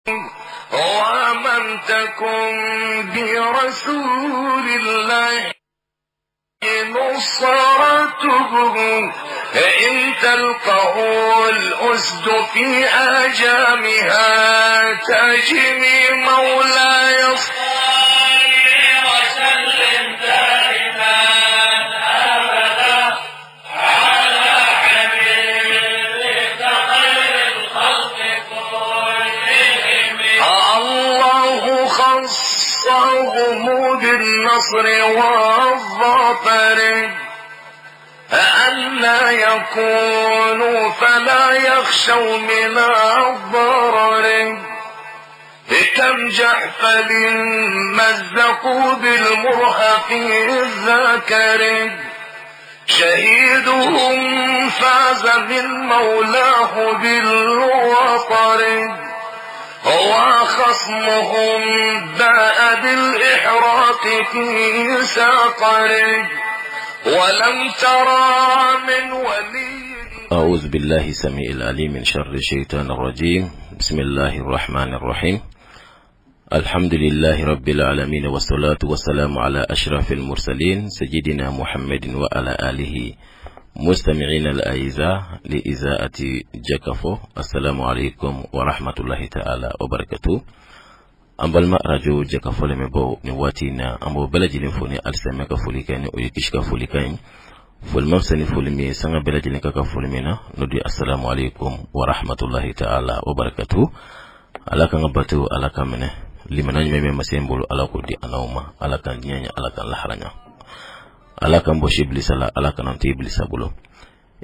ومن تكن برسول الله نصرته إن تلقه الأسد في آجامها تجمي مولاي صل وسلم دائما أبدا على حبيبك خير الخلق كلهم. الله خصهم بالنصر والظفر ألا يكونوا فلا يخشوا من الضرر. كم جحفل مزقوا بالمرهف الذكر شهيدهم فاز من مولاه بالوطر وخصمهم باء بالإحراق في سقر ولم ترى من ولي. أعوذ بالله السميع العليم من شر الشيطان الرجيم. بسم الله الرحمن الرحيم. الحمد لله رب العالمين، والصلاة والسلام على أشرف المرسلين سيدنا محمد وعلى آله. مستمعين الأعزاء لإذاعة جكفو، السلام عليكم ورحمة الله تعالى وبركاته. An balima arajo Jɛkafɔ lamɛnbaaw, nin waati in na, an b'o bɛɛ lajɛlen fo ni alisilamɛya ka foli kɛ, ni o ye kisi ka folikan ye. Foli ma fisa ni foli min ye, sanga bɛɛ lajɛlen ka foli min na, n'o de ye assalamu alaikum wa rahmatullahi ta'ala wa barakatuh. Ala k'an ka bato, Ala ka minɛ. Limana ɲuman bɛ masa in bolo, Ala k'o di an n'aw ma. Ala k'an diɲɛ ɲɛ, Ala k'an lahara ɲɛ, Ala k'an bɔsi bilisa la, Ala k'an to bilisa bolo.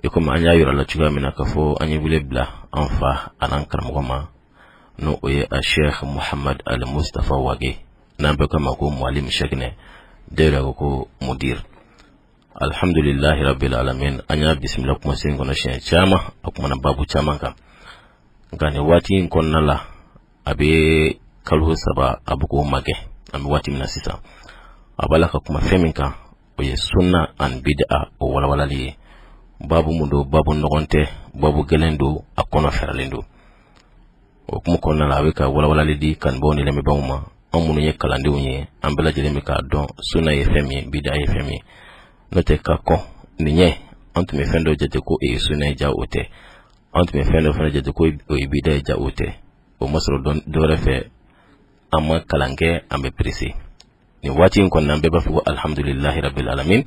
I komi an y'a yira la cogoya min na k'a fɔ an ye wele bila an fa an'an karamɔgɔ ma, n'o o ye a Sheikh Muhammad Al Mustafa Wage, n'an bɛɛ k'a ma ko Mualim Shekinɛ, dɔw yɛrɛ ko ko mudir. Alhamdulilahi rabbil alamin, an y'a bisimila kumasen kɔnɔ siɲɛ caman, a kumana babu caman kan. Nka nin waati in kɔnɔna la, a bɛ kalo 3 a bɛ k'o magɛ. An bɛ waati min na sisan, a b'a la ka kuma fɛn min kan, o ye sunna ani bid'a, o walawalali ye. Babu mun don? Babu nɔgɔn tɛ, babu gɛlɛn don, a kɔnɔ fɛrɛlen don. O kuma kɔnɔna la, a bɛ ka walawalali di kanubaaw ni lamɛnbaaw ma. An minnu ye kalandenw ye, an bɛɛ lajɛlen bɛ k'a dɔn sunna ye fɛn min ye, bid'a ye fɛn min ye. N'o tɛ, ka kɔn nin ɲɛ, an tun bɛ fɛn dɔ jate ko o ye sunna ye, ja o tɛ. An tun bɛ fɛn dɔ fana jate ko o ye bida ye, ja o tɛ. O ma sɔrɔ dɔ wɛrɛ fɛ, an ma kalan kɛ, an bɛ perese. Nin waati in kɔnɔna, an bɛɛ b'a fɔ ko alhamdulilahi rabbil alamin.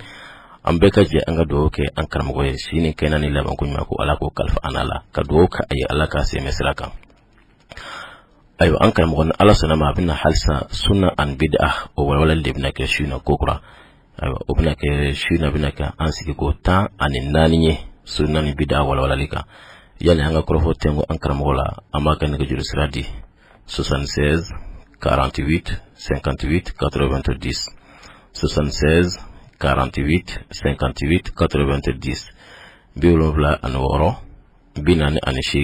An bɛɛ ka jɛ an ka dugawu kɛ an karamɔgɔ ye, si ni kɛnɛ ni labanko ɲuman, ko Ala k'o kalifa an la, ka dugawu kɛ a ye, Ala k'a sɛmɛ sira kan. Ayiwa, an karamɔgɔ, ni Ala sɔnna ma, a bɛna halisa sunna ani bid'a, o walawalali de bɛna kɛ su in na kokura. Ayiwa, o bɛna kɛ su in na, bɛna kɛ an sigi ko 14 ye sunna ni bid'a walawalali kan. Yanni an ka kɔrɔfɔ tɛnku an karamɔgɔ la, an b'a kɛ nɛgɛjuru sira di: 76 48 58 90, 76 48 58 90, 76 48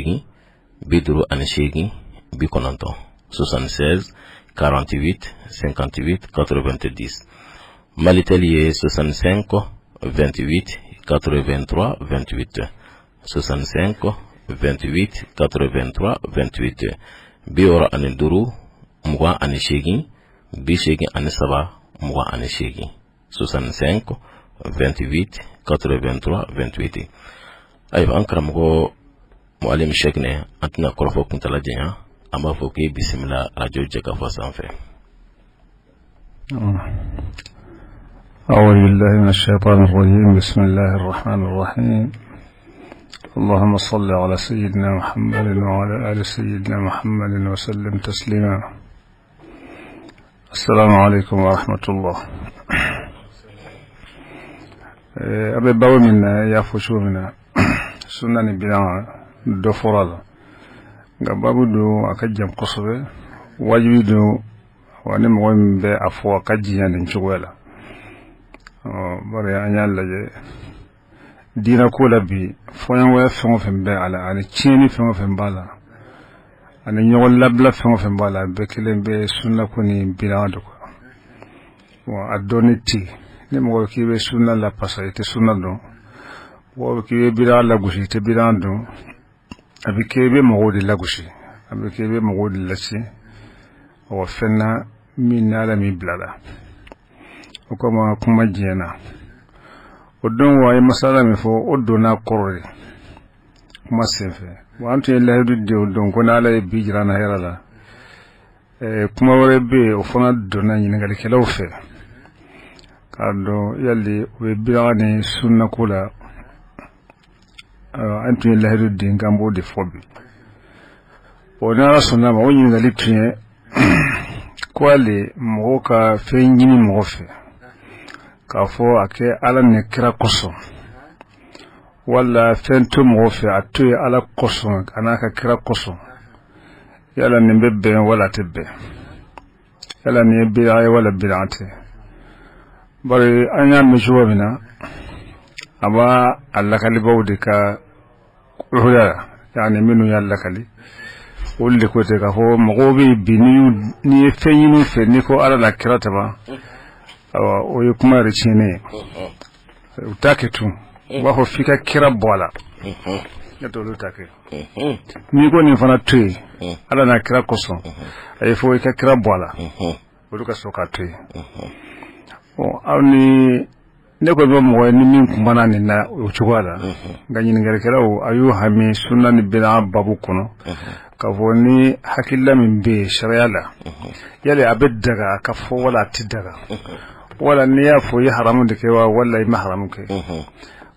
58 90, 76 48 58 90. Malitel ye 65 28 83 28, 65 28 83 28, 65 28 83 28, 65 28 83 28. Ayiwa, an karamɔgɔ Mualim Shekinɛ, an tɛna kɔrɔfɔ kuntala janya, an b'a fɔ k'e bisimila arajo Jɛkafɔ sanfɛ. أعوذ بالله من الشيطان الرجيم. بسم الله الرحمن الرحيم. اللهم صل على سيدنا محمد وعلى آل سيدنا محمد وسلم تسليما. السلام عليكم ورحمة الله. A bɛ babu min na, i y'a fɔ cogo min na, sunna ni bida dɔ fɔra la, nka babu don a ka jan kosɛbɛ. Wajibi don wa ni mɔgɔ min bɛ a fɔ, a ka jiyan nin cogoya la. Bari an y'a lajɛ diinɛ ko la bi, fɔɲɔgɔnya fɛn o fɛn bɛ a la, ani tiɲɛni fɛn o fɛn b'a la, ani ɲɔgɔn labila fɛn o fɛn b'a la, a bɛɛ kelen bɛ sunna ko ni bida de quoi. Wa a dɔnni ti ni mɔgɔ k'i bɛ sunna lapasa, i tɛ sunna dɔn. Mɔgɔ k'i bɛ bida lagosi, i tɛ bida dɔn. A bɛ kɛ i bɛ mɔgɔw de lagosi. A bɛ kɛ i bɛ mɔgɔw de lase awa fɛn na min ni Ala m'i bila la. O kama kuma diɲɛna o don wa, a ye masala min fɔ, o donna kɔrɔ de kuma senfɛ. Wa an tun ye layidu di o don ko ni Ala ye bi jira an na hɛrɛ la. Kuma wɛrɛ bɛ yen, o fana donna ɲininkalikɛlaw fɛ k'a dɔn yali o bɛ bida ni sunnako la. An tun ye layidu di k'an b'o de fɔ bi. O ni Ala sɔnna ma, o ɲininkali tun ye ko hali mɔgɔ ka fɛn ɲini mɔgɔ fɛ k'a fɔ a kɛ Ala ni kira kosɔn, wala fɛn to mɔgɔ fɛ a to ye Ala kosɔn a n'a ka kira kosɔn, yala nin bɛ bɛn wala tɛ bɛn? Yala nin ye bida ye wala bida tɛ? Bari an y'a mɛn cogo min na, a b'a a lakalibaw de ka huda la, yani minnu y'a lakali, olu de ko ten k'a fɔ mɔgɔw bɛ bi, n'i ye fɛn ɲini fɛ, n'i ko Ala la kira taba, awa, o ye kuma yɛrɛ tiɲɛnen ye. U t'a kɛ tun, u b'a fɔ f'i ka kira bɔ a la, ne t'olu ta kɛ. N'i ko nin fana to yen Ala n'a kira kosɔn, a ye fɔ i ka kira bɔ a la, olu ka sɔrɔ k'a to yen. Aw ni ne ko bɛ mɔgɔ ye ni min kumana nin na o cogoya la. Nka ɲininkalikɛlaw a y'u hami sunna ni bida babu kɔnɔ k'a fɔ ni hakilila min bɛ yen sariya la, yali a bɛ daga ka fɔ wala a tɛ daga, wala n'i y'a fɔ i ye haramu de kɛ wa, wala i ma haramu kɛ,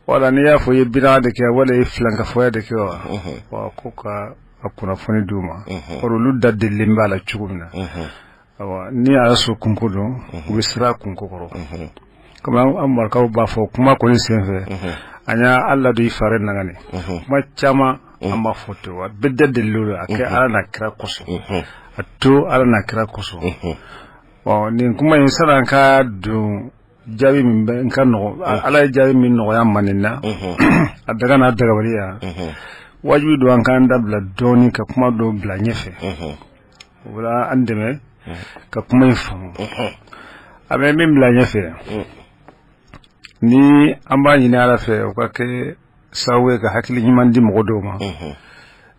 wala n'i y'a fɔ i ye bida de kɛ, wala i ye filankafoya de kɛ wa? Wa ko ka a kunnafoni d'u ma, olu da delilen b'a la cogo min na. Awa, ni a y'a sɔrɔ kunko don, u bɛ siran kunko kɔrɔ. Komi an marakaw b'a fɔ kuma kɔni senfɛ, an y'a ala don i fari nagani, kuma caman an b'a fɔ ten wa, bɛɛ da delilen don a kɛ Ala n'a kira kosɔn, a to Ala n'a kira kosɔn. Bon, nin kuma in, sani an ka don jaabi min bɛ n ka nɔgɔ, Ala ye jaabi min nɔgɔya ma nin na, a daga n'a dagabaliya, wajibi don an k'an dabila dɔɔnin ka kuma dɔw bila ɲɛfɛ. O la an dɛmɛ ka kuma in faamu. A bɛ min bila ɲɛfɛ, ni an b'a ɲini Ala fɛ, o ka kɛ sababu ye ka hakili ɲuman di mɔgɔ dɔw ma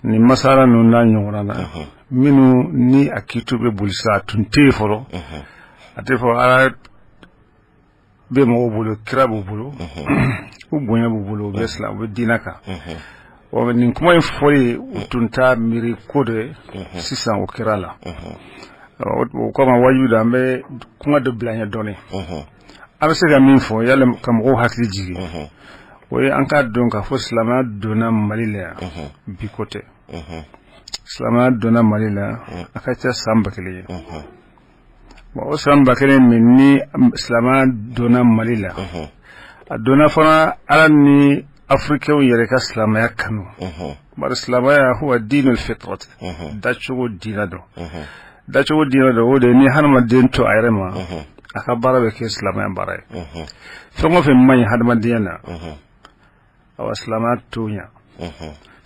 nin masala ninnu n'a ɲɔgɔnna na, minnu ni a kitu bɛ boli sa, a tun tɛ yen fɔlɔ. A tɛ fɔ Ala bɛ mɔgɔw bolo, kira b'u bolo, u bonya b'u bolo, u bɛ silamɛ, u bɛ diinɛ kan. Wa nin kuma in fɔli, u tun t'a miiri ko dɔ ye sisan, o kɛra la. O kama wajibi don an bɛ kuma dɔ bila ɲɛ dɔɔnin. An bɛ se ka min fɔ yala ka mɔgɔw hakili jigin, o ye an k'a dɔn k'a fɔ silamɛya donna Mali la yan bi ko tɛ. Silamɛya donna Mali la, a ka ca san 1000 ye. Bon, o san 1000 min ni silamɛya donna Mali la, a donna fana Ala ni Afirikɛnw yɛrɛ ka silamɛya kanu. Bari silamɛya huwa diinul fitrati, dacogo diinɛ dɔn, dacogo diinɛ dɔn. O de ni hadamaden to a yɛrɛ ma, a ka baara bɛ kɛ silamɛya baara ye. Fɛn o fɛn man ɲi hadamadenya na, awa, silamɛya t'o ɲa.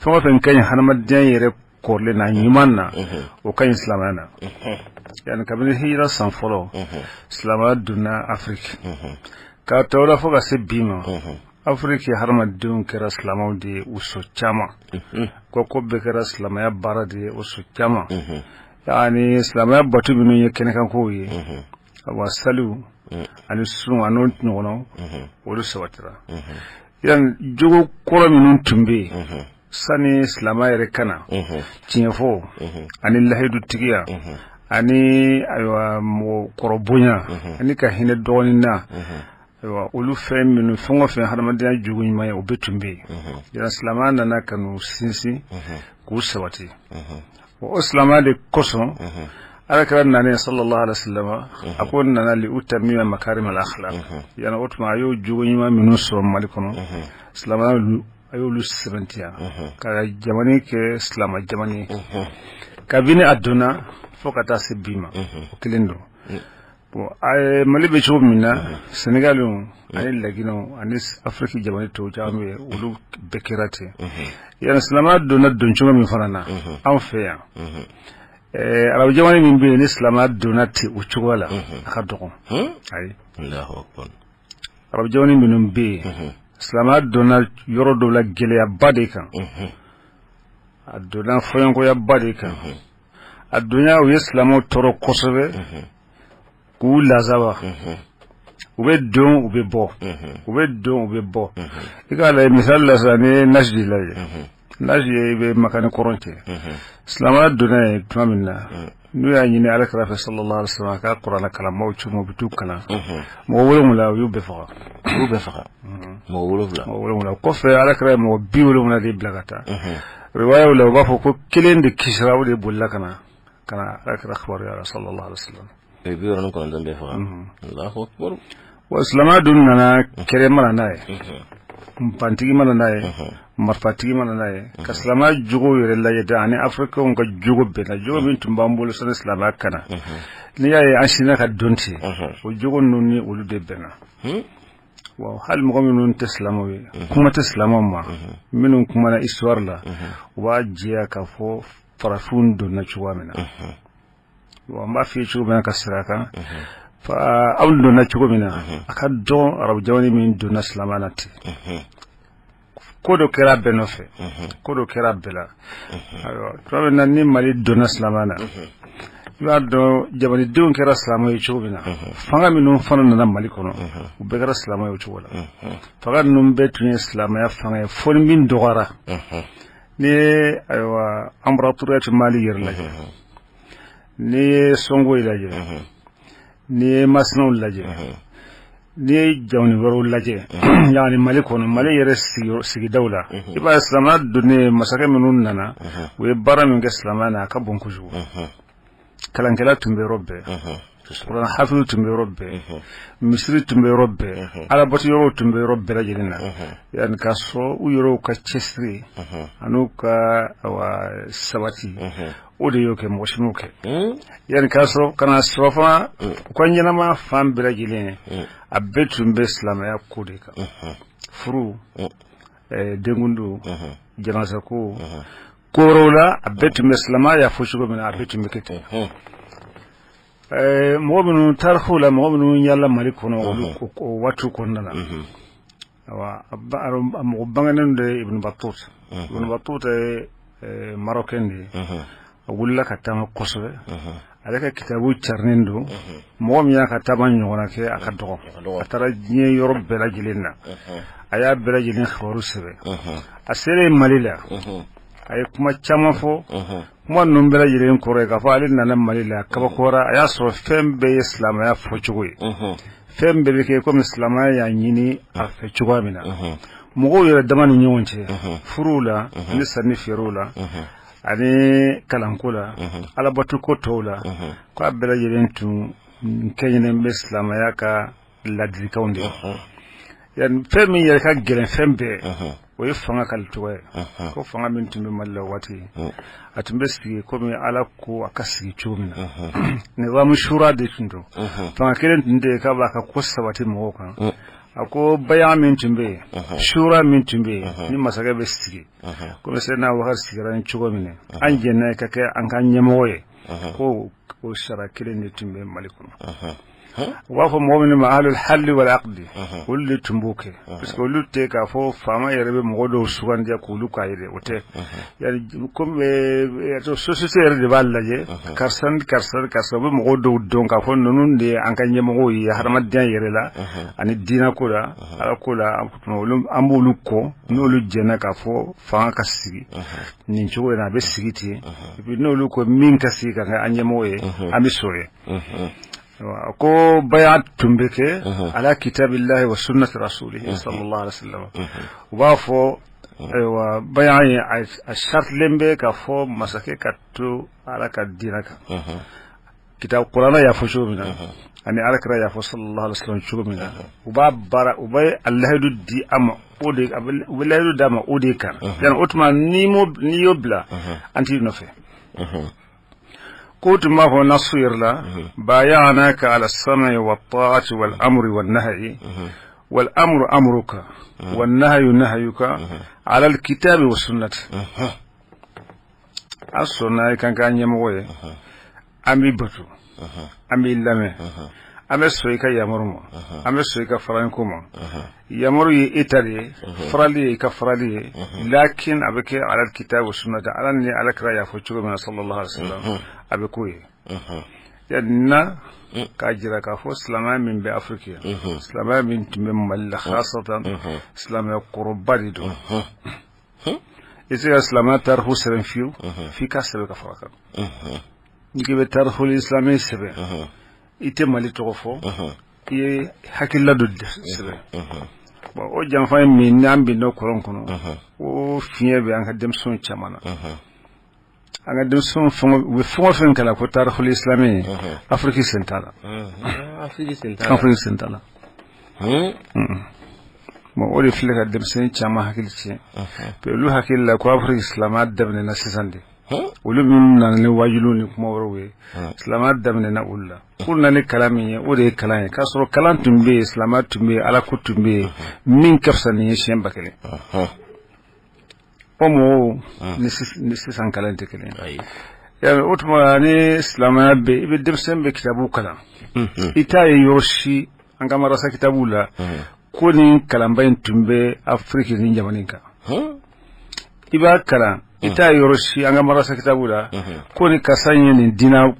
Fɛn o fɛn ka ɲi hadamadenya yɛrɛ kɔrɔlen na ɲuman na, o ka ɲi silamɛya na. Yani kabini hijira san fɔlɔ, silamɛya donna Afiriki k'a ta o la fo ka se bi ma. Afiriki hadamadenw kɛra silamɛw de ye u so caman, ko bɛɛ kɛra silamɛya baara de ye o so caman. Yani silamɛya bato minnu ye kɛnɛkankow ye, awa, saliw ani sun ani ɲɔgɔnnaw, olu sabatira. Yani jogo kɔrɔ minnu tun bɛ yen sani silamɛya yɛrɛ ka na, tiɲɛfɔ ani lahidutigiya ani, ayiwa, mɔgɔkɔrɔ bonya ani ka hinɛ dɔgɔnin na, ayiwa, olu fɛn minnu, fɛn o fɛn hadamadenya jogo ɲuman ye, o bɛɛ tun bɛ yen. Yani silamɛya nana ka n'u sinsin k'u sabati. O silamɛya de kosɔn Ala kira nanen sallallahu alaihi wasallam, a ko nana li utammima makarim al akhlaq. Yani o tuma a y'o jogo ɲuman minnu sɔrɔ Mali kɔnɔ, silamɛya a y'olu sɛbɛntiya ka jamana kɛ silamɛ jamana ye. Kabini a donna fo ka taa se bi ma, o kelen don. Bon, Mali bɛ cogo min na, Senegal ani Laginɛ ani Afiriki jamana tɔw caman bɛ yen, olu bɛɛ kɛra ten. Yani silamɛya donna don cogo min fana na anw fɛ yan, arabu jamana min bɛ yen ni silamɛya donna ten o cogoya la, a ka dɔgɔn. Ayi, arabu jamana minnu bɛ yen, silamɛya donna yɔrɔ dɔw la gɛlɛyaba de kan, a donna fɔɲɔgɔnkɔyaba de kan. A donya, u ye silamɛw tɔɔrɔ kosɛbɛ, k'u lazaba. U bɛ don, u bɛ bɔ, u bɛ don, u bɛ bɔ. I k'a lajɛ, misali la sisan, n'i ye Najdi lajɛ, Najdi ye i bɛ Maka ni kɔrɔn cɛ. Silamɛya donna yen tuma min na, n'u y'a ɲini Ala kira fɛ, sallallahu alaihi wasallam, a ka kuranɛ kalanbaaw c'u ma, u bɛ t'u kalan. Mɔgɔ 7, u y'u bɛɛ faga. U y'u bɛɛ faga, mɔgɔ 7. Mɔgɔ 7 kɔfɛ, Ala kira ye mɔgɔ 70 de bila ka taa. Riwayaw la, u b'a fɔ ko kelen de kisira, o de bolila ka na ka na Ala kira kibaruya la, sallallahu alaihi wasallam. 69 bɛɛ faga. Allahu akbar. Wa silamɛya dun nana, kɛlɛ ma na n'a ye, npantigi ma na n'a ye, marifatigi ma na n'a ye. Ka silamɛya jogo yɛrɛ lajɛ dɛ, ani Afirikɛnw ka jogo bɛnna, jogo min tun b'an bolo sani silamɛya ka na. N'i y'a ye an sinna ka don ten, o jogo ninnu ni olu de bɛnna. Wa hali mɔgɔ minnu tɛ silamɛw ye, kuma tɛ silamɛw ma, minnu kumana histoire la, u b'a jɛya k'a fɔ farafinw donna cogoya min na. Wa n b'a f'i ye cogo min na, ka sira kan, aw donna cogo min na, a ka dɔn arabu jamana min donna silamɛya na ten. Ko dɔ kɛra bɛɛ nɔfɛ, ko dɔ kɛra bɛɛ la. Ayiwa, tuma min na ni Mali donna silamɛya na, i b'a dɔn jamanadenw kɛra silamɛ ye cogo min na, fanga minnu fana nana Mali kɔnɔ, u bɛɛ kɛra silamɛ ye o cogo la. Fanga ninnu bɛɛ tun ye silamɛya fanga ye, fo ni min dɔgɔyara. N'i ye, ayiwa, emperatouriya Mali yɛrɛ lajɛ, n'i ye Sɔngoyi lajɛ, n'i ye Masinaw lajɛ, n'i ye jamana wɛrɛw lajɛ, yani Mali kɔnɔ, Mali yɛrɛ sigidaw la, i b'a ye silamɛya donnen, masakɛ minnu nana, u ye baara min kɛ silamɛya na, a ka bon kojugu. Kalankɛla tun bɛ yɔrɔ bɛɛ, kuranɛ hafizu tun bɛ yɔrɔ bɛɛ, misiri tun bɛ yɔrɔ bɛɛ, alabato yɔrɔw tun bɛ yɔrɔ bɛɛ lajɛlen na. Yani k'a sɔrɔ u yɛrɛw ka cɛsiri an'u ka sabati, o de y'o kɛ, mɔgɔ si m'o kɛ. Yani k'a sɔrɔ ka na sɔrɔ fana, u ka ɲɛnama fan bɛɛ lajɛlen, a bɛɛ tun bɛ silamɛya ko de kan: furu, denkundi, janasako, ko wɛrɛw la. A bɛɛ tun bɛ silamɛya y'a fɔ cogo min na, a bɛɛ tun bɛ kɛ ten. Mɔgɔ minnu tariku la, mɔgɔ minnu yaala Mali kɔnɔ olu o waatiw kɔnɔna na, awa, a mɔgɔ bangenen de ye Ibn Battuta. Ibn Battuta ye Marocain de ye. A wulila ka taama kosɛbɛ. Ale ka kitabu carinen don, mɔgɔ min y'a ka taama ɲɔgɔnna kɛ, a ka dɔgɔ. A taara diɲɛ yɔrɔ bɛɛ lajɛlen na, a y'a bɛɛ lajɛlen kibaru sɛbɛn. A selen Mali la, a ye kuma caman fɔ. Kuma ninnu bɛɛ lajɛlen kɔrɔ ye k'a fɔ ale nana Mali la, kabakora, a y'a sɔrɔ fɛn bɛɛ ye silamɛya fɔcogo ye, fɛn bɛɛ bɛ kɛ komi silamɛya y'a ɲini a fɛ cogoya min na, mɔgɔw yɛrɛ dama ni ɲɔgɔn cɛ, furuw la ani sanni feerew la ani kalanko la, alabatuko tɔw la, k'a bɛɛ lajɛlen tun kɛɲɛnen bɛ silamɛya ka ladilikanw de ye. Yani fɛn min yɛrɛ ka gɛlɛn fɛn bɛɛ, o ye fanga ka cogo ye, ko fanga min tun bɛ Mali la waati, a tun bɛ sigi komi Ala ko a ka sigi cogo min na. Nizamu shura de tun don. Fanga kelen tun tɛ yen k'a b'a ka ko sabati mɔgɔw kan. A ko baya min tun bɛ yen, shura min tun bɛ yen, ni masakɛ bɛ sigi komi Seyidina Abubakar sigira ni cogo min na, an jɛnna ka kɛ an ka ɲɛmɔgɔ ye, ko o sara kelen de tun bɛ Mali kɔnɔ. U b'a fɔ mɔgɔ minnu ma ahlul halli wal aqdi, olu de tun b'o kɛ, parce que olu tɛ k'a fɔ faama yɛrɛ bɛ mɔgɔ dɔw sugandiya k'olu k'a ye dɛ, o tɛ. Yani comme société yɛrɛ de b'a lajɛ, karisa ni karisa ni karisa, u bɛ mɔgɔw dɔw dɔn k'a fɔ ninnu de ye an ka ɲɛmɔgɔw ye hadamadenya yɛrɛ la ani diinɛ ko la, Ala ko la, an b'olu kɔ. N'olu jɛnna k'a fɔ fanga ka sigi nin cogo in na, a bɛ sigi ten. Et puis n'olu ko min ka sigi ka kɛ an ɲɛmɔgɔ ye, an bɛ sɔrɔ ye. Ko baya tun bɛ kɛ ala kitabillahi wa sunnati rasulihi sallallahu alaihi wasallam. U b'a fɔ, ayiwa, baya ye a saritilen bɛ k'a fɔ masakɛ ka to Ala ka diinɛ kan, kitab kuranɛ y'a fɔ cogo min na ani Ala kira y'a fɔ sallallahu alaihi wasallam cogo min na. U b'a baara, u bɛ a lahidu di a ma, o de u bɛ lahidu d'a ma o de kan. Yani o tuma n'i y'o bila, an t'i nɔfɛ. Ko tun b'a fɔ nasu yɛrɛ la: bayanaka ala sam'i wa ta'ati wal amri wan nahyi, wal amru amruka wan nahyu nahyuka ala al kitabi wa sunnati. An sɔnna i kan k'an ɲɛmɔgɔ ye, an b'i bato, an b'i lamɛn. An bɛ sɔn i ka yamaru ma, an bɛ sɔn i ka faraliko ma. Yamaru ye e ta de ye, farali ye i ka farali ye, lakin a bɛ kɛ ala kitabu sunnata, Ala ni Ala kira y'a fɔ cogo min na, sallallahu alaihi wasallam, a bɛ k'o ye. Na k'a jira k'a fɔ silamɛya min bɛ Afiriki yan, silamɛya min tun bɛ Mali la khasatan, silamɛya kɔrɔba de don. I tɛ se ka silamɛya tariku sɛbɛn fiyewu f'i ka sɛbɛn ka fara kan. N'i k'i bɛ tariku islami sɛbɛn, i tɛ Mali tɔgɔ fɔ, i ye hakilila dɔ sɛbɛn. Bon, o janfa ye min n'an binna kɔlɔn kɔnɔ, o fiɲɛ bɛ an ka denmisɛnw caman na. An ka denmisɛnw fɛn u bɛ fɛn o fɛn kalan ko tariku islami ye, Afiriki sen t'a la. Afiriki sen t'a la. Afiriki sen t'a la. Bon, o de filɛ ka denmisɛnnin caman hakili tiɲɛ. Olu hakili la ko Afiriki silamɛya daminɛna sisan de. Olu minnu nana ni wajuliw ni kuma wɛrɛw ye, silamɛya daminɛna olu la. K'u nana ni kalan min ye, o de ye kalan ye, k'a sɔrɔ kalan tun bɛ yen, silamɛya tun bɛ yen, Ala ko tun bɛ yen min ka fisa nin ye siɲɛ 1000. O mɔgɔw ni sisan kalan tɛ kelen ye. O tuma ni silamɛya bɛ, i bɛ denmisɛn bɛ kitabu kalan, i t'a ye yɔrɔ si an ka marasa kitabu la ko nin kalanba in tun bɛ Afiriki ni jamana in kan. I b'a kalan, i t'a ye yɔrɔ si an ka marasa kitabu la ko ni karisa ye nin diinɛ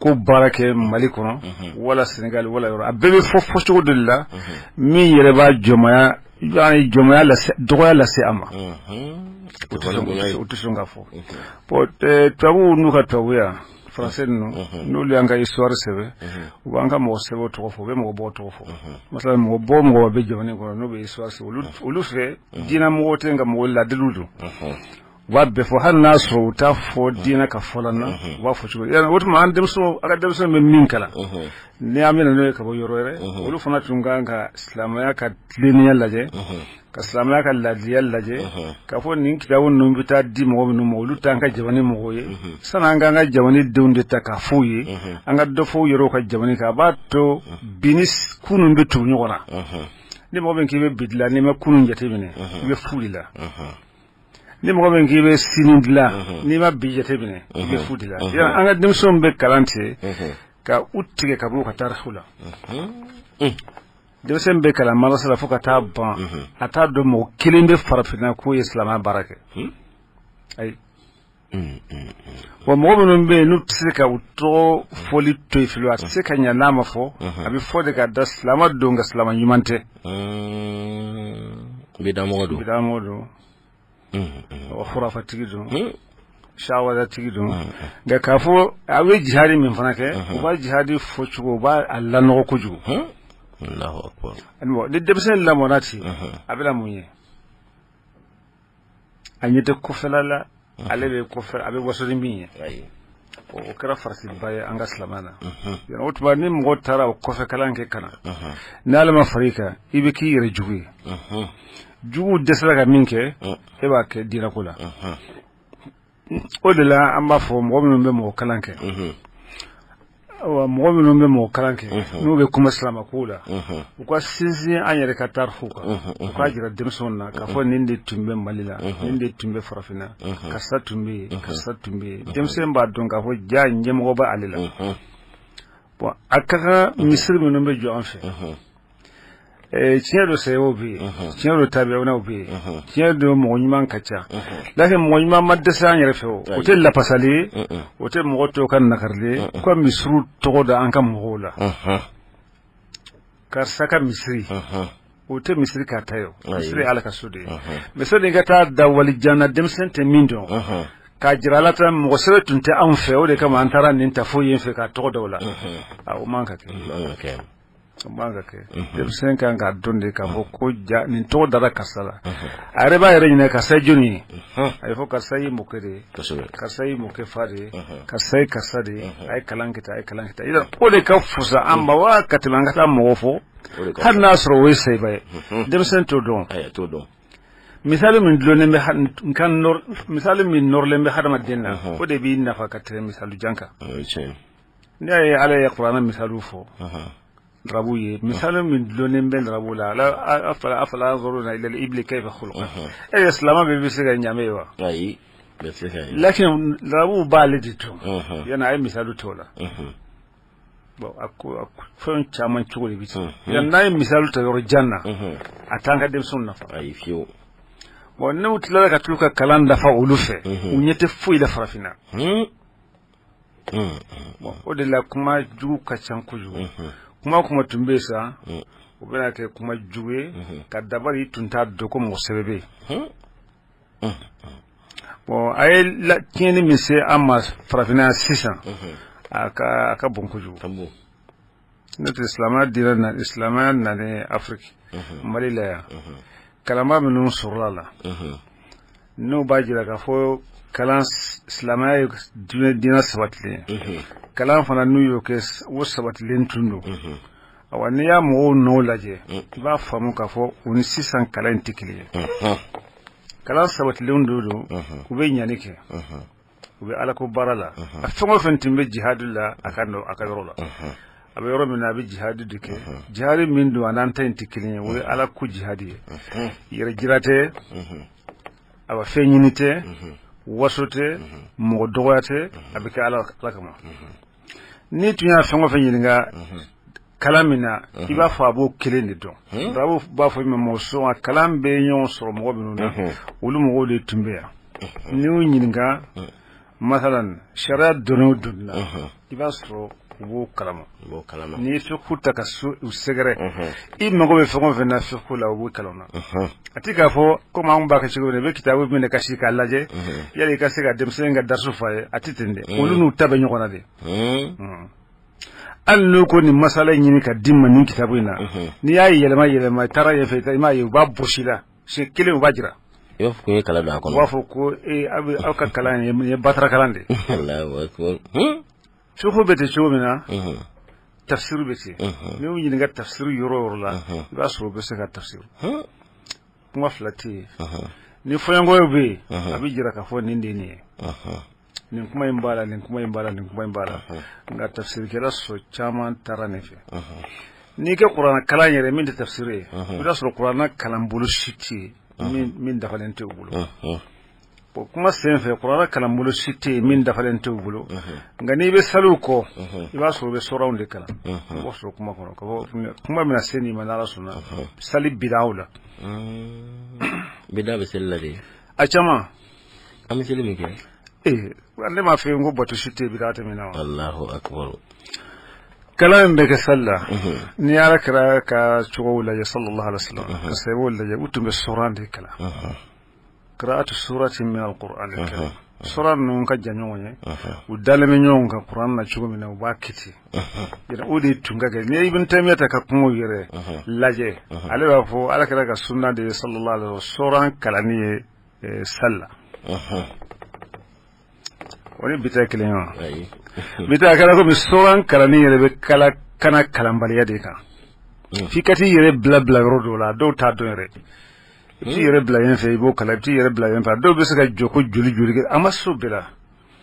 ko baara kɛ Mali kɔnɔ wala Senegali wala yɔrɔ. A bɛɛ bɛ fɔ fɔcogo dɔ de la min yɛrɛ b'a jɔnmaya jɔnmaya lase, dɔgɔya lase a ma. O tɛ sɔn ka fɔ. Bon, tubabuw n'u ka tubabuya, Français ninnu, n'olu y'an ka histoire sɛbɛn, u b'an ka mɔgɔ sɛbɛw tɔgɔ fɔ, u bɛ mɔgɔ bɔw tɔgɔ fɔ. Masala, mɔgɔ bɔ mɔgɔ bɛ jamana kɔnɔ n'u bɛ histoire sɛbɛn, olu fɛ diinɛ mɔgɔw tɛ, nka mɔgɔ ladiliw don. U b'a bɛɛ fɔ, hali n'a sɔrɔ u t'a fɔ diinɛ ka fɔ la na, u b'a fɔ cogo. O tuma an denmisɛnw, a ka denmisɛnw bɛ min kalan, ni an bɛna n'o ye ka bɔ yɔrɔ wɛrɛ, olu fana tun kan ka silamɛya ka tilennenya lajɛ, ka silamɛya ka laadiriya lajɛ, k'a fɔ nin kitabu ninnu bɛ taa di mɔgɔ minnu ma, olu t'an ka jamana mɔgɔw ye. Sani an k'an ka jamana denw de ta k'a f'u ye, an ka dɔ fɔ u yɛrɛw ka jamana kan. A b'a to bi ni kunun bɛ tugu ɲɔgɔn na. Ni mɔgɔ min k'i bɛ bi dilan, n'i ma kunun jateminɛ, i bɛ fu de la. Ni mɔgɔ min k'i bɛ sini dilan, n'i ma bi jateminɛ, i bɛ fu de la. An ka denmisɛnw bɛ kalan ten ka u tigɛ ka bɔ u ka tariku la. Denmisɛn bɛ kalan madrasa la fo ka taa ban, a t'a dɔn mɔgɔ kelen bɛ farafinna k'o ye silamɛya baara kɛ. Ayi, bon, mɔgɔ minnu bɛ yen n'u tɛ se ka u tɔgɔ fɔli to yen fiyewu, a tɛ se ka ɲɛ n'a ma fɔ, a bɛ fɔ de ka da silamɛ don, nka silamɛ ɲuman tɛ. Bidamɔgɔ don. Bidamɔgɔ don, khurafatigi don, shawadatigi don. Nka k'a fɔ a bɛ jihadi min fana kɛ, u b'a jihadi fɔ cogo, u b'a a lanɔgɔ kojugu. Ni denmisɛn lamɔna ten, a bɛna mun ye? A ɲɛ tɛ kɔfɛla la, ale bɛ kɔfɛ, a bɛ waso ni min ye, o kɛra faratiba ye an ka silamɛya na. O tuma ni mɔgɔ taara o kɔfɛ kalan kɛ ka na, ni Ala ma fara i kan, i bɛ k'i yɛrɛ jugu ye. Juguw dɛsɛra ka min kɛ, e b'a kɛ diinɛko la. O de la an b'a fɔ mɔgɔ minnu bɛ mɔgɔ kalan kɛ, mɔgɔ minnu bɛ mɔgɔ kalan kɛ, n'u bɛ kuma silamɛ kow la, u ka sinsin an yɛrɛ ka tariku kan. U k'a jira denmisɛnw na k'a fɔ nin de tun bɛ Mali la, nin de tun bɛ farafinna, karisa tun bɛ yen, karisa tun bɛ yen. Denmisɛn b'a dɔn k'a fɔ ja ɲɛmɔgɔ bɛ ale la. Bon, a ka kan misiri minnu bɛ jɔ an fɛ, tiɲɛ don sahabaw bɛ yen, tiɲɛ don tabi'unaw bɛ yen, tiɲɛ don mɔgɔ ɲuman ka ca, lakin mɔgɔ ɲuman ma dɛsɛ an yɛrɛ fɛ. O tɛ lapasali ye, o tɛ mɔgɔ tɔw ka nakarili ye. U ka misiriw tɔgɔ da an ka mɔgɔw la, karisa ka misiri, o tɛ misiri k'a ta ye. Misiri ye Ala ka so de ye. Mais sani i ka taa da walijan na, denmisɛn tɛ min dɔn, k'a jira ala ta mɔgɔ sɛbɛ tun tɛ anw fɛ, o de kama an taara nin ta fo yen fɛ k'a tɔgɔ da o la, o man ka kɛ, o man ka kɛ. Denmisɛn kan k'a dɔn de k'a fɔ ko ja nin tɔgɔ dara karisa la. A yɛrɛ b'a yɛrɛ ɲininka karisa ye jɔnni ye. A bɛ fɔ karisa y'i mɔkɛ de ye, karisa y'i mɔkɛ fa de ye, karisa ye karisa de ye, a ye kalan kɛ tan, a ye kalan kɛ tan. O de ka fusa an ma wa ka tɛmɛ an ka taa mɔgɔ fɔ, hali n'a sɔrɔ o ye sayiba ye. Denmisɛn t'o dɔn. Misali min dulonnen bɛ n kan, misali min nɔrɔlen bɛ hadamaden na, o de b'i nafa ka tɛmɛ misali jan kan. N'i y'a ye Ala ye kuranɛ misaliw fɔ larabu ye, misali min dulonnen bɛ larabu la, afala afala yanzuruna ila al-ibli kayfa khuliqat. E ye silamɛ bɛɛ bɛ se ka ɲamɛ ye wa? Ayi, bɛɛ tɛ se ka ye. Lakin larabuw b'ale de dɔn, yanni a ye misali t'o la. Bon, a ko fɛn caman cogo de bɛ ten. Yan n'a ye misali ta yɔrɔ jan na, a t'an ka denmisɛnw nafa. Ayi, fiyewu. Bon, n'u tilala ka t'u ka kalan dafa olu fɛ, u ɲɛ tɛ foyi la farafinna. Bon, o de la kuma jugu ka ca kojugu. Kuma o kuma tun bɛ yen sa, o bɛna kɛ kuma jugu ye ka dabali tun t'a dɔn ko mɔgɔ sɛbɛ bɛ yen. Bon, a ye tiɲɛni min se an ma farafinna sisan, a ka bon kojugu. N'o tɛ, silamɛya diinɛ na, silamɛya nalen Afiriki, Mali la yan, kalanbaa minnu sɔrɔla la, n'o b'a jira k'a fɔ kalan silamɛya ye diinɛ sabatilen ye, kalan fana n'u y'o kɛ, o sabatilen tun don. Awa, n'i y'a mɔgɔw nɔw lajɛ, i b'a faamu k'a fɔ u ni sisan kalan in tɛ kelen ye. Kalan sabatilen dɔ don, u bɛ ɲani kɛ, u bɛ ala ko baara la. A fɛn o fɛn tun bɛ jihadu la a ka a ka yɔrɔ la, a bɛ yɔrɔ min na, a bɛ jihadu de kɛ. Jihadi min don, a n'an ta in tɛ kelen ye. O ye ala ko jihadi ye, yɛrɛ jira tɛ, awa, fɛn ɲini tɛ, waso tɛ, mɔgɔ dɔgɔya tɛ, a bɛ kɛ ala ala kama. N'i tun y'a fɛn o fɛn ɲininka kalan min na, i b'a fɔ a b'o kelen de dɔn. Arabu b'a fɔ ma mɔgɔ sɔn kalan bɛ ɲɔgɔn sɔrɔ mɔgɔ minnu na, olu mɔgɔw de tun bɛ yan. N'i y'u ɲininka masalan sariya donna o donna, i b'a sɔrɔ u b'o kalama. N'i ye fiqhu ta ka u sɛgɛrɛ, i mago bɛ fɛn o fɛn na fiqhu la, u b'o kalan na. A ti k'a fɔ komi anw b'a kɛ cogo min na, i bɛ kitabu minɛ ka sigi k'a lajɛ yali i ka se ka denmisɛnnin ka darisu f'a ye. A ti ten dɛ, olu n'u ta bɛ ɲɔgɔn na de. Hali n'u ko nin masala ɲini ka d'i ma nin kitabu in na, n'i y'a yɛlɛma yɛlɛma, i taara yen fɛ, i m'a ye, u b'a bosi la siɲɛ kelen, u b'a jira. I b'a fɔ ko n ye kalan don a kɔnɔ. U b'a fɔ ko ee, aw bɛ aw ka kalan ye nin ye, batara kalan de. Allahu akbar. Fiqhu bɛ ten cogo min na, tafsiru bɛ ten. N'i y'u ɲininka tafsiru yɔrɔ o yɔrɔ la, i b'a sɔrɔ u bɛ se ka tafsiru. Kuma fila tɛ yen. Ni fɔɲɔgɔnkɔ bɛ yen, a bɛ jira k'a fɔ nin de ye nin ye, nin kuma in b'a la, nin kuma in b'a la, nin kuma in b'a la. Nka tafsirikɛla sɔrɔ caman taara nin fɛ. N'i kɛ kuranɛ kalan yɛrɛ min tɛ tafsiri ye, i b'a sɔrɔ kuranɛ kalanbolo si tɛ yen min dafalen tɛ u bolo. Bon, kuma sen fɛ, kuranɛ kalanbolo si tɛ yen min dafalen tɛ u bolo. Nka n'i bɛ saliw kɔ, i b'a sɔrɔ u bɛ sɔrɔw de kalan. I b'a sɔrɔ kuma kɔnɔ ka fɔ kuma bɛna se nin ma, n'Ala sɔnna, sali bidaw la. Bida bɛ seli la de? A caman. An bɛ seli min kɛ. Ee, ne m'a fɔ ko bato si tɛ yen bida tɛ min na wa? Allahu akbar. Kalan in bɛ kɛ sali la. Ni Ala kɛra ka cogow lajɛ, sallallahu alaihi wasallam, ka sahabaw lajɛ, u tun bɛ suran de kalan, qira'atu surati min al-Qur'an al-karim. Sura ninnu ka jan ɲɔgɔn ye, u dalen bɛ ɲɔgɔn kan kuran na cogo min na, u b'a kɛ ten. Yɛrɛ o de tun ka kɛ. N'i ye Ibn Taymiyyah ta ka kumaw yɛrɛ lajɛ, ale b'a fɔ Ala kɛra ka sunna de ye, sallallahu alaihi wasallam, suran kalanni ye sali la. O ni bi ta kelen ye wa? Bi ta a kɛra komi suran kalanni yɛrɛ bɛ kala kana kalanbaliya de kan, f'i ka t'i yɛrɛ bila bila yɔrɔ dɔw la. Dɔw t'a dɔn yɛrɛ. I bɛ t'i yɛrɛ bila yen fɛ, i b'o kalan. I bɛ t'i yɛrɛ bila yen fɛ. Dɔw bɛ se ka jɔ ko joli joli kɛ, a ma so bɛɛ la.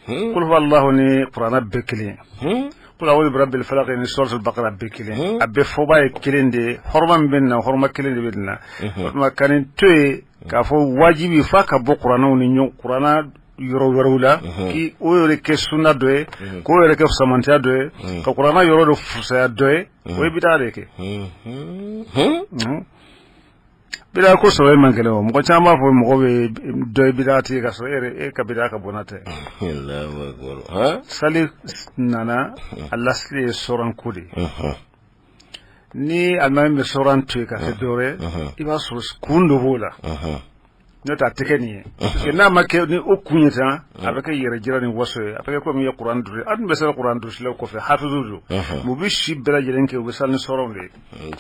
Qul huwallahu ni kuranɛ bɛɛ kelen ye, qul a'udhu birabbil falaq ni suratul baqara bɛɛ kelen, a bɛɛ fɔba ye kelen de ye, hɔrɔma min bɛ nin na, hɔrɔma kelen de bɛ nin na. O tuma ka nin to yen k'a fɔ wajibi f'a ka bɔ kuranɛw ni ɲɔgɔn, kuranɛ yɔrɔ wɛrɛw la, k'i o yɛrɛ kɛ sunna dɔ ye, k'o yɛrɛ kɛ fusamantiya dɔ ye, ka kuranɛ yɔrɔ dɔ fusaya dɔ ye, o ye bidaa de kɛ. Bidaa ko sɔrɔ man gɛlɛn o. Mɔgɔ caman b'a fɔ mɔgɔ bɛ dɔ ye bidaa tigi, ka sɔrɔ e yɛrɛ e ka bidaa ka bon n'a tɛ. Sali nana, a lasili ye sɔranko de ye. Ni alimami bɛ sɔran to yen ka kɛ dɔ wɛrɛ, i b'a sɔrɔ kun dɔ b'o la, n'o tɛ a tɛ kɛ nin ye. Parce que n'a ma kɛ ni o kun ye tan, a bɛ kɛ yɛrɛ jira ni waso ye, a bɛ kɛ komi i ye kuran duuru. A dun bɛ se kuran durusilaw kɔfɛ, hafizu don, u bɛ si bɛɛ lajɛlen kɛ, u bɛ sali ni sɔranw de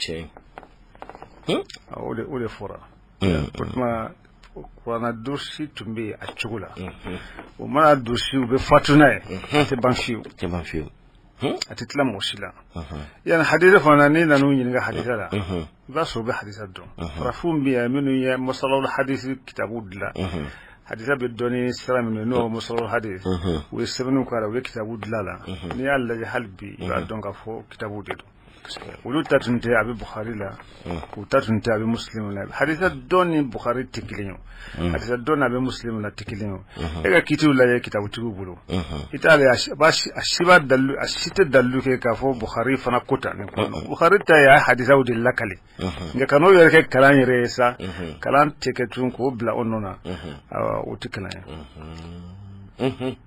ye. O de fɔra. O tuma kuranna durusi tun bɛ yen a cogo la. O mana durusi, u bɛ fatu n'a ye, a tɛ ban fiyewu. Tɛ ban fiyewu. A tɛ tila mɔgɔ si la. Yanni hadisa fana, n'i nan'u ɲininka hadisa la, i b'a sɔrɔ u bɛ hadisa dɔn. Farafinw bɛ yan minnu ye musalawul hadisi kitabu dilan, hadisa bɛ dɔn ni sira minnu ye, n'o ye musalawul hadisi, u ye sɛbɛnniw k'a la, u ye kitabu dilan la. N'i y'a lajɛ hali bi, i b'a dɔn k'a fɔ kitabu de don. Olu ta tun tɛ a bɛ Bukhari la, u ta tun tɛ a bɛ Muslim la. Hadisa dɔn ni Bukhari tɛ kelen ye, hadisa dɔn n'a bɛ Muslim la tɛ kelen ye. E ka kitiw lajɛ kitabutigiw bolo, i t'ale a si b'a dalilu, a si tɛ dalilu kɛ k'a fɔ Bukhari fana ko tan nin kuma. Bukhari ta ye a ye hadisaw de lakale, nka ka n'o yɛrɛ kɛ kalan yɛrɛ ye sa, kalan tɛ kɛ tun k'o bila o nɔ na, o tɛ kalan ye.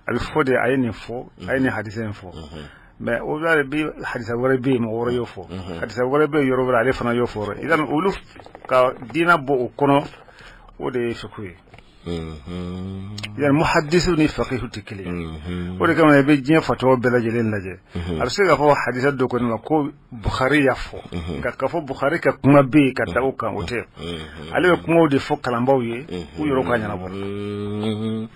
A bɛ fɔ de a ye nin fɔ, a ye nin hadisa in fɔ, mais o b'a bi hadisa wɛrɛ bɛ yen, mɔgɔ wɛrɛ y'o fɔ, hadisa wɛrɛ bɛ yen yɔrɔ wɛrɛ, ale fana y'o fɔ. I ka olu ka diinɛ bɔ o kɔnɔ, o de ye fiqhu ye. Yani muhadisiw ni faqihu tɛ kelen ye. O de kama i bɛ diɲɛ fatawa bɛɛ lajɛlen lajɛ, a bɛ se k'a fɔ hadisa dɔ kɔni ma ko Bukhari y'a fɔ, nka k'a fɔ Bukhari ka kuma bɛ yen ka da o kan, o tɛ. Ale bɛ kumaw de fɔ kalanbaaw ye, u yɛrɛ ka ɲɛnabɔ.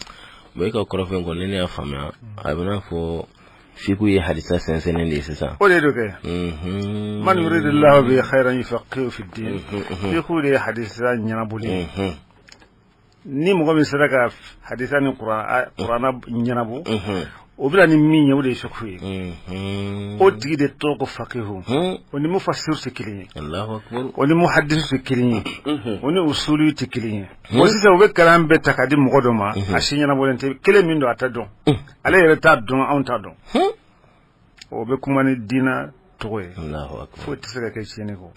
Bon, e ka kɔrɔfɔ in kɔni, ne y'a faamuya, a bɛ n'a fɔ fiqhu ye hadisa sɛnsɛnnen de ye sisan. O de don kɛ. Man yuridillahu bihi khayran yufaqihu fi din. Fiqhu de ye hadisa ɲɛnabɔli ye. Ni mɔgɔ min sera ka hadisa ni kurana ɲɛnabɔ, o bɛna ni min ye, o de ye fiqhu ye. O tigi de tɔgɔ ko faqihu. O ni mufassiru tɛ kelen ye, o ni muhaddisu tɛ kelen ye, o ni usulu tɛ kelen ye. Bon, sisan u bɛ kalan bɛɛ ta k'a di mɔgɔ dɔ ma, a si ɲɛnabɔlen tɛ. Kelen min don, a tɛ dɔn, ale yɛrɛ t'a dɔn, anw t'a dɔn. O bɛ kuma ni diinɛ tɔgɔ ye, foyi tɛ se ka kɛ tiɲɛni kɔ.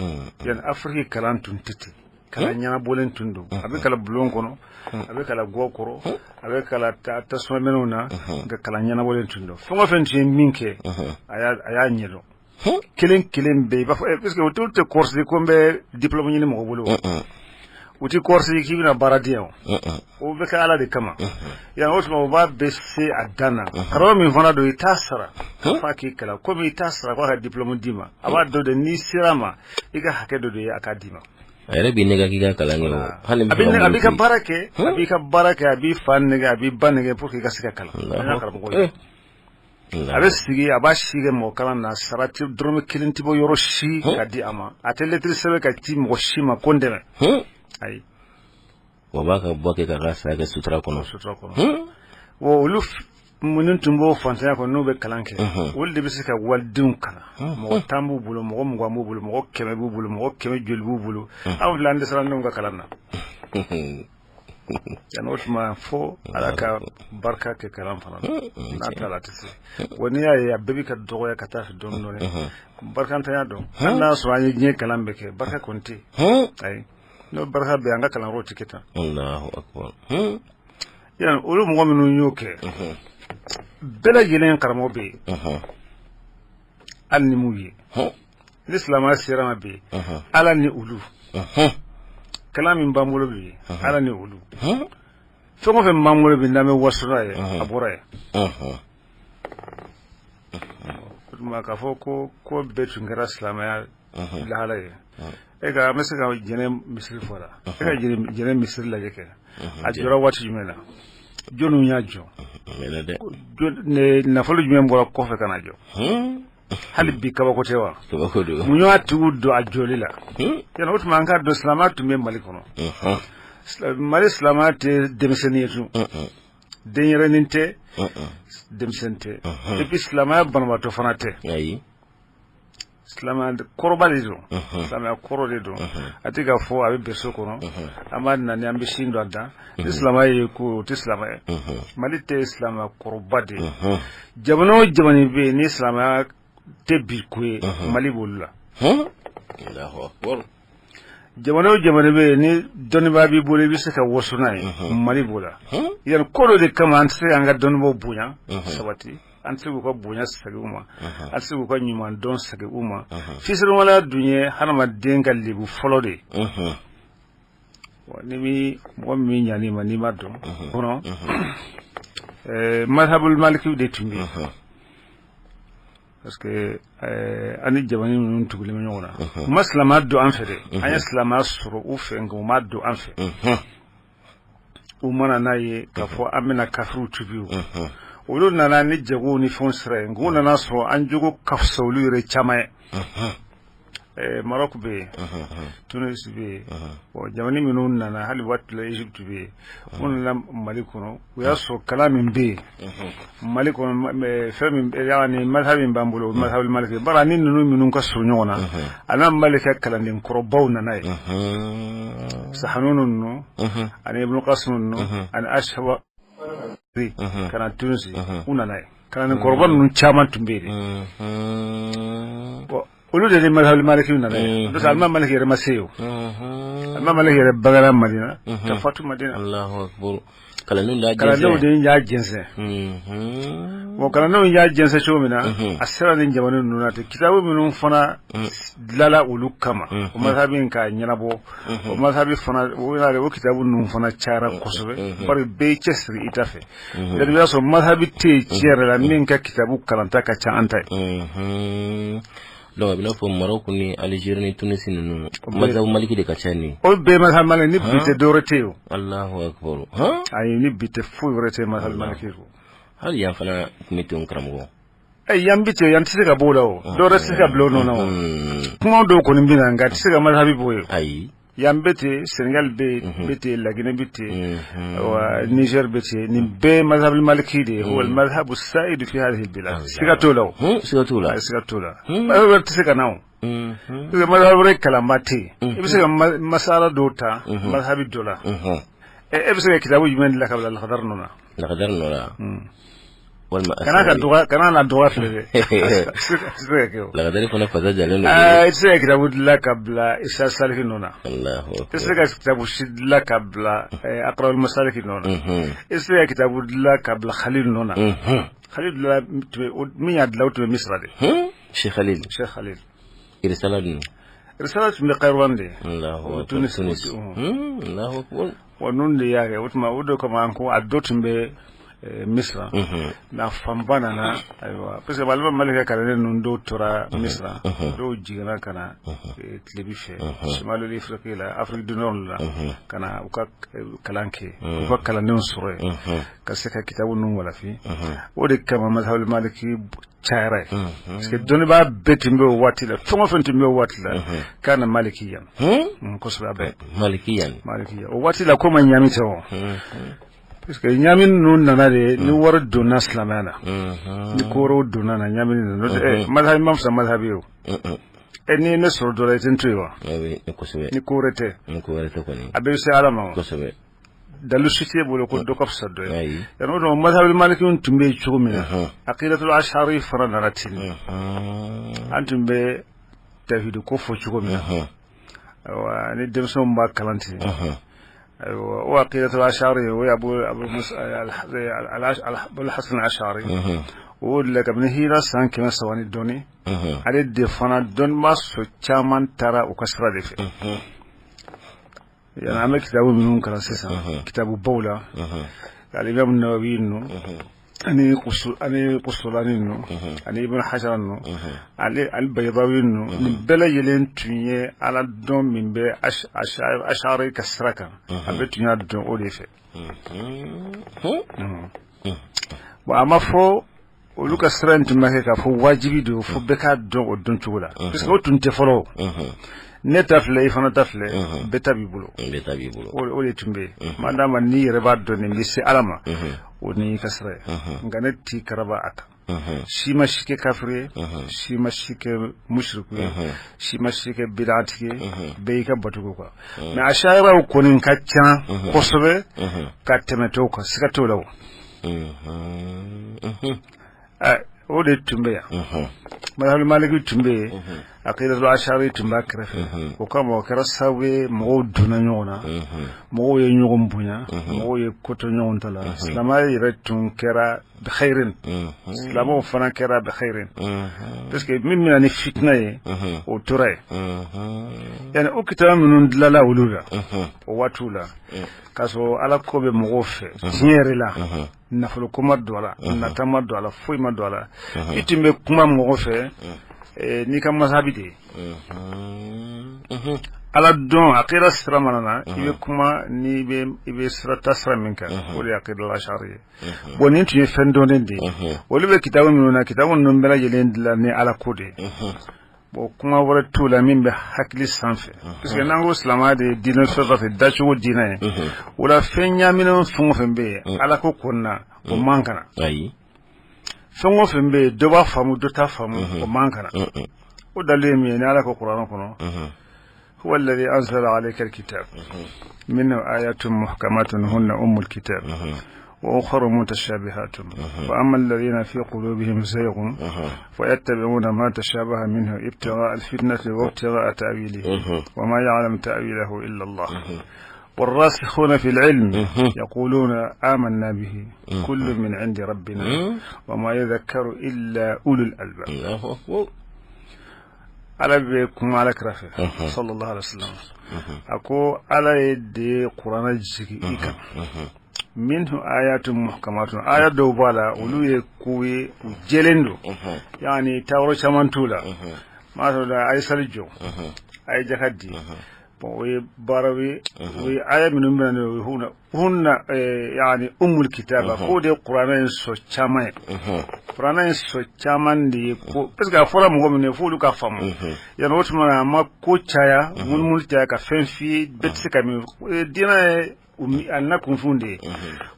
Yani Afiriki kalan tun tɛ ten. Kalan ɲɛnabɔlen tun don, a bɛ kalan bulon kɔnɔ, a bɛ kalan gwa kɔrɔ, a bɛ kalan tasumamɛnɛw na, nka kalan ɲɛnabɔlen tun don. Fɛn o fɛn tun ye min kɛ, a y'a ɲɛdɔn. Kelen kelen bɛɛ i b'a fɔ, parce que o tɛ course ko n bɛ diplôme ɲini mɔgɔ bolo, u tɛ course k'i bɛna baara di yan, o bɛ kɛ Ala de kama. Yan o tuma o b'a bɛ se a dan na. Karamɔgɔ min fana don, i t'a sara f'a k'i kalan, komi i t'a sara k'a ka diplôme d'i ma. A b'a dɔn de n'i sera a ma, i ka hakɛ dɔ de ye a k'a d'i ma. A yɛrɛ b'i nɛgɛ k'i ka kalan kɛ. Hali a b'i ka baara kɛ, a b'i ka baara kɛ, a b'i fa nɛgɛ, a b'i ba nɛgɛ pour que i ka se ka kalan. An y'a karamɔgɔ ye, a bɛ sigi, a b'a si kɛ mɔgɔ kalan na, sara tɛ, dɔrɔmɛ kelen tɛ bɔ yɔrɔ si ka di a ma. A tɛ lɛtiri sɛbɛn ka ci mɔgɔ si ma ko n dɛmɛ, ayi. O b'a ka bɔ kɛ k'a ka saya kɛ sutura kɔnɔ. Sutura kɔnɔ. Wa olu minnu tun b'o fantanya kɔnɔ, n'u bɛ kalan kɛ, olu de bɛ se ka walidenw kalan. Mɔgɔ 10 b'u bolo, mɔgɔ 20 b'u bolo, mɔgɔ 100 b'u bolo, mɔgɔ 100 joli b'u bolo. Anw filɛ, an dɛsɛra an denw ka kalan na yan. O tuma fo Ala ka barika kɛ kalan fana n'a t'a la, a tɛ se. Wa n'i y'a ye a bɛɛ bɛ ka dɔgɔya ka taa fɛ dɔɔnin dɔɔnin, barikantanya dɔn. Hali n'a sɔrɔ an ye diɲɛ kalan bɛɛ kɛ, barika kɔni tɛ yen, ayi. N'o barika bɛ, an ka kalanyɔrɔw tɛ kɛ tan. Allahu akbar. Yan olu mɔgɔ minnu y'o kɛ, bɛɛ lajɛlen karamɔgɔ bɛ yen, hali ni m'u ye. Ni silamɛya sera ma bi, Ala ni olu, kalan min b'an bolo bi, Ala ni olu, fɛn o fɛn b'an bolo bi n'an bɛ waso n'a ye, a bɔra yen. O tuma k'a fɔ ko ko bɛɛ tun kɛra silamɛya lahala ye, e ka an bɛ se ka Jɛnɛ misiri fɔ la. E ka Jɛnɛ misiri lajɛ kɛ, a jɔra waati jumɛn na? Jɔnniw y'a jɔ? Nafolo jumɛn bɔra kɔfɛ ka na jɔ? Hali bi kabako tɛ wa? Mun y'a tigiw don a jɔli la? Yala o tuma an k'a dɔn silamɛya tun bɛ Mali kɔnɔ. Mali silamɛya tɛ denmisɛnnin ye tun, denyɛrɛnin tɛ, denmisɛnnin tɛ, et puis silamɛya banabaatɔ fana tɛ. Silamɛya kɔrɔba de don, silamɛya kɔrɔ de don. A tɛ k'a fɔ a bɛ berceau kɔnɔ, an b'a nani, an bɛ sin don a da. Ni silamɛya ye ko, o tɛ silamɛya ye. Mali tɛ silamɛya kɔrɔba de ye. Jamana o jamana bɛ yen ni silamɛya tɛ bi ko ye, Mali b'olu la. Jamana o jamana bɛ yen ni dɔnnibaa b'i bolo, i bɛ se ka waso n'a ye, Mali b'o la. Yan ko dɔ de kama an tɛ se k'an ka dɔnnibaaw bonya sabati, an tɛ se k'u ka bonya segin u ma, an tɛ se k'u ka ɲuman dɔn segin u ma. Fisiriwaleya dun ye hadamaden ka lebu fɔlɔ de ye. Ni mi mɔgɔ min ɲan'i ma, n'i ma dɔn kɔnɔ, mazhabul malikiw de tun bɛ yen, parce que an ni jamana ninnu tugulen bɛ ɲɔgɔn na. U ma silamɛya don an fɛ dɛ, an ye silamɛya sɔrɔ u fɛ, nka u ma don an fɛ. U mana n'a ye k'a fɔ an bɛna kafiriw tubi, o olu nana ni jagow ni fɛnw sira ye, nka u nana sɔrɔ an jogo ka fisa olu yɛrɛ caman ye. Maroc bɛ yen, Tunis bɛ yen. Bon, jamana minnu nana, hali waati la Égypte bɛ yen, minnu nana Mali kɔnɔ, u y'a sɔrɔ kalan min bɛ yen Mali kɔnɔ, fɛn min yani mazhabi min b'an bolo, o mazhabi maliki. Bari ni ninnu minnu ka surun ɲɔgɔn na, alimami Malik ka kalanden kɔrɔbaw nana yen, Sahanunu ninnu ani Ibn Qasim ninnu ani Ashaba ka na Tunisi, u nana yen. Kalanden kɔrɔba ninnu caman tun bɛ yen de. Bon, olu de ni mazhabi maliki nana yen, parce que alimami Malik yɛrɛ ma se yen o. Alimami Malik yɛrɛ bangera Madina ka fatu Madina. Allahu akbar, kalandenw y'a jɛnsɛn. Kalandenw de y'a jɛnsɛn. Bon, kalandenw y'a jɛnsɛn cogo min na, a sera nin jamana ninnu na ten. Kitabu minnu fana dilala olu kama, o mazhabi in k'a ɲɛnabɔ, o mazhabi fana, o yɛrɛ, o kitabu ninnu fana cayara kosɛbɛ, bari bɛɛ y'i cɛsiri i ta fɛ. I b'a sɔrɔ mazhabi tɛ yen tiɲɛ yɛrɛ la min ka kitabu kalanta ka ca an ta ye. Donc a bɛ n'a fɔ Maroc ni Algérie ni Tunisie ninnu, mazhabu maliki de ka ca nin. O bɛɛ mazhabi maliki. Ni bi tɛ, dɔwɛrɛ tɛ yen o. Allahu akbar. Ayi, ni bi tɛ, foyi wɛrɛ tɛ mazhabi maliki kɔ. Hali yan fana tun bɛ ten, karamɔgɔ. Ɛ, yan bi ten, yan tɛ se ka b'o la o. Dɔwɛrɛ tɛ se ka bila o nɔ na o. Kuma dɔw kɔni bɛ na, nka tɛ se ka mazhabi b'o ye. Ayi. Yan bɛ ten, Sénégal bɛ yen, bɛ ten, Laginɛ bɛ ten, wa Niger bɛ ten. Nin bɛɛ mazhabi maliki de ye. Huwa al-madhhabu as-sa'id fi hadhihi al-bilad. Siga t'o la o. Siga t'o la. Siga t'o la. Mazhabi wɛrɛ tɛ se ka na o, parce que mazhabi wɛrɛ kalanba tɛ yen. I bɛ se ka masala dɔw ta mazhabi dɔ la. E bɛ se ka kitabu jumɛn dilan ka bila Lakadari nɔ na? Lakadari nɔ la, walima Kana ka dɔgɔ, kana na dɔgɔ filɛ dɛ, a tɛ se ka kɛ o. Lakadari fana fasa jalen don. I tɛ se ka kitabu dilan ka bila Isa Saliki nɔ na. Allahu I tɛ se ka kitabu si dilan ka bila Aqrabul Masaliki nɔ na. I tɛ se ka kitabu dilan ka bila Khalil nɔ na. Khalil dilan, min y'a dilan, o tun bɛ Misira de. Cheikh Khalil. Cheikh Khalil. Irisala dun? Risala tun bɛ Kairouan de. Allahu akbar. Tunis. Tunis. Allahu akbar. Wa ninnu de y'a kɛ. O tuma, o de kama an ko a dɔ tun bɛ Misira, mais a fanba nana. Ayiwa, parce que alimami Malik ka kalanden ninnu dɔw tora Misira, dɔw jiginna ka na tilebi fɛ, Shimalul Ifriqi la, Afrique du Nord la, ka na u ka kalan kɛ, u ka kalandenw sɔrɔ yen ka se ka kitabu ninnu walafi. O de kama mazhabi maliki cayara ye, parce que dɔnnibaa bɛɛ tun bɛ o waati la, fɛn o fɛn tun bɛ o waati la, kana maliki yan kosɛbɛ, a bɛɛ. Maliki yan. Maliki yan o waati la, ko ma ɲami tɛ o, parce que ɲami ninnu nana de ni wari donna silamɛya la, ni ko wɛrɛw donna na, ɲami nana. N'o tɛ, mazhabi ma fisa mazhabi ye o. Ɛ, n'i ye ne sɔrɔ dɔ la, i tɛ n to yen wa? Kosɛbɛ. Ni ko wɛrɛ tɛ. Ni ko wɛrɛ tɛ kɔni. A bɛɛ bɛ se Ala ma wa? Kosɛbɛ. Dalu si t'e bolo ko dɔ ka fisa dɔ ye. Ayi. Yan o dɔn, mazhabi malikiw tun bɛ yen cogo min na, aqidatul ashari fana nana ten. An tun bɛ tawhid ko fɔ cogo min na, ayiwa, ni denmisɛnw b'a kalan ten, ayiwa, o aqidatul ashari, o ye Abu Hasan Ashari, o de la kabini hira san 300 ni dɔɔni, ale de fana dɔnnibaa sɔ caman taara u ka sira de fɛ. Yani an bɛ kitabu minnu kalan sisan, kitabu baw la, alimami Nawawi ninnu ani Qustulani ninnu ani Ibn Hajar ninnu, ale al-Baydawi ninnu, nin bɛɛ lajɛlen tun ye Ala dɔn min bɛ Ashari ka sira kan, a bɛɛ tun y'a dɔn o de fɛ. Bon, a ma fɔ olu ka sira in tun bɛ kɛ k'a fɔ wajibi don fo bɛɛ k'a dɔn o dɔn cogo la, parce que o tun tɛ fɔlɔ. Ne ta filɛ, i fana ta filɛ, bɛɛ ta b'i bolo. Bɛɛ ta b'i bolo. O de tun bɛ yen. Maa d'a ma, n'i yɛrɛ b'a dɔn nin bɛ se Ala ma, o n'i ka sira ye. Nka ne t'i karaba a kan. Si ma si kɛ kafiri ye, si ma si kɛ musiriku ye, si ma si kɛ bidatigi ye, bɛɛ y'i ka batugu kan. Mais ashayiraw kɔni ka ca kosɛbɛ ka tɛmɛ tɔw kan, siga t'o la o. O de tun bɛ yan. Mazhabi maliki tun bɛ yen, aqidatul ashari tun b'a kɛrɛfɛ. O kama, o kɛra sababu ye mɔgɔw donna ɲɔgɔn na, mɔgɔw ye ɲɔgɔn bonya, mɔgɔw ye ko to ɲɔgɔn ta la. Silamɛya yɛrɛ tun kɛra bi khairin, silamɛw fana kɛra bi khairin, parce que min bɛna ni fitina ye, o tora yen. Yani o kitaba minnu dilanla olu la o waatiw la, k'a sɔrɔ Ala ko bɛ mɔgɔw fɛ tiɲɛ yɛrɛ la, nafolo ko ma don a la, nata ma don a la, foyi ma don a la. I tun bɛ kuma mɔgɔ fɛ n'i ka masabi de ye. Ala dɔn akida sira mana na, i bɛ kuma n'i bɛ i bɛ sira ta sira min kan, o de ye akida ashari ye. Bon, nin tun ye fɛn dɔnnen de ye. Olu bɛ kitabu minnu na, kitabu ninnu bɛɛ lajɛlen dilan ni Ala ko de ye. Bon, kuma wɛrɛ t'o la min bɛ hakili sanfɛ, parce que n'an ko silamɛya de ye diinɛ fɛn o fɛn dacogo diinɛ ye, o la fɛn ɲaaminen fɛn o fɛn bɛ yen ala ko kɔni na, o man kan na. Ayi. Fɛn o fɛn bɛ yen, dɔ b'a faamu, dɔ t'a faamu, o man kan na. O dalilu ye min ye, ni ala ko kuranɛ kɔnɔ: هو الذي أنزل عليك الكتاب منه آيات محكمات هن أم الكتاب وأخر متشابهات، فأما الذين في قلوبهم زيغ فيتبعون ما تشابه منه ابتغاء الفتنة وابتغاء تأويله وما يعلم تأويله إلا الله والراسخون في العلم يقولون آمنا به كل من عند ربنا وما يذكر إلا أولو الألباب. الله أكبر. Ala bɛ kuma ala kira fɛ sallallahu alaihi wasallam, a ko ala ye de kuranɛ jigin i kan, minhu ayatun muhkamatun, aya dɔw b'a la, olu ye ko ye, u jɛlen don, yani taaworo caman t'u la. Maa sɔrɔ la, a ye sali jɔ, a ye jaka di. Bon, o ye baaraw ye, o ye aya minnu bɛ na, o ye hunna hunna, yani umul kitaba, k'o de ye kuranɛ in sɔ caman ye. Kuranɛ in sɔ caman de ye ko, parce que a fɔra mɔgɔ minnu ye f'olu ka faamu. Yani o tuma na, a ma ko caya, munumunu caya ka fɛn f'i ye bɛɛ tɛ se ka min. Diinɛ ye a na kunfin de ye.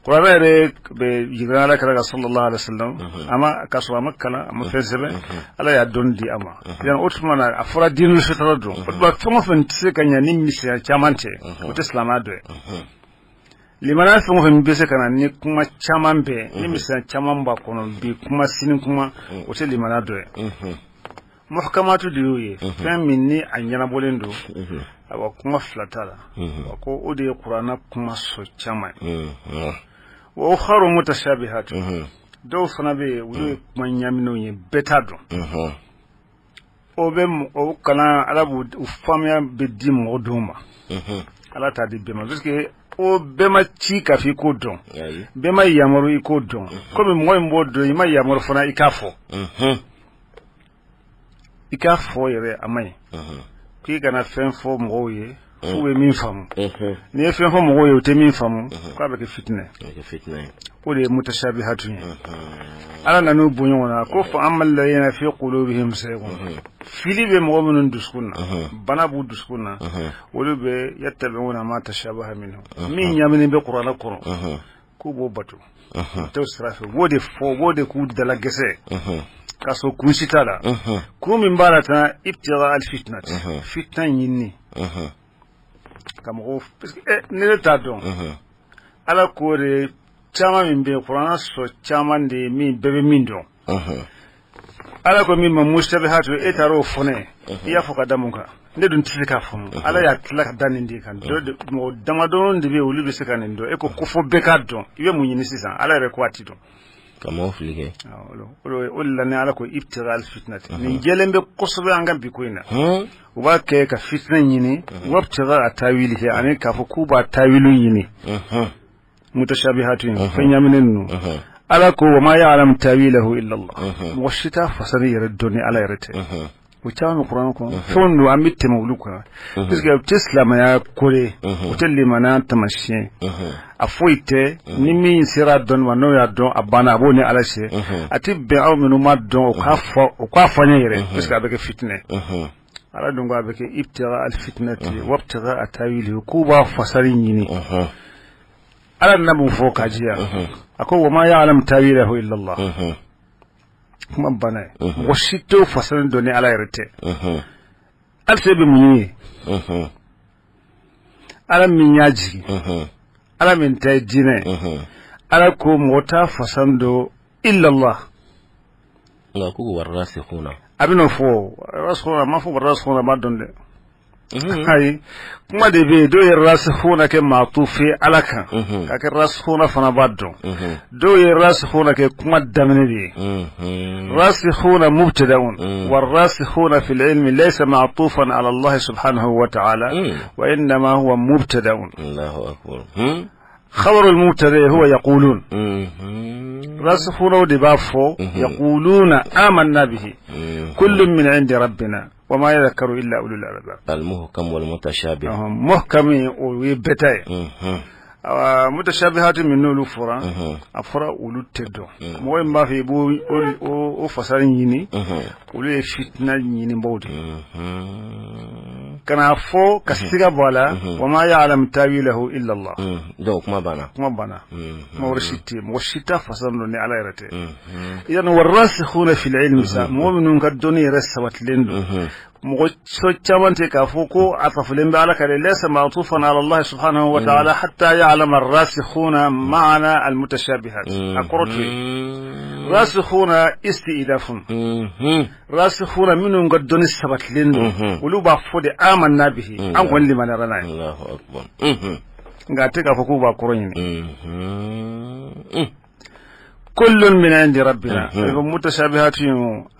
Kuranɛ yɛrɛ bɛ jiginna ala kira kan sallallahu alaihi wasallam, a ma k'a sɔrɔ a ma kalan, a ma fɛn sɛbɛn, ala y'a dɔnni di a ma. Yani o tuma na, a fɔra diinɛ sotara don. O tuma, fɛn o fɛn tɛ se ka ɲɛ ni misɛnya caman tɛ, o tɛ silamɛya dɔ ye. Limaniya fɛn o fɛn bɛ se ka na ni kuma caman bɛɛ, ni misɛnya caman b'a kɔnɔ, bi kuma, sini kuma, o tɛ limaniya dɔ ye. Muhkamatu de y'o ye, fɛn min ni a ɲɛnabɔlen don, awa, kuma fila t'a la. Wa ko o de ye kuranɛ kuma sɔ caman ye. Wa ukharu mutashabihatu, dɔw fana bɛ yen, olu ye kuma ɲaminenw ye, bɛɛ t'a dɔn. O bɛ o kalan, ala b'o faamuya bɛ di mɔgɔ dɔw ma, ala t'a di bɛɛ ma, parce que o bɛɛ ma ci k'a fɔ i k'o dɔn, bɛɛ ma yamaru i k'o dɔn. Komi mɔgɔ min b'o dɔn, i ma yamaru fana i k'a fɔ. I k'a fɔ yɛrɛ, a ma ɲi k'i kana fɛn fɔ mɔgɔw ye f'u bɛ min faamu. N'i ye fɛn fɔ mɔgɔw ye, u tɛ min faamu, k'a bɛ kɛ fitinɛ. O de ye mutashabihatu ye. Ala nan'u bɔ ɲɔgɔn na ko fa amma alladhina fi qulubihim zaygun, fili bɛ mɔgɔ minnu dusukun na, bana b'u dusukun na, olu bɛ yattabi'una ma tashabaha minhu, min ɲaminen bɛ kuranɛ kɔnɔ, k'u b'o bato, u t'o sira fɛ, u b'o de fɔ, u b'o de k'u dala gɛsɛ, k'a sɔrɔ kun si t'a la. Kun min b'a la tan, ibtigha al-fitna, fitna ɲini ka mɔgɔw, parce que ne de t'a dɔn. Ala ko de caman min bɛ yen, kuranɛ sɔ caman de ye min bɛɛ bɛ min dɔn. Ala ko min ma mustabihatu, e taara o fɔ ne ye, i y'a fɔ ka da mun kan? Ne dun tɛ se k'a faamu. Ala y'a tila ka da nin de kan. Mɔgɔ damadɔni de bɛ yen, olu bɛ se ka nin dɔn. E ko fɔ bɛɛ k'a dɔn, i bɛ mun ɲini sisan? Ala yɛrɛ ko a ti dɔn. Ka mɔgɔw fili kɛ. O de la, ni ala ko ibtigha al-fitnati, nin jɛlen bɛ kosɛbɛ an ka bi ko in na. U b'a kɛ ka fitinɛ ɲini, wabtigha tawilihi, ani k'a fɔ k'u b'a tawilu ɲini, mutashabihatu in, fɛn ɲaminen ninnu. Ala ko wa ma ya'lamu tawilahu illa Allah, mɔgɔ si t'a fasari yɛrɛ dɔn ni ala yɛrɛ tɛ. O caman bɛ kuranɛ kɔnɔ, fɛnw don an bɛ tɛmɛ olu kan, parce que u tɛ silamɛya ko ye, u tɛ limaniya taamasiyɛn a foyi tɛ. Ni min sera a dɔnni ma, n'o y'a dɔn, a banna, a b'o ni ala cɛ. A tɛ bɛn aw minnu ma dɔn, o k'a fɔ, o k'a fɔ an ye yɛrɛ, parce que a bɛ kɛ fitinɛ. Ala dun ko a bɛ kɛ ibtigha al-fitnati wabtigha tawilihi, k'u b'a fasari ɲini. Ala nana mun fɔ k'a jiya? A ko wa ma ya'lamu tawilahu illa Allah. Kuma banna ye. Mɔgɔ si t'o fasari dɔn ni ala yɛrɛ tɛ. Halisa e bɛ mun ɲini ye? Ala min y'a jigin, ala min ta ye diinɛ ye, ala ko mɔgɔ t'a fasari dɔn illa Allah. Nka k'u warasikhuna. A bɛ n'o fɔ rasikhuna, a ma fɔ rasikhuna b'a dɔn dɛ. Ayi, kuma de bɛ yen, dɔw ye rasikhuna kɛ maatufi ala kan, ka kɛ rasikhuna fana b'a dɔn. Dɔw ye rasikhuna kɛ kuma daminɛ de ye, rasikhuna mubtada'un, warasikhuna fil ilmi laysa ma'tufan ala Allah subhanahu wa ta'ala wa innama huwa mubtada'un. Allahu akbar. خبر المبتدا هو يقولون، راسخون de b'a fɔ يقولون آمنا به كل من عند ربنا وما يذكر إلا أولو الألباب. المحكم والمتشابه. محكم o ye bɛɛ ta ye. Awa mutashabihatu min n'olu fɔra, a fɔra olu tɛ dɔn. Mɔgɔ min b'a fɛ i b'o o fasari ɲini, olu ye fitina ɲinibaw de ye. Kana fɔ ka siga bɔ a la, wa ma ya'lamu tawilahu illa Allah. Donc kuma banna. Kuma banna, kuma wɛrɛ si tɛ yen, mɔgɔ si t'a fasari dɔn ni Ala yɛrɛ tɛ. Idan warasikhuna fil ilmi sa, mɔgɔ minnu ka dɔnni yɛrɛ sabatilen don, mɔgɔ so caman tɛ k'a fɔ ko a tafulen bɛ Ala kan dɛ. Laysa ma'tufan ala Allah subhanahu wa ta'ala hatta ya'lama ar-rasikhuna ma'ana al-mutashabihat. A kɔrɔ to yen, rasikhuna isti'nafun, rasikhuna minnu ka dɔnni sabatilen don, olu b'a fɔ de amanna bihi, an kɔni limaniyara n'a ye. Allahu akbar. Nka a tɛ k'a fɔ k'u b'a kɔrɔ ɲini. Kullun min indi rabbina. Ko mutashabihatu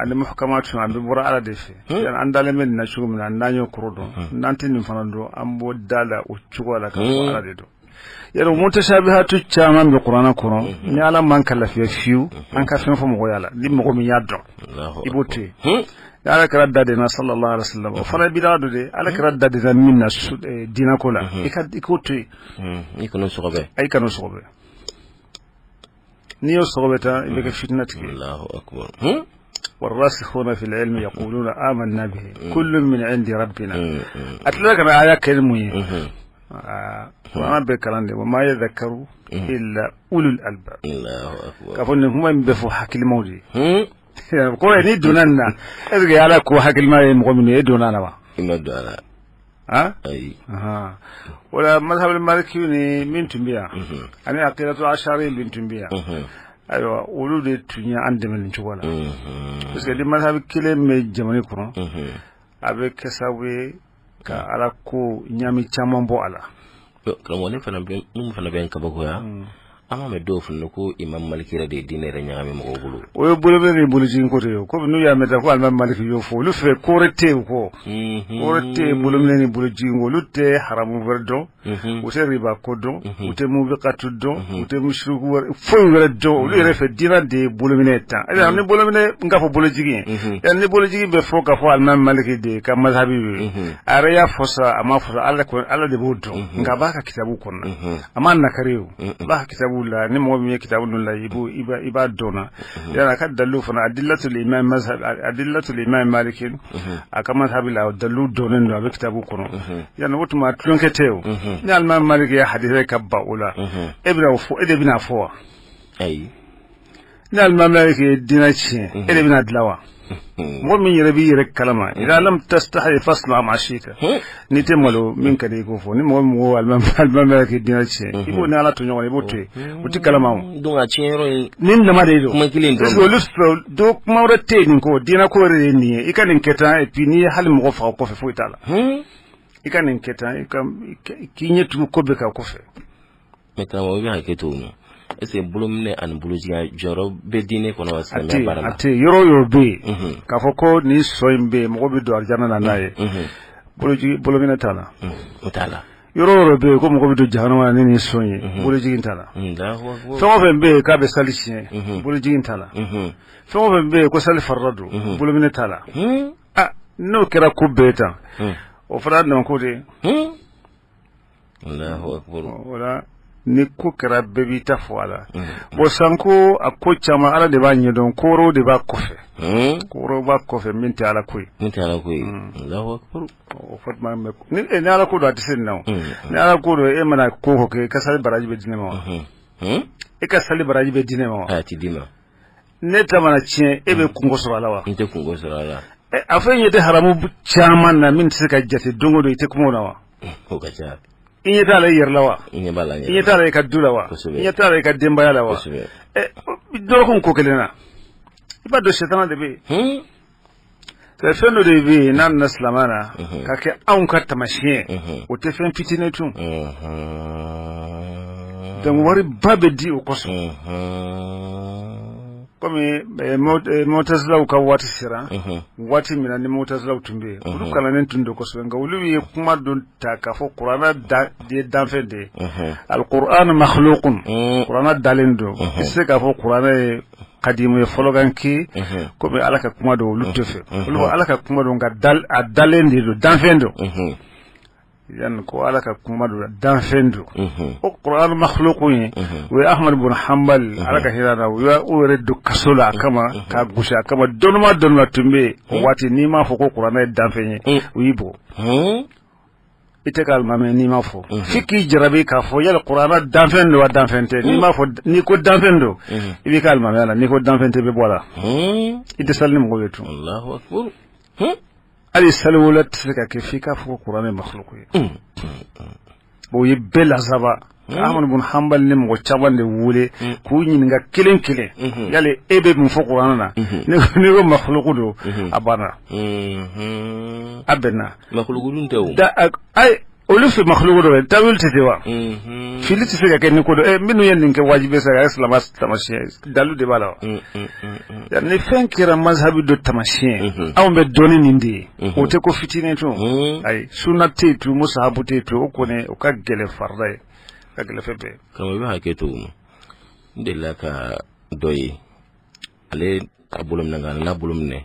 ani muhkamatu, an bɛ bɔra Ala de fɛ. An dalen bɛ nin na cogo min na, n'an y'o kɔrɔ dɔn, n'an tɛ nin fana dɔn, an b'o da la o cogo la k'a fɔ Ala de don. Yɛrɛ mutashabihatu caman bɛ kuranɛ kɔnɔ, ni Ala man ka lafiya fiyewu an ka fɛn fɔ mɔgɔ la. Ni mɔgɔ min y'a dɔn, i b'o to yen. Ni Ala kira da dena sallallahu alaihi wasallam, o fana bida dɔ de. Ala kira da dena min na diinɛ ko la, i k'o to yen. I kana sɔgɔbɛ. I kana sɔgɔbɛ. N'i y'o sɔgɔbɛ ta, i bɛ kɛ fitina tigi ye. Allahu akbar. والراسخون في العلم يقولون آمنا به كل من عند ربنا. A tilala ka na aya kɛ ni mun ye? Kuranɛ bɛ kalan de, وما يذكر إلا أولو الألباب. Allahu akbar. K'a fɔ nin kuma in bɛ fɔ hakilimaw de ye. Ko n'i donna nin na, est ce que Ala ko hakilima ye mɔgɔ minnu ye, e donna a la wa? I ma don a la. Han. Ayi. Wala mazhab maliki ni min tun bɛ yan, ani aqidatu ashari min tun bɛ yan, ayiwa, olu de tun ye an dɛmɛ nin cogo la, parce que ni mazhab kelen bɛ jamana kɔnɔ, a bɛ kɛ sababu ye ka Ala ko ɲami caman bɔ a la. Karamɔgɔ, ne fana bɛ mun fana bɛ n kabakoya, an b'a mɛn dɔw fana ko Imam Maliki yɛrɛ de ye diinɛ yɛrɛ ɲagami mɔgɔw bolo. O ye bolo ni bolojigin ko de ye. Komi n'u y'a mɛn tan ko alimami Maliki y'o fɔ, olu fɛ ko wɛrɛ tɛ yen, kɔ ko wɛrɛ tɛ yen bolominɛ ni bolojigin ko. Olu tɛ haramu wɛrɛ dɔn, u tɛ riba ko dɔn, u tɛ mubiqatu dɔn, u tɛ mushriku wɛrɛ foyi wɛrɛ dɔn. Olu yɛrɛ fɛ, diinɛ de ye bolominɛ tan. Ni bolominɛ n k'a fɔ bolojigin ye, ni bolojigin bɛ fɔ k'a fɔ alimami Maliki de ye ka mazhabi ye, a yɛrɛ y'a fɔ sa, a m'a fɔ sa, Ala de b'o dɔn. Nka a b'a ka kitabu kɔnɔna, a m'a nakari o, a b'a ka kitabu la. Ni mɔgɔ min ye kitabu ninnu la, i b'o i b'a dɔn na. Yala a ka dalilu fana, adillatul imam mazhab, adillatul imam Maliki, a ka mazhabi la, dalilu dɔnnen don, a bɛ kitabu kɔnɔ. Yani o tuma tulonkɛ tɛ o. Ni alimami Maliki ye hadisa ka ba o la, e bɛna o fɔ, e de bɛna fɔ wa? Ayi. Ni alimami Maliki ye diinɛ tiɲɛ, e de bɛna dilan wa? Mɔgɔ min yɛrɛ b'i yɛrɛ kalama, idha lam tastahi fasna ma shita. N'i tɛ malo, min ka di i k'o fɔ. Ni mɔgɔ min ko alimami Maliki ye diinɛ tiɲɛ, i b'o ni Ala to ɲɔgɔn na, i b'o to yen, o tɛ kalama o. Donc a tiɲɛ yɔrɔ in nin nama de don. Kuma kelen parce que olu fɛ, do kuma wɛrɛ tɛ yen nin kɔ. Diinɛ ko yɛrɛ de ye nin ye, i ka nin kɛ tan, et puis n'i ye hali mɔgɔ faga kɔfɛ, foyi t'a la. I ka nin kɛ tan, i ka k'i ɲɛ tugu ko bɛɛ kan kɔfɛ. Mais karamɔgɔ, i bɛ hakɛ to yen, est ce que bolominɛ ani bolojigin jɔyɔrɔ bɛ diinɛ kɔnɔ wa, silamɛya baara la? A tɛ yɔrɔ o yɔrɔ bɛ yen k'a fɔ ko nin sɔ in bɛ yen, mɔgɔ bɛ don arijana na n'a ye, bolojigin bolominɛ t'a la. O t'a la. Yɔrɔ o yɔrɔ bɛ yen ko mɔgɔ bɛ don jahanama na ni nin sɔn ye, bolojigin t'a la. Fɛn o fɛn bɛ yen k'a bɛ sali tiɲɛ, bolojigin t'a la. Fɛn o fɛn bɛ yen ko sali farida don, bolominɛ t'a la. Ah, n'o kɛra ko bɛɛ tan, o fana dama ko de ye. Allahu akbar. Wala ni ko kɛra, bɛɛ b'i ta fɔ a la. Bon, sanko a ko caman, Ala de b'a ɲɛdɔn. Ko wɛrɛw de b'a kɔfɛ, ko wɛrɛw b'a kɔfɛ min tɛ Ala ko ye. Min tɛ Ala ko ye, Allahu akbar. O fɔ tuma mɛ, ni Ala ko don, a tɛ se nin na o. Ni Ala ko don, e mana ko o ko kɛ, i ka sali baraji bɛ di ne ma wa? E ka sali baraji bɛ di ne ma wa? A ti d'i ma. Ne ta mana tiɲɛ, e bɛ kungo sɔrɔ a la wa? N tɛ kungo sɔrɔ a la. A fɔ e ɲɛ tɛ haramu caman na min tɛ se ka jate don o don, i tɛ kuma o la wa? O ka ca. I ɲɛ t'a la i yɛrɛ la wa? I ɲɛ b'a la. I ɲɛ t'a la i ka du la wa? I ɲɛ t'a la i ka denbaya la wa? Dɔgɔkun ko kelen na, i b'a dɔn sɛtana de bɛ yen. Fɛn dɔ de bɛ yen n'a nana silamɛ na ka kɛ anw ka tamasiyɛn, o tɛ fɛn fitinin tun. Donc wariba bɛ di o kosɔn. Komi mutazilaw ka waati sera, waati min na ni mutazilaw tun bɛ yen, olu kalannen tun don kosɛbɛ, nka olu ye kuma dɔ ta k'a fɔ kuranɛ ye danfɛn de ye, alikuran makhlukun, kuranɛ dalen don. I tɛ se k'a fɔ kuranɛ ye kadimu ye, fɔlɔkan ke, komi Ala ka kuma don. Olu tɛ fɛ, olu ko Ala ka kuma don, nka a dalen de don, danfɛn don. Yan ko Ala ka kuma don danfɛn don o kuranɛ makhluku ye o ye Ahmad bun Hanbal Ala ka hinɛ na u y'o yɛrɛ don kaso la a kama k'a gosi a kama dɔnnibaa dɔnnibaa tun bɛ yen o waati n'i m'a fɔ ko kuranɛ ye danfɛn ye u y'i bugɔ i tɛ ka alimami n'i m'a fɔ f'i k'i jarabi k'a fɔ yala kuranɛ danfɛn don wa danfɛn tɛ n'i m'a fɔ n'i ko danfɛn don i b'i ka alimamiya la n'i ko danfɛn tɛ i bɛ bɔ a la i tɛ sali ni mɔgɔw ye tun hali saliwolo tɛ se ka kɛ f'i k'a fɔ ko kuranɛ makhluku ye o ye bɛɛ lasaba Ahmad bun Hanbal ni mɔgɔ caman de wele k'u ɲininka kelen kelen yali e bɛ mun fɔ kuranɛ na n'i ko makhluku don a banna a bɛnna makhluku dun tɛ o ayi olu fɛ makhluku don tawil tɛ ten wa fili tɛ se ka kɛ ni ko dɔ minnu ye nin kɛ wajibi sa ka kɛ silamɛ tamasiyɛn dalu de b'a la wa ni fɛn kɛra mazhabi dɔ tamasiyɛn anw bɛ dɔn ni nin de ye o tɛ ko fitinin tun ayi sunna tɛ yen tun musahabu tɛ yen tun o kɔni o ka gɛlɛn farida ye ka gɛlɛn fɛn bɛɛ karamɔgɔ i bɛ hakɛ to n delila ka dɔ ye ale ka bolo minɛ nka a nana bolo minɛ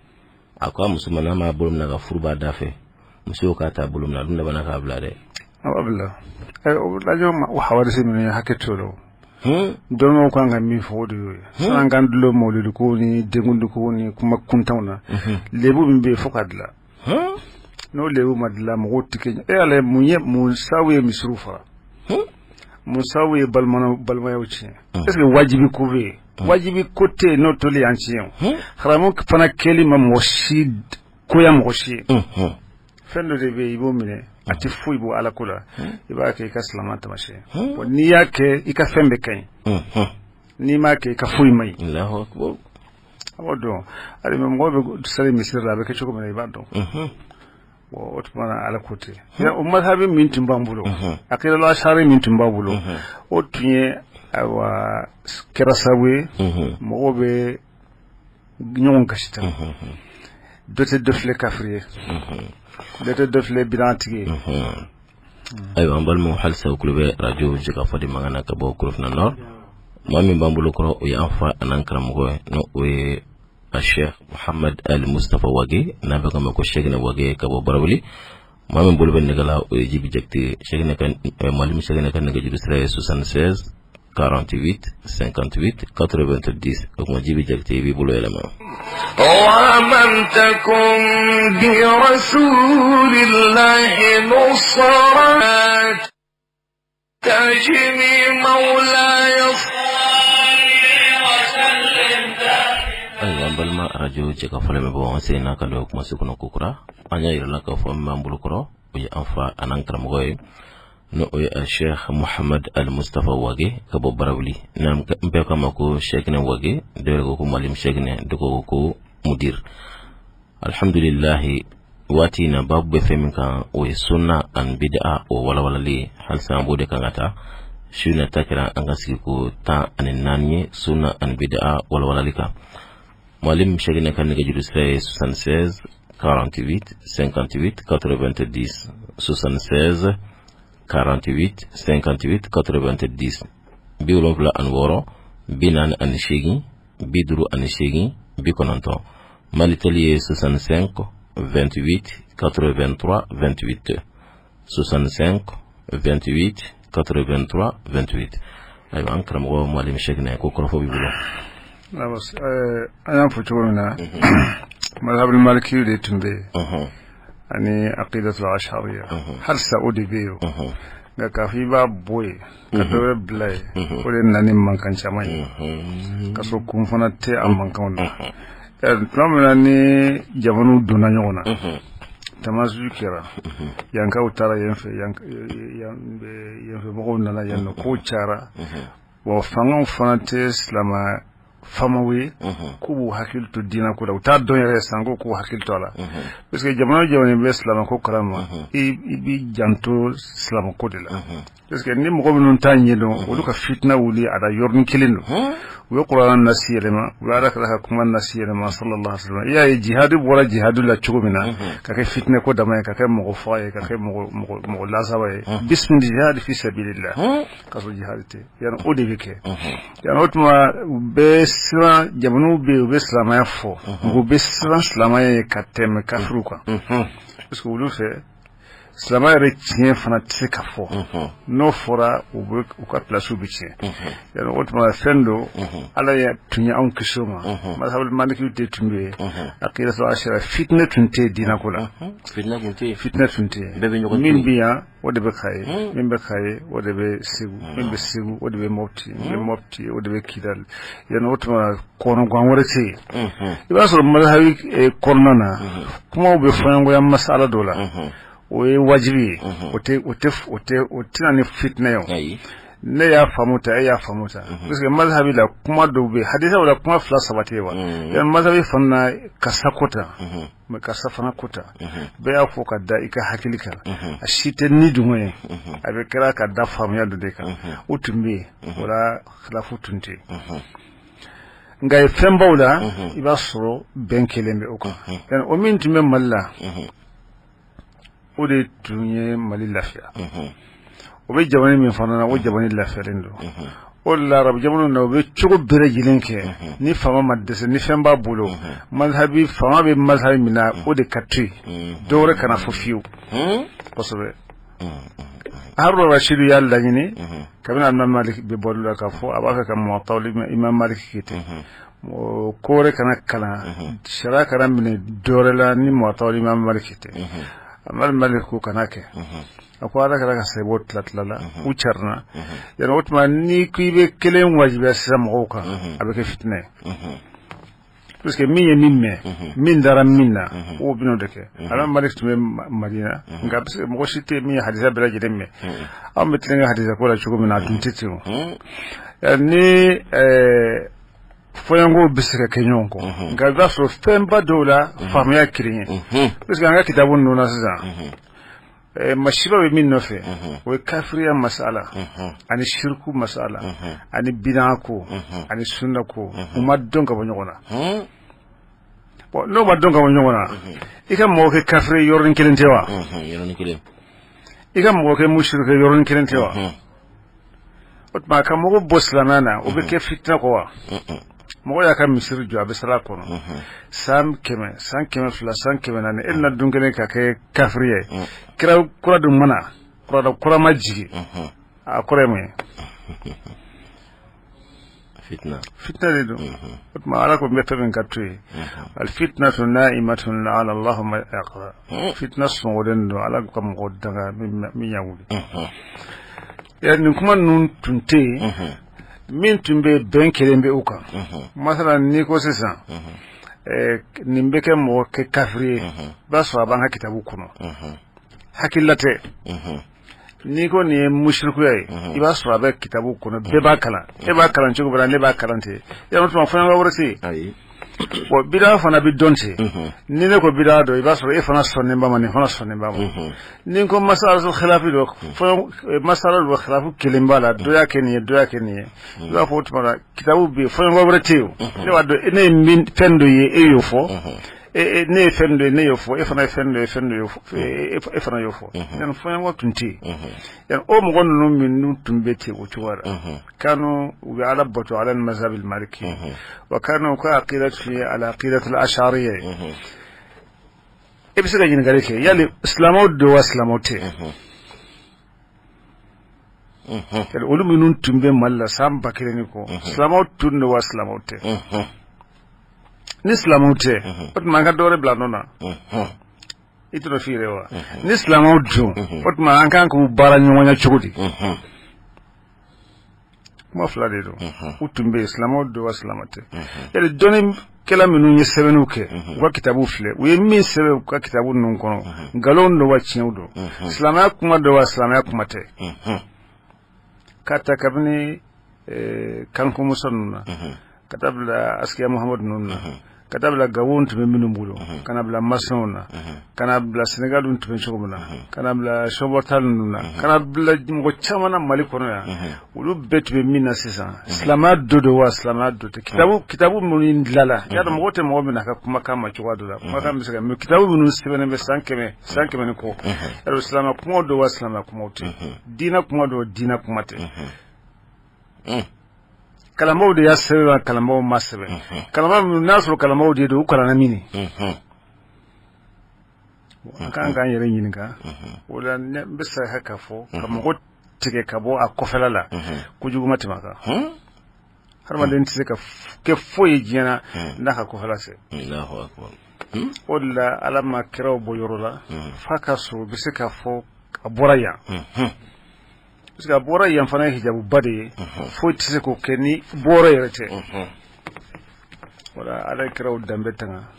a ko a muso ma n'a m'a bolo minɛ ka furu b'a da fɛ muso k'a t'a bolo minɛ a dun labanna k'a bila dɛ a b'a bila o lajɔ ma o hawadisi ninnu ye hakɛ t'o la dɔnnibaw kan ka min fɔ o de y'o ye sanni an k'an dulon mawuludi ko ni denkundi ko ni kuma kuntanw na lebu min bɛ yen fo ka dilan n'o lebu ma dilan mɔgɔw tɛ kɛ e ala mun ye mun sababu ye misiriw fara mun sababu ye balimayaw tiɲɛ est ce que wajibi ko bɛ yen wajibi ko tɛ yen n'o toli y'an tiɲɛ o haramu fana kɛli ma mɔgɔ si goya mɔgɔ si ye fɛn dɔ de bɛ yen i b'o minɛ a tɛ foyi bɔ ala ko la i b'a kɛ i ka silamɛ tamasiyɛn bon n'i y'a kɛ i ka fɛn bɛɛ ka ɲi n'i m'a kɛ i ka foyi man ɲi a b'o dɔn hali mɔgɔ bɛ sali misiri la a bɛ kɛ cogo min na i b'a dɔn bon o tuma na ala ko ten o mazhabi min tun b'an bolo akidal ashari min tun b'an bolo o tun ye ayiwa kɛra sababu ye mɔgɔw bɛ ɲɔgɔn gasi ta dɔ tɛ dɔ filɛ kafiri ye dɔ tɛ dɔ filɛ bidantigi ye ayiwa an balimaw halisa aw tulo bɛ arajo jɛkafɔ de mankan na ka bɔ korofina nord maa min b'an bolo kɔrɔ o ye an fa an'an karamɔgɔ ye n'o o ye a sheikh muhammad ali mustafa wage n'a bɛ k'a ma ko shekina wage ka bɔ barawuli maa min bolo bɛ nɛgɛ la o ye jibi jakite shekina ka malimu shekina ka nɛgɛjuru sira ye 76 48 58 90 o kuma jibi jakite i b'i bolo yɛlɛma ومن تكن برسول الله نصرة تجني مولاي ayiwa an balima arajo jɛkafɔ lamɛnbagaw an seginna ka don kumaso kɔnɔ kokura an y'a yira la k'a fɔ min b'an bolo kɔrɔ o ye an fa an'an karamɔgɔ ye n'o o ye sheikh muhammad al mustafa wage ka bɔ barawuli n'an bɛɛ k'a ma ko shekina wage dɔw yɛrɛ ko ko malim shekina dɔw ko ko mudir alhamdulilahi waati in na babu bɛ fɛn min kan o ye sunna ani bid'a o walawalali ye halisa an b'o de kan ka taa su in na ta kɛra an ka sigi ko 14 ye sunna ani bid'a walawalali kan malim shekina ka nɛgɛjuru sira ye 76 48 58 90 76 48 58 90 76 48 58 90 malitel ye 65 28 83 28 65 28 83 28 ayiwa an karamɔgɔ malim shekina ko kɔrɔfɔ b'i bolo an y'a fɔ cogo min na mazhabul maliki de tun bɛ yen ani aqidatul ashariya halisa o de bɛ yen nka k'a fɔ i b'a bɔ yen ka dɔ wɛrɛ bila yen o de nana ni mankan caman ye ka sɔrɔ kun fana tɛ a mankanw na tuma min na ni jamanaw donna ɲɔgɔn na tamazu kɛra yankaw taara yen fɛ yanfɛ mɔgɔw nana yan nɔ kow cayara wa fangaw fana tɛ silamɛ faamaw ye k'u b'u hakili to diinɛ ko la u t'a dɔn yɛrɛ sanko k'u hakili to a la parce que jamana o jamana bɛ silamɛ ko kalama i b'i janto silamɛ ko de la parce que ni mɔgɔ minnu t'a ɲɛdɔn olu ka fitina wuli a la yɔrɔnin kelen don u bɛ kuranɛ nasi yɛlɛma u bɛ ala kira ka kuma nasi yɛlɛma sallallahu alaihi wasallam i y'a ye jihadi bɔra jihadi la cogo min na ka kɛ fitinɛ ko dama ye ka kɛ mɔgɔ faga ye ka kɛ mɔgɔ lasaba ye bismi jihadi fi sabilillah ka sɔrɔ jihadi tɛ yan o de bɛ kɛ yan o tuma u bɛ siran jamanaw bɛ yen u bɛ silamɛya fɔ u bɛ siran silamɛya ye ka tɛmɛ kafiriw kan parce que olu fɛ Silamɛya yɛrɛ tiɲɛ fana tɛ se ka fɔ n'o fɔra u bɛ u ka pilasiw bɛ tiɲɛ yani o tuma fɛn don Ala ye tun ye anw kisi o ma mazhabu maliki de tun bɛ yen aqidatu ashariya fitinɛ tun tɛ yen diinɛ ko la fitinɛ tun tɛ yen fitinɛ tun tɛ yen bɛɛ bɛ ɲɔgɔn min bɛ yan o de bɛ Kayi min bɛ Kayi o de bɛ Segu min bɛ Segu o de bɛ Mɔpti min bɛ Mɔpti o de bɛ Kidali yani o tuma kɔnɔgan wɛrɛ tɛ yen i b'a sɔrɔ mazhabi kɔnɔna na kumaw bɛ fɔɲɔgɔnya masala dɔ la o ye wajibi ye o tɛ o tɛ o tɛ o tɛ na ni fitinɛ ye o ne y'a faamu tan e y'a faamu tan parce que mazhabi la kuma dɔw bɛ yen hadisaw la kuma fila saba tɛ yen wa yani mazhabi fana na karisa ko tan mais karisa fana ko tan bɛɛ y'a fɔ ka da i ka hakili kan a si tɛ ni dungɔ ye a bɛ kɛra ka da faamuya dɔ de kan o tun bɛ yen o la khilafu tun tɛ yen nka fɛnbaw la i b'a sɔrɔ bɛn kelen bɛ o kan o min tun bɛ mali la o de tun ye mali lafiya o bɛ jamana min fana na o jamana lafiyalen don o de la arabu jamanaw na u bɛ cogo bɛɛ lajɛlen kɛ ni faama ma dɛsɛ ni fɛn b'a bolo mazhabi faama bɛ mazhabi min na o de ka to yen dɔ wɛrɛ kana fɔ fiyewu kosɛbɛ Haruna Rasidu y'a laɲini kabini Imam Malik bɛ bɔ la k'a fɔ a b'a fɛ ka Muwatta Imam Malik kɛ ten ko wɛrɛ kana kalan sariya kana minɛ dɔ wɛrɛ la ni Muwatta Imam Malik tɛ Imam Malik ko kana kɛ a ko ala kɛra ka sahabaw tila tila la u carina yani o tuma n'i ko i bɛ kelen wajibiya sisan mɔgɔw kan a bɛ kɛ fitinɛ ye parce que min ye min mɛn min dara min na o bɛn'o de kɛ Imam Malik tun bɛ Madina nka parce que mɔgɔ si tɛ min ye hadisa bɛɛ lajɛlen mɛn anw bɛ tulonkɛ hadisa ko la cogo min na a tun tɛ ten o ni fɔɲɔgɔnkɔw bɛ se ka kɛ ɲɔgɔn kɔ nka i b'a sɔrɔ fɛnba dɔw la faamuya kelen ye parce que an ka kitabu ninnu na sisan masiba bɛ min nɔfɛ o ye kafiriya masala ani shiriku masala ani bidan ko ani sunna ko u ma dɔn ka bɔ ɲɔgɔn na bon n'o ma dɔn ka bɔ ɲɔgɔn na i ka mɔgɔ kɛ kafiri yɔrɔnin kelen tɛ wa i ka mɔgɔ kɛ musiriki yɔrɔnin kelen tɛ wa o tuma ka mɔgɔ bɔ silamɛya na o bɛ kɛ fitina kɔ wa mɔgɔ y'a ka misiri jɔ a bɛ sara kɔnɔ san 100 san 200 san 400 e nana don kelen ka kɛ kafiri ye kira kura dun ma na kuranɛ kura ma jigin a kɔrɔ ye mun ye fitina fitina de don o tuma ala ko n bɛ fɛn min ka to yen al fitnatu na'imatun la'ana Allahu man ayqadha fitina sunɔgɔlen don ala ka mɔgɔ danga min y'a wuli nin kuma ninnu tun tɛ yen min tun bɛ bɛn kelen bɛ u kan masala n'i ko sisan nin bɛ kɛ mɔgɔ kɛ kafiri ye i b'a sɔrɔ a b'an ka kitabu kɔnɔ hakilila tɛ n'i ko nin ye musirikuya ye i b'a sɔrɔ a bɛ kitabu kɔnɔ bɛɛ b'a kalan e b'a kalan cogo min na ne b'a kalan ten yɔrɔ tuma fɔɲɔgɔnkɔ wɛrɛ tɛ yen bon bida fana bɛ dɔn ten ni ne ko bida dɔn i b'a sɔrɔ e fana sɔnnen b'a ma nin fana sɔnnen b'a ma ni n ko masala khilafi dɔ masala dɔ khilafu kelen b'a la dɔ y'a kɛ nin ye dɔ y'a kɛ nin ye i b'a fɔ o tuma na kitabu bɛ yen fɔɲɔgɔnkɔ wɛrɛ tɛ yen ne b'a dɔn ne ye min fɛn dɔ ye e y'o fɔ ne ye fɛn dɔ ye ne y'o fɔ e fana ye fɛn dɔ ye fɛn dɔ ye e fana y'o fɔ yani fɔɲɔgɔnkɔ tun tɛ yen yani o mɔgɔ ninnu minnu tun bɛ ten o cogoya la kanu u bɛ ala bato ala mazhabi maliki wa kanu ka aqida tun ye al aqidatu al ashariya ye e bɛ se ka ɲininkali kɛ yali silamɛw don wa silamɛw tɛ olu minnu tun bɛ mali la san 1000 ni kɔ silamɛw tun don wa silamɛw tɛ ni silamɛw tɛ o tuma an ka dɔ wɛrɛ bila nɔ na i t'o f'i yɛrɛ wa ni silamɛw don o tuma an kan k'u baara ɲɔgɔnya cogo di kuma fila de don u tun bɛ yen silamɛw don wa silamɛ tɛ yali dɔnnikɛla minnu ye sɛbɛnniw kɛ u ka kitabu filɛ u ye min sɛbɛn u ka kitabu ninnu kɔnɔ nkalon don wa tiɲɛw don silamɛya kuma don wa silamɛya kuma tɛ ka ta kabini kanku musa ninnu na ka taa bila asikiya muhamadu ninnu na ka taa bila gawo tun bɛ minnu bolo ka na bila masɔnw na ka na bila senegal tun bɛ cogo min na ka na bila sɔbɔta ninnu na ka na bila mɔgɔ caman na mali kɔnɔ yan olu bɛɛ tun bɛ min na sisan silamɛya dɔ don wa silamɛya dɔ tɛ kitabu kitabu minnu dilanla y'a dɔn mɔgɔ tɛ mɔgɔ min na a ka kumakan ma cogoya dɔ la kumakan bɛ se ka mais kitabu minnu sɛbɛnnen bɛ san 100 san 100 ni kɔ y'a dɔn silamɛ kumaw don wa silamɛ kumaw tɛ diinɛ kuma don diinɛ kuma tɛ kalanbaaw de y'a sɛbɛn wa kalanbaaw ma sɛbɛn kalanbaa minnu n'a sɔrɔ kalanbaaw de don u kalanna min. An kan k'an yɛrɛ ɲininka o la. N bɛ se ka fɔ ka mɔgɔ tigɛ ka bɔ a kɔfɛla la, kojugu ma tɛmɛ a kan. Hadamaden tɛ se ka kɛ foyi ye diɲɛ na n'a ka kɔfɛla tɛ. O de la, Ala ma kiraw bɔ yɔrɔ la f'a ka sɔrɔ u bɛ se k'a fɔ a bɔra yan, parce que a bɔra yan fana ye hijabuba de ye, foyi tɛ se k'o kɛ ni bɔrɔ yɛrɛ tɛ. Wala Ala ye kiraw danbe tanga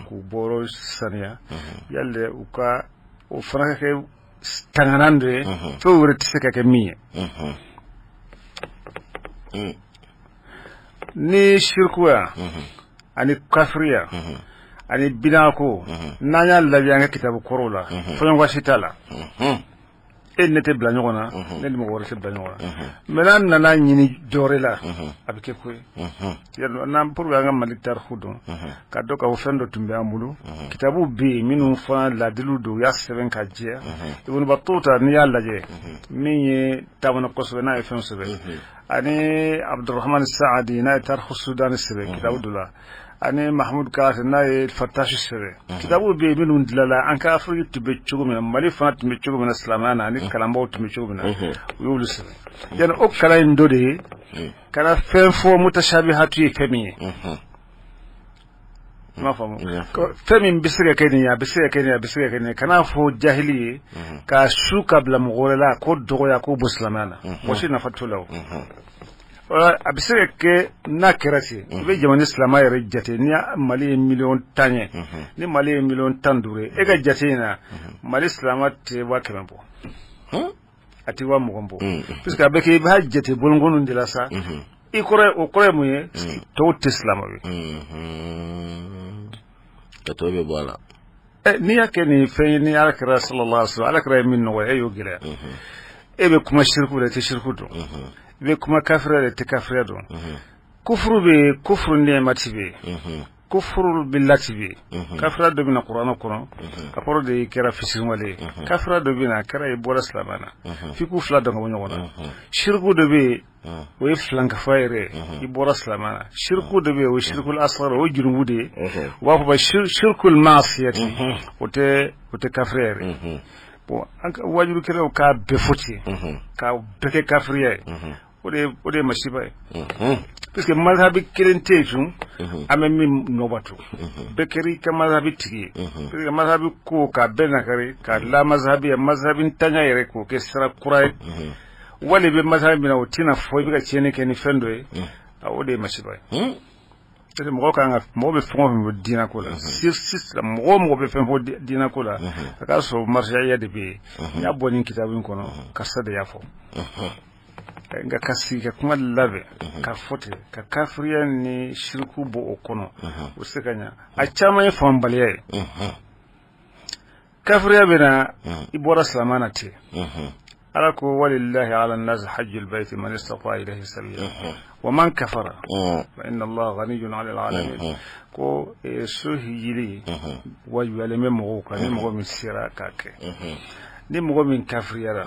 k'u bɔrɔ saniya, yali u ka o fana ka kɛ tanganan dɔ ye, fɛn wɛrɛ tɛ se ka kɛ min ye. Ni sirikuya ani kafiriya ani bidako, n'an y'a lajɛ an ka kitabu kɔrɔw la, fɔɲɔgɔnkɔsi t'a la. E ne tɛ bila ɲɔgɔn na, ne ni mɔgɔ wɛrɛ tɛ bila ɲɔgɔn na. Mais n'an nana ɲini dɔwɛrɛ la, a bɛ kɛ ko ye. N'an pour que an ka Mali tariku dɔn, ka dɔn k'a fɔ fɛn dɔ tun bɛ an bolo, kitabu bɛ yen minnu fana laadiliw don, u y'a sɛbɛn ka jɛ. Ibn Battuta, n'i y'a lajɛ, min ye taamana kosɛbɛ, n'a ye fɛn sɛbɛn, ani Abdurrahman Saadi, n'a ye Tariku Sudan sɛbɛn kitabu dɔ la, ani Mahmud Kasim, n'a ye Fatashi sɛbɛn, kitabu bɛ yen minnu dilanla an ka Afiriki tun bɛ cogo min na, Mali fana tun bɛ cogo min na silamɛya na, ani kalanbaw tun bɛ cogo min na, u y'olu sɛbɛn. Yani o kalan in dɔ de ye kana fɛn fɔ mutashabihatu ye fɛn min ye. I m'a faamu, fɛn min bɛ se ka kɛ nin ye, a bɛ se ka kɛ nin ye, a bɛ se ka kɛ nin ye, kan'a fɔ jahili ye ka su ka bila mɔgɔ wɛrɛ la, k'o dɔgɔya, k'o bɔ silamɛya na. Mɔgɔ si nafa t'o la. O a bɛ se ka kɛ n'a kɛra ten, i bɛ jamana silamɛ yɛrɛ jate. Ni Mali ye miliyɔn 10 ye, ni Mali ye miliyɔn 15 ye, e ka jate in na, Mali silamɛ tɛ 100 000 bɔ, a tɛ 20 000 bɔ, puisque a bɛ kɛ i b'a jate bolokɔni de la sa. I kɔrɔ, o kɔrɔ ye mun ye? Tɔw tɛ silamɛ ye. Ka tɔ bɛ bɔ a la. N'i y'a kɛ nin fɛn ye, ni Ala kɛra sallallahu alaihi wasallam, Ala kɛra ye min nɔgɔya, e y'o gɛlɛya. E bɛ kuma siriku la, i tɛ siriku dɔn. I bɛ kuma kafiriya la, i tɛ kafiriya dɔn. Kufuru bɛ yen, kufuru nɛɛmati bɛ yen, kufuru billati bɛ yen. Kafiriya dɔ bɛ na kuranɛ kɔnɔ, a kɔrɔ de y'i kɛra fisiriwale ye. Kafiriya dɔ bɛ na, a kɛra i bɔra silamɛya na, f'i k'u fila dɔn ka bɔ ɲɔgɔn na. Siriku dɔ bɛ yen, o ye filankafa yɛrɛ ye, i bɔra silamɛya na. Siriku dɔ bɛ yen, o ye sirikul asghar, o ye jurumu de ye, u b'a fɔ ma sirikul maasiyati, o tɛ kafiriya yɛrɛ. Bon, an ka wajulukɛlaw k'a bɛɛ fɔ ten, k'a bɛɛ kɛ kafiriya ye, o de ye masiba ye, parce que mazhabi kelen tɛ yen tun an bɛ min nɔbato. Bɛɛ kɛra i ka mazhabi tigi ye, parce que mazhabi ko k'a bɛɛ nakari k'a la mazhabi ye, mazhabi ntanya yɛrɛ k'o kɛ sira kura ye. Wali bɛ mazhabi min na, o tɛna fɔ i bɛ ka tiɲɛni kɛ ni fɛn dɔ ye, o de ye masiba ye. Parce que mɔgɔ kan ka, mɔgɔ bɛ fɛn o fɛn fɔ diinɛ ko la sisan, mɔgɔ o mɔgɔ bɛ fɛn fɔ diinɛ ko la, a k'a sɔrɔ marjaiya de bɛ yen. N y'a bɔ nin kitabu in kɔnɔ, karisa de y'a fɔ. Nka ka sigi ka kuma labɛn ka fɔ ten, ka kafiriya ni siriku bɔ o kɔnɔ, o se ka ɲa. A caman ye faamubaliya ye. Kafiriya bɛ na, i bɔra silamɛ na ten. Ala ko: walillahi ala nasi hajjul bayti man istata ilayhi sabila wa man kafara fa inna Allaha ghaniyyun 'anil alamin. Ko so hijili wajibiyalen bɛ mɔgɔw kan, ni mɔgɔ min sera k'a kɛ. Ni mɔgɔ min kafiriyara,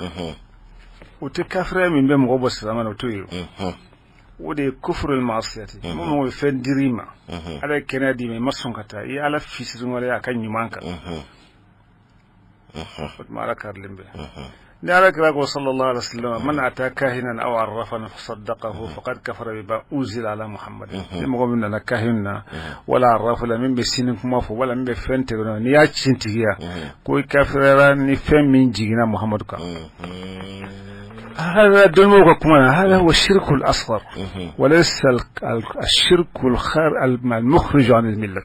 o tɛ kafiriya min bɛ mɔgɔ bɔ silamɛ na, o t'o ye. O de ye kufrul maasiyati. Mɔgɔ bɛ fɛn dir'i ma, Ala ye kɛnɛya d'i ma, i ma sɔn ka taa, i ye Ala fisiriwaleya a ka ɲuman kan, o tuma Ala karilen bɛ. Ni Ala kira ko sallallahu alaihi wasallam: man ata kahinan aw arrafan fasaddaqahu faqad kafara bima unzila ala Muhammad. Ni mɔgɔ min nana kahin na wala arrafu la, min bɛ sini kuma fɔ wala min bɛ fɛn tigɛ, n'i y'a tiɲɛtigiya ko i kafiriyara ni fɛn min jiginna Muhammadu kan. هذا دون كمان، هذا هو الشرك الأصغر وليس الشرك المخرج عن الملة.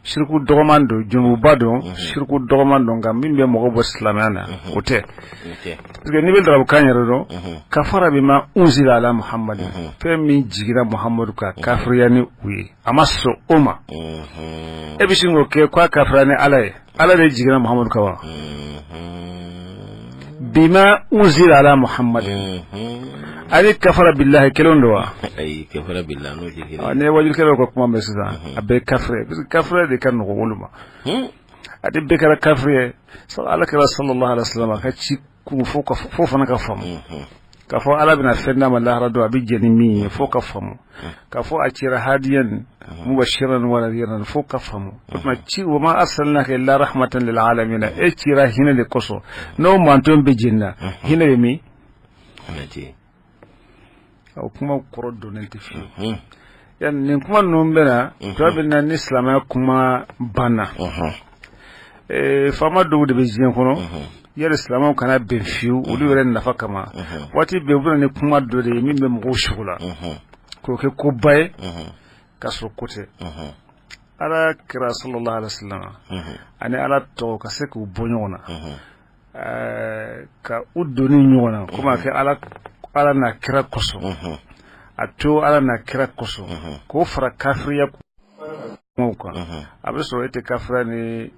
Shirku dɔgɔman don, junububa don, shirku dɔgɔman don, nka min bɛ mɔgɔ bɔ silamɛya na, o tɛ. Parce que n'i bɛ larabukan yɛrɛ dɔn, kafara bima unzila ala Muhammad, fɛn min jiginna Muhammadu kan, kafiriya ni u ye, a ma sɔn o ma. E bɛ sin k'o kɛ k'a kafiriya ni Ala ye, Ala de jiginna Muhammadu kan wa? Bima unzila ala Muhammad ani kafara billahi kelen don wa? Ayi, kafara billahi n'o tɛ kelen. Ne ye wajulukɛlaw ka kuma mɛn sisan, a bɛɛ ye kafiri ye, parce que kafiri de ka nɔgɔ olu ma. A de bɛɛ kɛra kafiri ye. Ala kɛra sallallahu alaihi wasallam a ka ci kun fo fana ka faamu. K'a fɔ Ala bɛna fɛn d'a ma lahara don a bɛ jɛn ni min ye, fo ka faamu. K'a fɔ a cira hadiyan mubashiran wa nadhiran, fo ka faamu. O tuma ci wa ma arsalnaka illa rahmatan lil alamin, e cira hinɛ de kosɔn. N'o manton bɛ jenina, hinɛ bɛ min? O kuma kɔrɔ donnen tɛ fiyewu. Yani nin kuma ninnu bɛ na tuma bɛ na ni silamɛya kuma banna, faama dɔw de bɛ diɲɛ kɔnɔ yɛrɛ, silamɛw kana bɛn fiyewu olu yɛrɛ nafa kama. Waati bɛɛ u bɛ na ni kuma dɔ de ye min bɛ mɔgɔw sugu la k'o kɛ koba ye, k'a sɔrɔ ko tɛ. Ala kira sallallahu alaihi wasallam ani Ala tɔgɔ ka se k'u bɔ ɲɔgɔn na, ka u doni ɲɔgɔn na, komi a kɛ Ala n'a kira kosɔn, a to Ala n'a kira kosɔn, k'o fara kafiriya kumaw kan, a bɛ sɔrɔ e tɛ kafiriya ni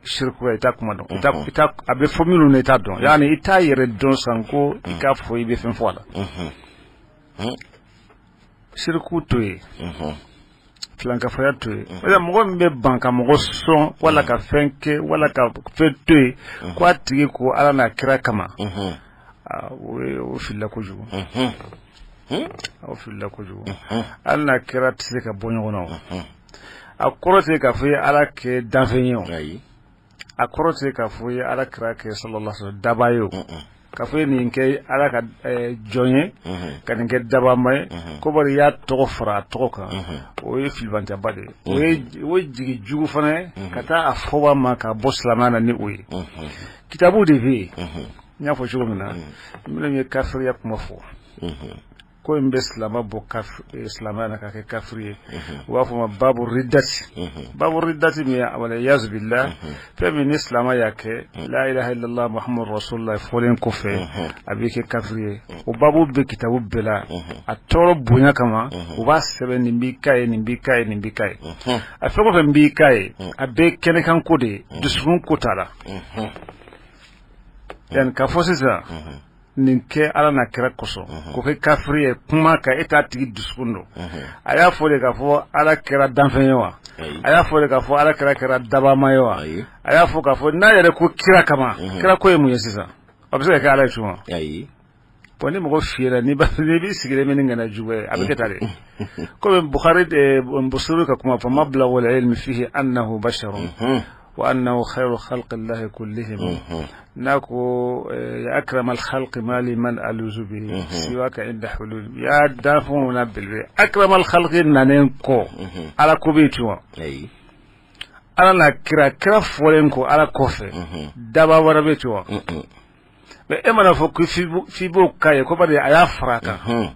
sirikuya, i t'a kuma dɔn, a bɛ fɔ minnu na i t'a dɔn, yaani i t'a yɛrɛ dɔn san ko i k'a fɔ i bɛ fɛn fɔ a la. Siriku to yen, filankafoya to yen, mɔgɔ min bɛ ban ka mɔgɔ sɔn wala ka fɛn kɛ wala ka fɛn to yen ko a tigi ko Ala n'a kira kama, o filila kojugu, o filila kojugu. Ala n'a kira tɛ se ka bɔ ɲɔgɔn na. A kɔrɔ tɛ k'a fɔ i ye Ala kɛ danfɛn ye o, a kɔrɔ tɛ k'a fɔ i ye Ala kira kɛ sallallahu alaihi wasallam daba ye o, k'a fɔ i ye nin kɛ Ala ka jɔn ye ka nin kɛ dabama ye, ko bari i y'a tɔgɔ fara a tɔgɔ kan, o ye filibantaba de ye. O ye jigi jugu fana ye ka taa a fɔba ma ka bɔ silamɛya na ni o ye. Kitabu de bɛ yen, n y'a fɔ cogo min na, minnu ye kafiriya kuma fɔ ko in bɛ silamɛ bɔ silamɛya na ka kɛ kafiri ye, u b'a fɔ ma babu riddati. Babu riddati min ye, wal iyazu billah, fɛn min ni silamɛ y'a kɛ, la ilaha illallah muhammadu rasulullah fɔlen kɔfɛ, a bɛ kɛ kafiri ye. O babu bɛ kitabu bɛɛ la. A tɔɔrɔ bonya kama, u b'a sɛbɛn nin b'i ka ye, nin b'i ka ye, nin b'i ka ye. A fɛn o fɛn b'i ka ye, a bɛɛ kɛnɛkan ko de ye, dusukun ko t'a la. Yani k'a fɔ sisan nin kɛ Ala n'a kira kosɔn k'o kɛ kafiri ye, kuma kan e t'a tigi dusukun dɔn. A y'a fɔ de k'a fɔ Ala kɛra danfɛn ye wa? A y'a fɔ de k'a fɔ Ala kira kɛra dabama ye wa? A y'a fɔ k'a fɔ n'a yɛrɛ ko kira kama, kira ko ye mun ye sisan? A bɛ se ka kɛ Ala ye cogo ma? Bon, ni mɔgɔ fiyɛra, n'i b'i sigilen bɛ ni ŋaniya jugu ye, a bɛ kɛ tan de. Komi Bukhari, Busiri ka kuma fɔ, mablagul ilmi fihi annahu basharun wa annahu khayru khalqillahi kullihim, n'a ko ya akramal khalqi ma li man aluzu bihi siwaka inda hulul, ya danfɛnw na belebele, akramal khalqi nanen kɔ, Ala ko bɛ yen tun wa? Ala n'a kira, kira fɔlen kɔ Ala kɔfɛ, daba wɛrɛ bɛ ten wa? Mais e mana fɔ ko f'i b'o k'a ye, ko bari a y'a fara a kan,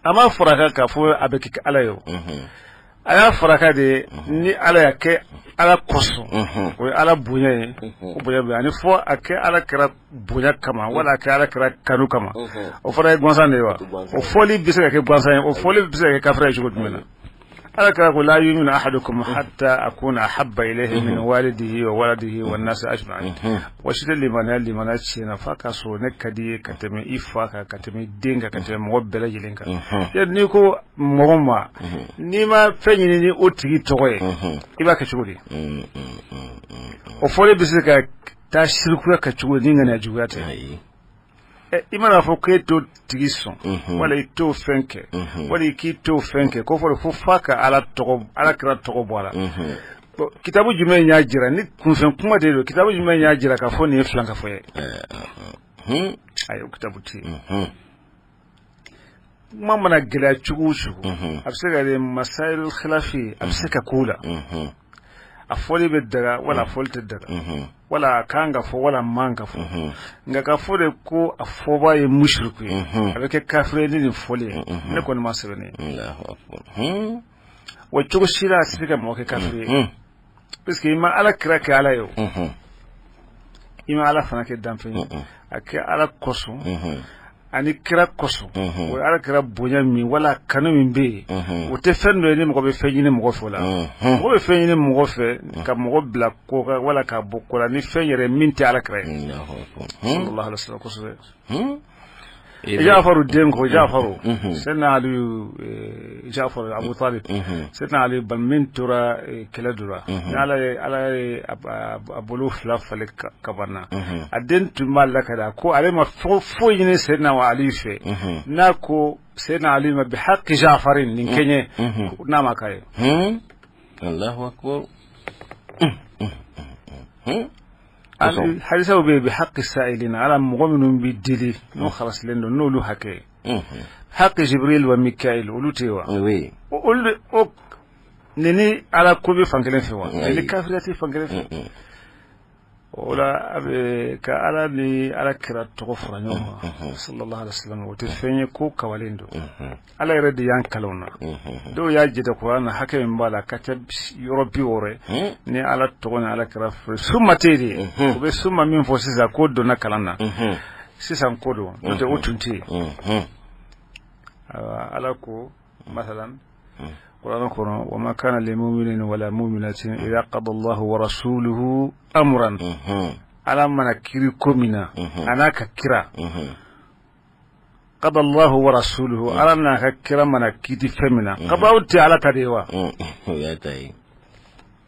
a ma fara a kan k'a fɔ a bɛ kɛ Ala ye o. A y'a fara a kan de ni Ala y'a kɛ Ala kosɔn, o ye Ala bonya ye, o bonya bɛ ani fɔ a kɛ Ala kira bonya kama wala a kɛ Ala kira kanu kama, o fana ye gansan de ye wa? O fɔli bɛ se ka kɛ gansan ye, o fɔli bɛ se ka kɛ kafiri ye cogo jumɛn na? Ala kira ko la yuminu ahadukum hatta akuna ahabba ilayhi min walidihi wa waladihi wan nasi ajma'in. Mɔgɔ si tɛ limaniya limaniya tiɲɛ na f'a ka sɔrɔ ne ka di ye ka tɛmɛ i fa kan, ka tɛmɛ i den kan, ka tɛmɛ mɔgɔ bɛɛ lajɛlen kan. N'i ko mɔgɔ ma, n'i ma fɛn ɲini ni o tigi tɔgɔ ye, i b'a kɛ cogo di? O fɔli bɛ se ka taa sirikuya ka cogo ni ŋaniya juguya tɛ? I mana fɔ k'e t'o tigi sɔn wala i t'o fɛn kɛ wala i k'i t'o fɛn kɛ, ko fɔ fo f'a ka Ala tɔgɔ, Ala kira tɔgɔ bɔ a la. Kitabu jumɛn y'a jira ni kunfɛn kuma de don? Kitabu jumɛn y'a jira k'a fɔ nin ye filankafo ye? Ayi, o kitabu tɛ yen. Kuma mana gɛlɛya cogo o cogo, a bɛ se ka kɛ masail khilafi, a bɛ se ka k'o la, a fɔli bɛ daga wala a fɔli tɛ daga, wala a kan ka fɔ wala man ka fɔ. Nka ka fɔ de ko a fɔba ye mushriku ye, a bɛ kɛ kafiri ye ni nin fɔli ye, ne kɔni ma sɛbɛn ne wa cogo si la a tɛ se ka mɔgɔ kɛ kafiri ye, parce que i ma Ala kira kɛ Ala ye o, i ma Ala fana kɛ danfɛn ye. A kɛ Ala kosɔn ani kira kosɔn, o ye Ala kira bonya min wala kanu min bɛ yen, o tɛ fɛn dɔ ye ni mɔgɔ bɛ fɛn ɲini mɔgɔ fɛ. O la, mɔgɔ bɛ fɛn ɲini mɔgɔ fɛ ka mɔgɔ bila ko kan wala ka bɔ ko la ni fɛn yɛrɛ min tɛ Ala kira ye sallallahu alaihi wasallam kosɛbɛ. Jafaru den ko Jafaru Seydina Aliyu Jafaru Abu Talib Seydina Aliyu ban min tora kɛlɛ dɔ la ni Ala ye a bolo fila falen kaban na a den tun b'a lakali a ko ale ma foyi ɲini Seydina Aliyu fɛ n'a ko Seydina Aliyu ma bi haqi Jafarin nin kɛ n ye n'a ma k'a ye. Allahu akbar. Hadisaw bɛ yen bi haqi sa'ilina ala mɔgɔ minnu bɛ deli n'o halasilen don n'olu hakɛ ye haqi Jibril wa Mikail olu tɛ yen wa olu o nin ni ala ko bɛ fankelen fɛ wa nin ni kafiriya tɛ fankelen fɛ o la a bɛ ka ala ni ala kira tɔgɔ fara ɲɔgɔn kan sallallahu alaihi wasallam o tɛ fɛn ye ko kabalen don ala yɛrɛ de y'an kalan o na dɔw y'a jate kuran na hakɛ min b'a la ka ca yɔrɔ 60 ye ni ala tɔgɔ ni ala kira fɛ suma tɛ de u bɛ suma min fɔ sisan k'o donna kalan na sisan ko don n'o tɛ o tun tɛ yen ala ko masalan kuranɛ kɔnɔ wa ma kana lil mu'minin wala mu'minatin idha qada Allahu wa rasuluhu amran ala mana kiri ko min na a n'a ka kira qada Allahu wa rasuluhu ala n'a ka kira mana kiti fɛn min na qada'u tɛ ala ta de ye wa o y'a ta ye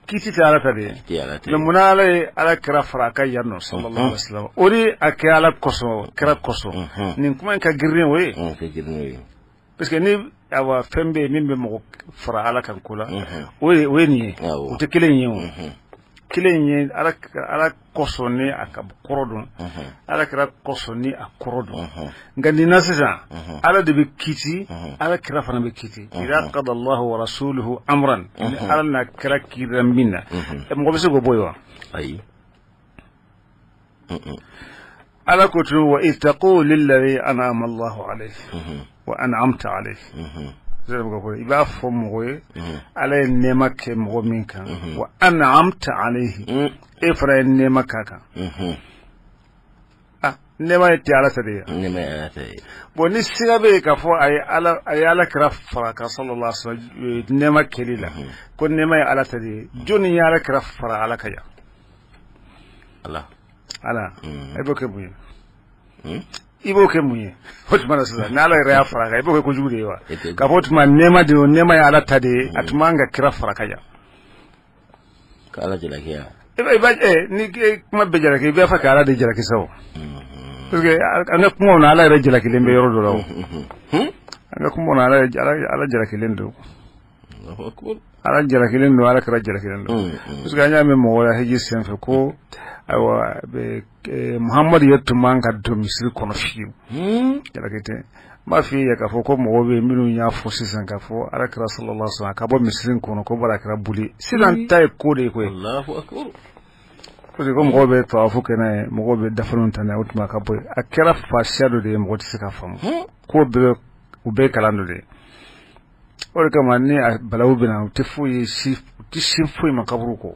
kiti tɛ ala ta de ye mais munna ala ye ala kira fara a kan yan nɔ sallallahu alaihi wasallam o de a kɛ ala kosɔn kira kosɔn nin kuma in ka girin o ye ka girin o ye parce que ni awa fɛn bɛ yen min bɛ mɔgɔ fara ala kan ko la o ye nin ye o tɛ kelen ye o kelen ye ala kosɔn ni a ka kɔrɔ don ala kira kosɔn ni a kɔrɔ don nka nin na sisan ala de bɛ kiti ala kira fana bɛ kiti idha qada Allahu wa rasuluhu amran ni ala n'a kira kirira min na mɔgɔ bɛ se k'o bɔ yen wa ayi ala ko tun wa idh taqulu lilladhi an'ama Allahu alayhi wa an'amta alayhi i b'a fɔ mɔgɔ ye ala ye nɛɛma kɛ mɔgɔ min kan wa an'amta alayhi e fana ye nɛɛma k'a kan ah nɛɛma ye tɛ ala ta de ye nɛɛma ye ala ta ye bon ni siga bɛ yen k'a fɔ a ye ala kira fara a kan sallallahu alaihi wasallam nɛɛma kɛli la ko nɛɛma ye ala ta de ye jɔnni ye ala kira fara ala kan yan ala ala e b'o kɛ mun ye i b'o kɛ mun ye o tuma na sisan ni ala yɛrɛ y'a fara a kan i b'o kɛ kojugu de ye wa k'a fɔ o tuma nɛɛma de ye nɛɛma ye ala ta de ye a tun man ka kira fara a kan yan ka ala jalaki ya i b'a ni kuma bɛɛ jalaki i b'a fɛ ka ala de jalaki sa o parce que an ka kumaw na ala yɛrɛ jalakilen bɛ yɔrɔ dɔ la o an ka kumaw na ala jalakilen don ala jalakilen don ala kira jalakilen don parce que an y'a mɛn mɔgɔ la hiji senfɛ ko ayiwa muhamadu yɛrɛ tun man ka don misiri kɔnɔ fiyewu jalaki tɛ n b'a f'i ye k'a fɔ ko mɔgɔw bɛ yen minnu y'a fɔ sisan k'a fɔ ala kira sallallahu alaihi wasallam ka bɔ misiri kɔnɔ ko bari a kɛra boli sisan ta ye ko de ye koyi parce que ko mɔgɔw bɛ tawafu kɛ n'a ye mɔgɔw bɛ dafalonw ta n'a ye o tuma ka bɔ yen a kɛra fasiya dɔ de ye mɔgɔ tɛ se k'a faamu ko bɛɛ u bɛɛ kalan dɔ de ye o de kama ni a balawu bɛ na u tɛ foyi ye si u tɛ sin foyi ma kaburu kɔ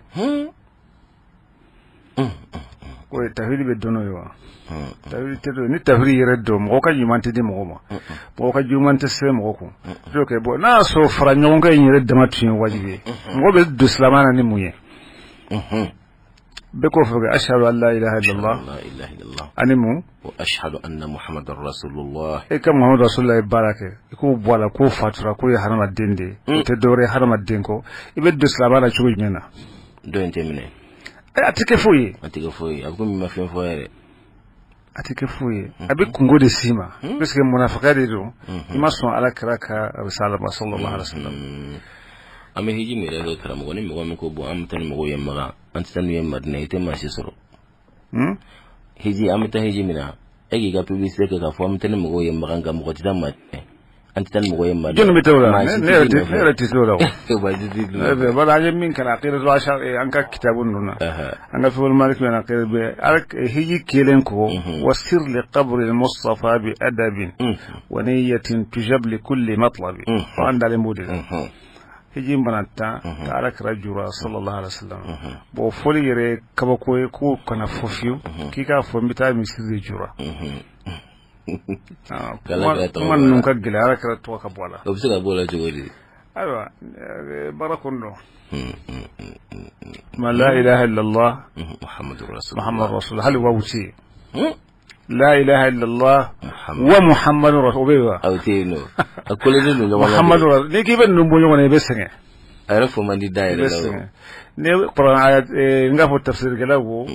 o ye tawhidi bɛ dɔn n'o ye wa tawhidi tɛ dɔn ni tawhidi yɛrɛ dɔn mɔgɔ ka ɲuman tɛ di mɔgɔ ma mɔgɔ ka juguman tɛ sɛbɛn mɔgɔ kun donc bon n'a y'a sɔrɔ fara ɲɔgɔn kan in yɛrɛ dama tun ye wajibi ye mɔgɔ bɛ don silamɛya na ni mun ye bɛɛ k'o fɔ kɛ ashhadu an la ilaha illallah la ilaha illallah ani mun wa ashhadu anna muhammadan rasulullah e ka muhammadu rasulullah ye baara kɛ i k'o bɔ a la k'o fatura k'o ye hadamaden de ye o tɛ dɔwɛrɛ ye hadamaden kɔ i bɛ don silamɛya la cogo jumɛn na dɔ in tɛ minɛ a tɛ kɛ foyi ye a tɛ kɛ foyi ye a bɛ komi i ma fɛn fɔ yɛrɛ a tɛ kɛ foyi ye a bɛ kunko de s'i ma parce que munafiya de don i ma sɔn ala kira ka risala ma sallallahu alaihi wasallam an bɛ hiji min yɛrɛ kɛ karamɔgɔ ni mɔgɔ min ko bon an bɛ taa ni mɔgɔw ye Makan an tɛ taa n'u ye Madina i tɛ maa si sɔrɔ hiji an bɛ taa hiji min na e k'i ka publicité kɛ k'a fɔ an bɛ taa ni mɔgɔw ye Makan nka mɔgɔ tɛ taa Madina an tɛ taa ni mɔgɔ ye Madina jɔnni bɛ taa o la Maa ne si ne tɛ yɛrɛ t'i tɛ nɔfɛ. ne yɛrɛ tɛ se o la o Maa si tɛ t'i nɔfɛ. bari an ye min kalan aqidatu ashari an ka kitabu ninnu na an ka fiqhul maliki na aqida bɛ ala hiji kelen kɔ wasir li qabri al-mustafa bi adabin wa niyyatin tujab li kulli matlabi an dalen b'o de la hiji mana tan ka ala kira jura sallallahu alaihi wasallam bon fɔli yɛrɛ ye kabako ye k'o kana fɔ fiyewu k'i k'a fɔ n bɛ taa misiri de jura Ah, K'Ala kira tɔgɔ kuma bɔ a ninnu la. ka gɛlɛn ala kira tɔgɔ ka bɔ a la o bɛ se ka bɔ o la cogo di ayiwa baara kɔni don ma la ilaha illallah muhammadu rasulullah muhammad rasul hali wawu tɛ yen La ilaha illallah wa muhammadu rasul, o bɛ yen wa? Aw tɛ yen nɔ, a kolelen don ɲɔgɔn na. Muhammadu rasul, n'i k'i bɛ ninnu bɔ ɲɔgɔn na, i bɛ sɛgɛn. A yɛrɛ fɔ man di da I yɛrɛ bɛ la o. sɛgɛn. Ni kuran aya, n k'a fɔ tafsirikɛlaw ko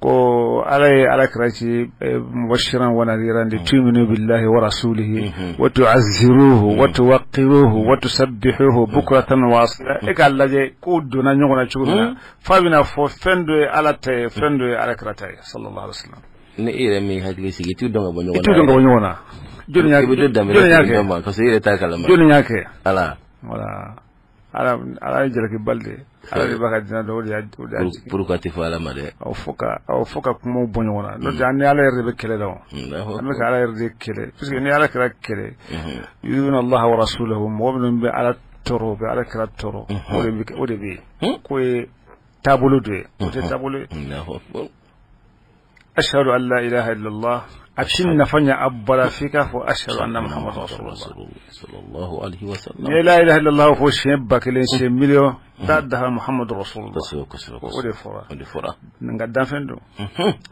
ko Ala ye Ala kira ci mubashiran wa nadhiran li tu'minu billahi wa rasulihi wa tu'azziruhu wa tuwaqqiruhu wa tusabbihuhu bukratan wa asila. E k'a lajɛ k'o donna ɲɔgɔn na cogo min na, f'a bɛna fɔ fɛn dɔ ye Ala ta ye, fɛn dɔ ye Ala kira ta ye, sallallahu alaihi wasallam. Ni e yɛrɛ min hakili sigi, i t'u dɔn ka bɔ ɲɔgɔn na. I t'u dɔn ka bɔ ɲɔgɔn na. Jɔnni y'a I bɛ dɔ danbe jɔnni y'a kɛ? Ma ka sɔrɔ i yɛrɛ t'a kalama. Jɔnni y'a kɛ? Ala. Voilà, Ala ye jalaki bali de, Ala de b'a ka diinɛ dɔn, o de y'a jigin. Pourquoi tɛ fɔ Ala ma dɛ? Aw fo ka aw fo ka kumaw bɔ ɲɔgɔn na, n'o tɛ an ni Ala yɛrɛ de bɛ kɛlɛ la o. An bɛ ka Ala yɛrɛ de kɛlɛ, puisque ni Ala kɛra kɛlɛ, yuzuna Allah wa rasulahu, mɔgɔ minnu bɛ Ala tɔɔrɔ, u bɛ Ala kira tɔɔrɔ, o de bɛ yen k'o ye taabolo dɔ ye, o tɛ taabolo ye. Allahu akbar. Ashhadu an la ilaha illallah, a ti nafa ɲɛ abada f'i k'a fɔ ashhadu anna muhammadu rasulullah. Sallallahu alaihi wa sallam. N'i ye la ilaha illallah fɔ siɲɛ 1000, siɲɛ miliyɔn, t'a dafa muhammadu rasulullah. Kosɛbɛ, kosɛbɛ. O de fɔra. O de fɔra. Nka danfɛn don,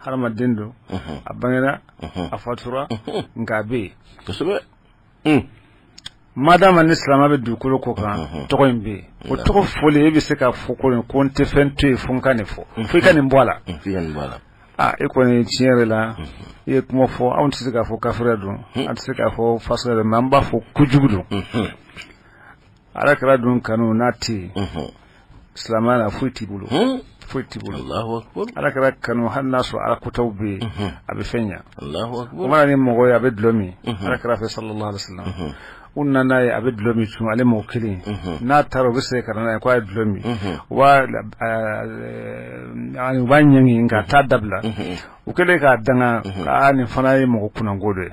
hadamaden don, a bangera, a fatura, nka a bɛ yen. Madama ni silamɛ bɛ dugukolo kɔ kan, tɔgɔ in bɛ yen. O tɔgɔ fɔlen, e bɛ se k'a fɔ ko nin ko n tɛ fɛn to yen fo n ka nin fɔ, fo i ka nin bɔ a la. F'i ka nin bɔ a la. Aa, e kɔni, tiɲɛ yɛrɛ la, i ye kuma fɔ. Anw tɛ se k'a fɔ kafiriya don, an tɛ se k'a fɔ fasiya don, mais an b'a fɔ kojugu don. Ala kira dun kanu n'a tɛ yen silamɛya la, foyi t'i bolo, foyi t'i bolo. Allahu akbar. Ala kira kanu, hali n'a sɔrɔ ala kotaw bɛ yen, a bɛ fɛn ɲɛ. Allahu O akbar. mana ni mɔgɔ ye a bɛ dulɔ min Ala kira fɛ, sallallahu alaihi wasallam, u nana n'a ye a bɛ dulɔ min tun, ale mɔgɔ kelen n'a taara, u bɛ segin ka na n'a ye k'a ye dulɔ min. U b'a ɲɛɲini nka a t'a dabila. U kɛlen k'a danga aa, nin fana ye mɔgɔ kunnango dɔ ye.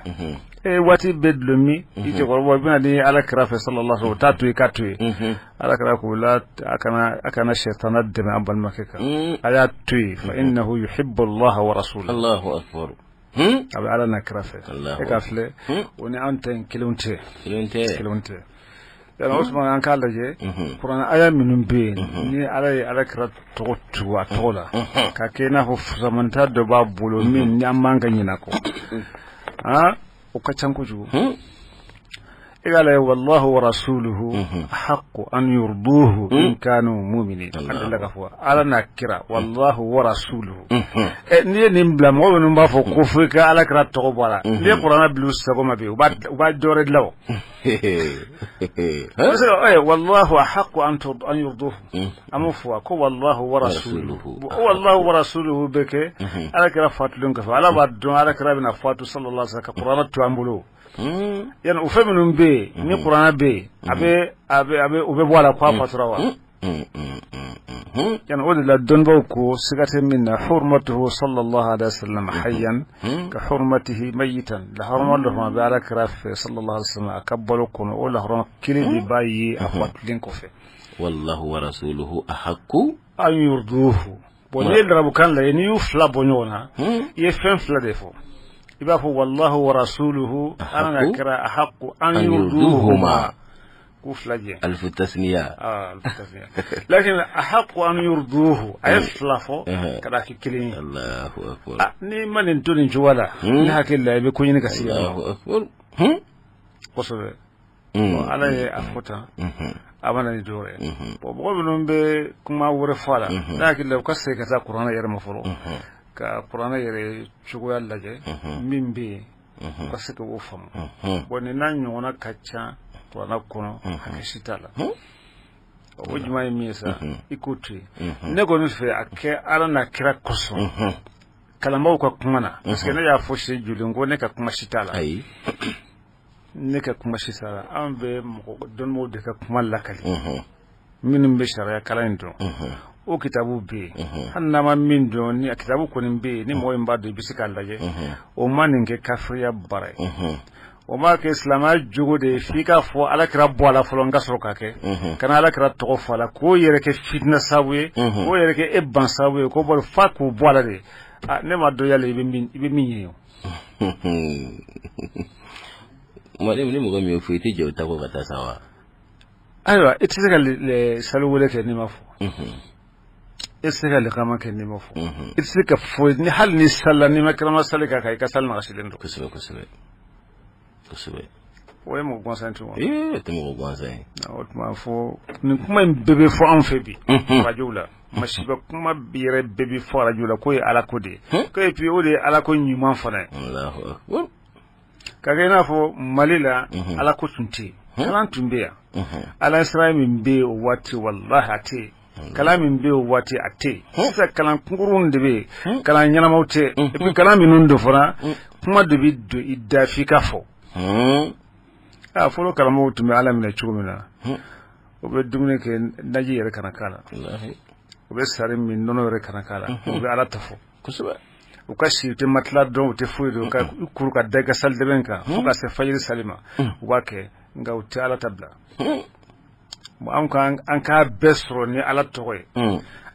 E waati bɛɛ dulɔ min, i cɛkɔrɔba, i bɛna ni Ala kira fɛ, sallallahu alaihi wasallam, o t'a to yen k'a to yen. Ala kira ko la, a kana sɛtana dɛmɛ an balimakɛ kan, a y'a to yen, fa innahu yuhibbu Allah wa rasulahu. Allahu akbar. A bɛ Ala n'a kira fɛ. Allahu E ka filɛ, o ni an ta in kelenw tɛ. Kelen tɛ. Kelenw tɛ. Yala Usman, an k'a lajɛ kuranɛ aya minnu bɛ yen ni Ala ye Ala kira tɔgɔ tugu a tɔgɔ la ka kɛ i n'a fɔ fusamanta dɔ b'a bolo min ni an man ka ɲinɛ kɔ, aa, o ka ca kojugu. E k'a lajɛ, wallahu wa rasuluhu haqqu an yurduhu in kanu mu'minin. An delila k'a fɔ Ala n'a kira, wallahu wa rasuluhu. Ɛ, n'i ye nin bila, mɔgɔ minnu b'a fɔ ko fo i ka Ala kira tɔgɔ bɔ a la, n'i ye kuranɛ bila u sago ma bi, u b'a dɔ wɛrɛ dilan o. Parce que wallahu ahaqqu an yurduhu, an m'o fɔ wa ko wallahu wa rasuluhu, wallahu wa rasuluhu bɛ kɛ Ala kira fatulen kɔfɛ. Ala b'a dɔn Ala kira bɛna fatu, sallallahu alaihi wasallam, ka kuranɛ to an bolo. Yani o fɛn minnu bɛ yen ni kuranɛ bɛ yen, a bɛ o bɛ bɔ a la k'a fatura wa? Yani o de la dɔnnibaw ko siga tɛ min na, hurmatuhu sallallahu alaihi wasallam hayyan ka hurmatihi mayitan. Lahɔrɔma dɔ fana bɛ Ala kira fɛ, sallallahu alaihi wasallam, a ka balo kɔnɔ, o lahɔrɔma kelen de b'a ye a fatulen kɔfɛ. Wallahu wa rasuluhu ahaqqu an yurduhu. Bon, n'i ye larabukan lajɛ, n'i y'u fila bɔ ɲɔgɔn na, i ye fɛn fila de fɔ. I b'a fɔ wallahu wa rasuluhu, Ala n'a kira, ahaqqu an yurduhuma, k'u fila jɛ. Alfu tasniya. Ah, alfu tasniya, lakin ahaqqu an yurduhu, a ye fila fɔ ka da kɛ kelen ye. Allahu akbar. Ah, n'i ma nin to nin cogoya la, ne hakili la i bɛ ko ɲini ka se yen. Allahu akbar. Kosɛbɛ. Bon, Ala ye a fɔ tan, a ma na ni dɔwɛrɛ ye. Bon, mɔgɔ minnu bɛ kuma wɛrɛ fɔ a la, ne hakili la u ka segin ka taa kuranɛ yɛrɛ ma fɔlɔ, ka kuranɛ yɛrɛ cogoya lajɛ min bɛ yen, u ka se k'o faamu. Bon, nin n'a ɲɔgɔnna ka ca kuranɛ kɔnɔ, hakɛ si t'a la. O jumɛn ye min ye sa, i k'o to yen. Ne kɔni fɛ, a kɛ Ala n'a kira kosɔn kalanbaaw ka kuma na, parce que ne y'a fɔ siɲɛ joli ko ne ka kuma si t'a la. Ayi. Ne ka kuma si t'a la. An bɛ mɔgɔ dɔnnibaw de ka kuma lakali, minnu bɛ sariya kalan in dɔn. O kitabu bɛ yen, hali n'a ma min dɔn, ni a kitabu kɔni bɛ yen, ni mɔgɔ min b'a dɔn, i bɛ se k'a lajɛ. O ma nin kɛ kafiriya baara ye, o m'a kɛ silamɛya jogo de ye f'i k'a fɔ Ala kira bɔ a la fɔlɔ n ka sɔrɔ k'a kɛ. Kana Ala kira tɔgɔ fɔ a la k'o yɛrɛ kɛ fitina sababu ye, k'o yɛrɛ kɛ e ban sababu ye, k'o bɔ f'a k'o bɔ a la de. Ah, ne ma dɔn yala i bɛ min ɲini o. Mali ni mɔgɔ min ye fo i tɛ jɛ o ta kɔ ka taa sa wa? Ayiwa, i tɛ se ka sali wele kɛ n'i ma fɔ. E tɛ se ka likama kɛ n'i m'o fɔ. I tɛ se ka foyi ni hali ni salila, n'i ma kirama sali k'a kan, i ka sali nagasilen don. Kosɛbɛ, kosɛbɛ, kosɛbɛ. O ye mɔgɔ gansan tɛ wa? Ee, o tɛ mɔgɔ gansan ye. O tuma fɔ nin kuma in bɛɛ bɛ fɔ anw fɛ bi arajow la. Masiba kuma yɛrɛ bɛɛ bɛ fɔ arajo la k'o ye ala ko de ye, ko et puis o de ye ala ko ɲuman fana ye. Allahu akbar. Ka kɛ i n'a fɔ Mali la, ala ko tun tɛ yen, kalan tun bɛ yan. Ala sira min bɛ yen o waati, walahi a tɛ yen. Kalan min bɛ yen o waati, a tɛ yen. Sisan kalan kunkurunw de bɛ yen, kalan ɲɛnamaw tɛ. Et puis kalan minnu don fana, kuma de bɛ don i da f'i ka fɔ. A fɔlɔ karamɔgɔw tun bɛ ala minɛ cogo min na, u bɛ dumuni kɛ, naji yɛrɛ kana k'a la. U bɛ sari min, nɔnɔ yɛrɛ kana k'a la. U bɛ ala ta fɔ. U ka si, u tɛ matelas dɔn, u tɛ foyi dɔn. Ka kuru ka da i ka sali dɛbɛn kan fo ka se fajiri sali ma, u b'a kɛ, nka u tɛ ala ta bila. An ka an k'a bɛɛ sɔrɔ ni ala tɔgɔ ye,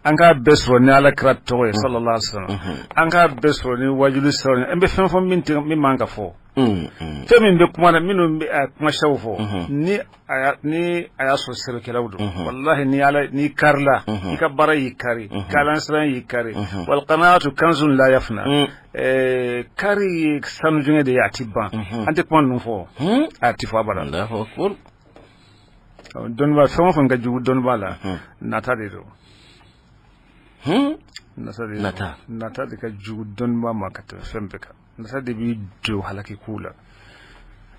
an k'a bɛɛ sɔrɔ ni ala kira tɔgɔ ye, sallallahu alaihi wasallam, an k'a bɛɛ sɔrɔ ni wajuli siraw ye. An bɛ fɛn fɔ min tɛ min man ka fɔ. Fɛn min bɛ kuma na, minnu bɛ kumasaw fɔ, ni a y'a sɔrɔ sɛbɛkɛlaw don, walahi ni ala n'i karila, i ka baara y'i kari, kalan siran y'i kari. Wal qanaatu kanzun la yafna. Kari ye sanujɛngɛ de ye, a ti ban. An tɛ kuma ninnu fɔ, a ti fɔ abada. Allahu akbar. Dɔnniba, fɛn o fɛn ka jugu dɔnniba la, nata de don. Nata de. Nata. Nata de ka jugu dɔnniba ma ka tɛmɛ fɛn bɛɛ kan. Nata de b'i don halaki kow la.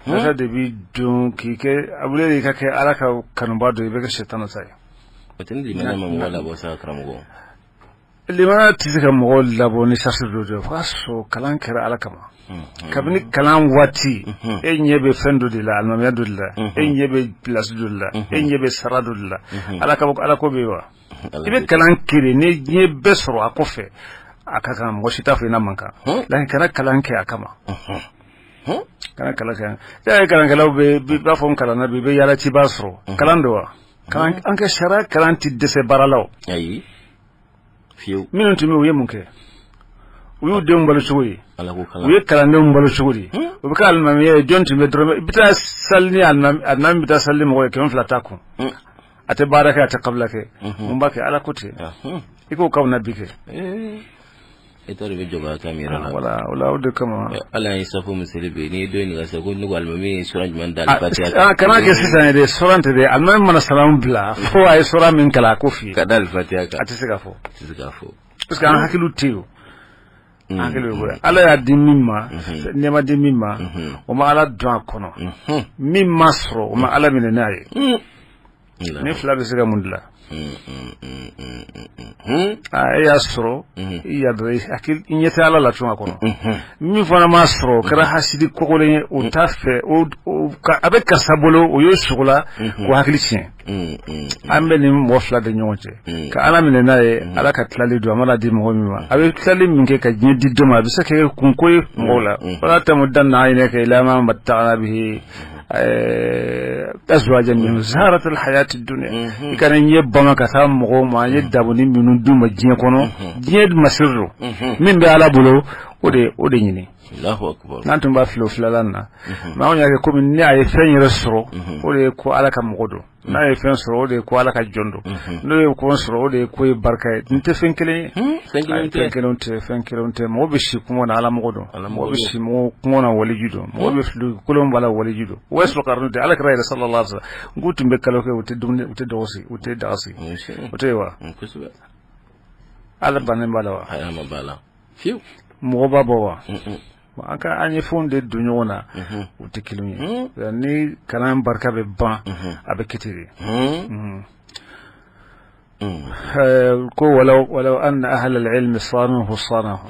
Nata de b'i don k'i kɛ a wele de, i ka kɛ ala ka kanuba dɔ ye, i bɛ kɛ sɛtana ta ye. O tɛ ni limaniya ma mɔgɔ labɔ sa, karamɔgɔ. Limaniya tɛ se ka mɔgɔ labɔ ni sarisi dɔ ye, fo k'a sɔrɔ kalan kɛra ala kama. Kabini kalan waati, e ɲɛ bɛ fɛn dɔ de la, alimamiya dɔ de la, e ɲɛ bɛ pilasi dɔ de la, e ɲɛ bɛ sara dɔ de la. Ala ka ala ko bɛ yen wa? I bɛ kalan kere ni diɲɛ bɛɛ sɔrɔ a kɔfɛ, a ka kan, mɔgɔ si t'a fɔ i n'a man kan. Lakin kana kalan kɛ a kama, kana kalan kɛ. E ye kalankɛlaw bɛ b'a fɔ n kalanna bi, i bɛ yaala ci b'a sɔrɔ. Kalan don wa? Kalan an kɛ sariya, kalan tɛ dɛsɛ baara la o. Ayi, fiyewu. Minnu tun bɛ yen, u ye mun kɛ? U y'u denw balo cogo di? Ala ko kalan. U ye kalandenw balo cogo di? U bɛ kɛ alimamiya ye. Jɔn tun bɛ dɔrɔmɛ, i bɛ taa sali ni alimami, alimami bɛ taa sali ni mɔgɔ ye, 200 t'a kun, a tɛ baara kɛ, a tɛ kabila kɛ. Mun b'a kɛ? Ala ko ten. I k'o kaw na bi kɛ. E t'a dɔn i bɛ jɔ ka min yɛrɛ la. Wala o la, o de kama. Ala ye safo miseli bɛ yen, n'i ye dɔ ɲininka sisan ko ne ko alimami ye sura jumɛn da alifatiha? Ah, kana kɛ sisan yɛrɛ, sɔrɔ tɛ dɛ. Alimami mana salamu bila, fo a ye sura min kalan, a ko f'i ye. Ka da alifatiha kan. A tɛ se ka fɔ. A tɛ se k'a fɔ. Parce que an hakiliw tɛ yen o. An hakili bɛ bɔ ala y'a di min ma, nɛɛma di min ma, o ma ala dɔn a kɔnɔ. Min ma sɔrɔ, o ma ala minɛ n'a ye. Ni fila bɛ se ka mun dilan? Aa, e y'a sɔrɔ, i y'a dɔn, i hakili, i ɲɛ tɛ ala la tun a kɔnɔ. Min fana m'a sɔrɔ, o kɛra hasidi kɔgɔlen ye, o t'a fɛ a bɛ karisa bolo, o y'o sogola k'o hakili tiɲɛ. An bɛ nin mɔgɔ fila de ɲɔgɔn cɛ ka ala minɛ n'a ye. Ala ka tilali don, a mana di mɔgɔ min ma, a bɛ tilali min kɛ ka diɲɛ di dɔ ma, a bɛ se ka kɛ kunko ye mɔgɔw la. Wala tamuddanna aynaka ila ma matta'na bihi azwajan minhum zaharatal hayati dunya. I kana ɲɛ bama ka taa mɔgɔw ma, an ye daboni minnu d'u ma diɲɛ kɔnɔ. Diɲɛ masiri don, min bɛ ala bolo, o de ɲini. Allahu akbar. N'an tun b'a fili o filanan na, mais anw y'a kɛ komi ni a ye fɛn yɛrɛ sɔrɔ, o de ye ko ala ka mɔgɔ don. N'a ye fɛn sɔrɔ, o de ye ko ala ka jɔn don. N'o ye ko sɔrɔ, o de ye ko ye barika ye. Nin tɛ fɛn kelen ye. Fɛn kelen tɛ. Fɛn kelen tɛ, fɛn kelen tɛ. Mɔgɔ bɛ si kungo na, ala mɔgɔ don. Mɔgɔ bɛ si mɔgɔ kungo na, waliju don. Mɔgɔ bɛ fili kolon b'a la, waliju don. O y'a sɔrɔ karinu tɛ ala kira yɛrɛ sallallahu alaihi wasallam n k'u tun bɛ kalo kɛ, u tɛ dumuni, u tɛ dɔgɔ sigi, u tɛ daga sigi. O tɛ ye wa? Kosɛbɛ. Ala bannen b'a la wa? A ma b'a la fiyewu. Mɔgɔ b'a bɔ wa? An ka an ye fɛnw de don ɲɔgɔn na, u tɛ kelen ye. Ni kalan barika bɛ ban, a bɛ kɛ ten de. Ko walaw anna ahla al-ilmi sanuhu sanahu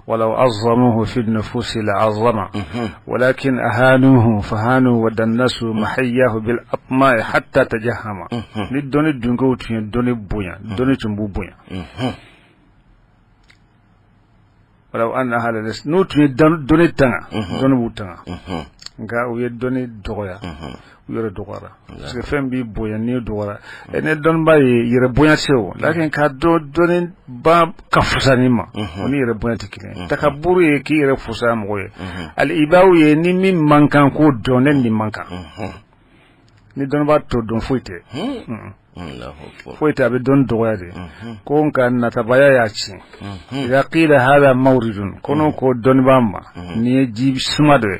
walaw azzamuhu fi an-nufusi la'azzama walakin ahanuhu fahanu wa dannasu mahayyahu bil atma'i hatta tajahhama. Ni dɔnni dunkew tun ye dɔnni bonya, dɔnni tun b'u bonya. Walaw anna ahla, n'u tun ye dɔnni tanga, dɔnni b'u tanga. Nka u ye dɔnni dɔgɔya, u yɛrɛ dɔgɔyara, parce que fɛn b'i bonya n'i dɔgɔyara. Ne dɔnniba ye yɛrɛ bonya tɛ o, lakin k'a dɔn dɔnni ba ka fusa ni ma, o ni yɛrɛ bonya tɛ kelen ye. Takaburu ye k'i yɛrɛ fusaya mɔgɔ ye. Ali ibaw ye ni min man kan k'o dɔn, ne nin man kan. Ni dɔnnibaa t'o dɔn, foyi tɛ, foyi tɛ, a bɛ dɔnni dɔgɔya de. Ko nka natabaya y'a tiɲɛ. Idha qila hadha mawridun, ko n'o ko dɔnnibaa ma nin ye ji suma dɔ ye,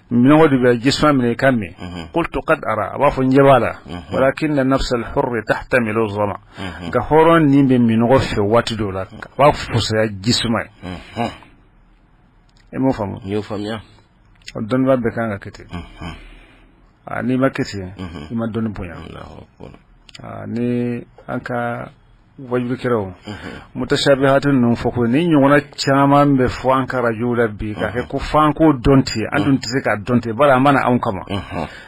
minɔgɔ de bɛ, ji suma minɛ i ka min. Qultu qad ara, a b'a fɔ n ɲɛ b'a la. Walakinna nafsa al-hurri tahtamilu zama, nka hɔrɔn ni bɛ minɔgɔ fɛ waati dɔw la, a b'a fusaya ji suma ye. E m'o faamu? N y'o faamuya. Dɔnnibaa bɛɛ kan ka kɛ ten. N'i ma kɛ ten, i ma dɔnni bonya. Ni an ka wajulikɛlaw mutashabihati ninnu fɔ ko ni ɲɔgɔnna caman bɛ fɔ an ka arajow la bi, k'a kɛ ko f'an k'o dɔn ten, an dun tɛ se k'a dɔn ten, bari a ma na anw kama.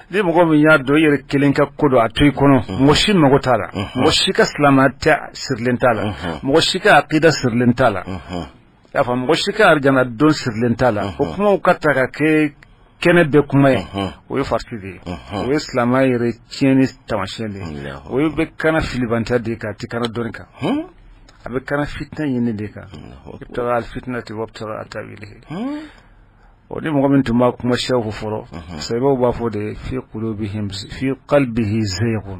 Ni mɔgɔ min y'a dɔn, i yɛrɛ kelen ka ko don, a to i kɔnɔ, mɔgɔ si mago t'a la, mɔgɔ si ka silamɛya tɛ sirilen t'a la, mɔgɔ si ka aqida sirilen t'a la, i y'a faamu, mɔgɔ si ka arijana don sirilen t'a la. O kumaw ka ta ka kɛ kɛnɛ bɛɛ kuma ye, o ye farati de ye, o ye silamɛya yɛrɛ tiɲɛni taamasiyɛn de ye, o ye bɛ kana filibanta de kan, a tɛ kana dɔnni kan, a bɛ kana fitinɛ ɲini de kan. Ibtaga alfitnati wabtaga tawilihi. O ni mɔgɔ min tun b'a kuma siyaw fɔ fɔlɔ, sahabaw b'a fɔ de fi qulubihim, fi qalbihi zayghun,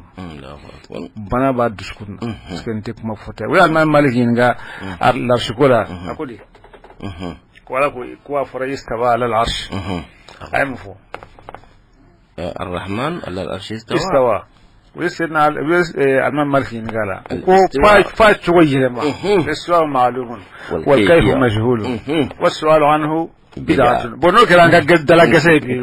bana b'a dusukun na, parce que nin tɛ kuma fɔta ye. O ye Alimami Maliki ɲininka larsiko la, a ko di ko Ala ko a fɔra istawa ala al-arsh, a ye mun fɔ? Arrahman ala al-arsh istawa. Istawa, u ye Seydina, u ye Alimami Maliki ɲininka la ko f'a cogo yɛlɛma. Istiwa ma'lumun wal kayfu majhulun wa su'alu anhu bid'atun. Bon, n'o kɛra an ka dala gɛsɛ ye bi,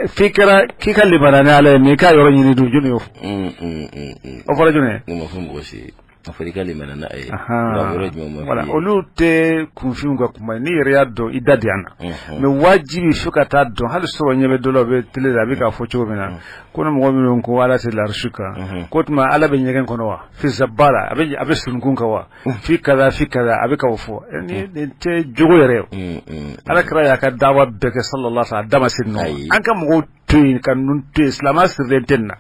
f'i kɛra k'i ka limaniya ni Ala ye, mais i k'a yɔrɔ ɲini dun, jɔni y'o fɔ? O fɔra jɔni ye? Ne ma fɔ mɔgɔ si ye. A fɔra i ka limaniya n'a ye. Yɔrɔ jumɛn ma? Voilà, olu tɛ kunfinw ka kuma ye. N'i yɛrɛ y'a dɔn, i da di an na, mais wajibi fo ka taa dɔn. Hali sɔrɔ ɲɛ bɛ dɔ la, o bɛ télé la, a bɛ k'a fɔ cogo min na ko ni mɔgɔ minnu ko Ala tɛ larisu kan, ko tuma Ala bɛ ɲɛgɛn kɔnɔ wa, fi zabala, a bɛ sununkun kan wa, fi kaza fi kaza, a bɛ k'o fɔ. Nin tɛ jogo yɛrɛ ye. Ala kira y'a ka dawa bɛɛ kɛ, sallallahu alaihi wasallam, a da ma se ninnu ma. An ka mɔgɔw to yen ka ninnu to yen, silamɛya sirilen tɛ nin na.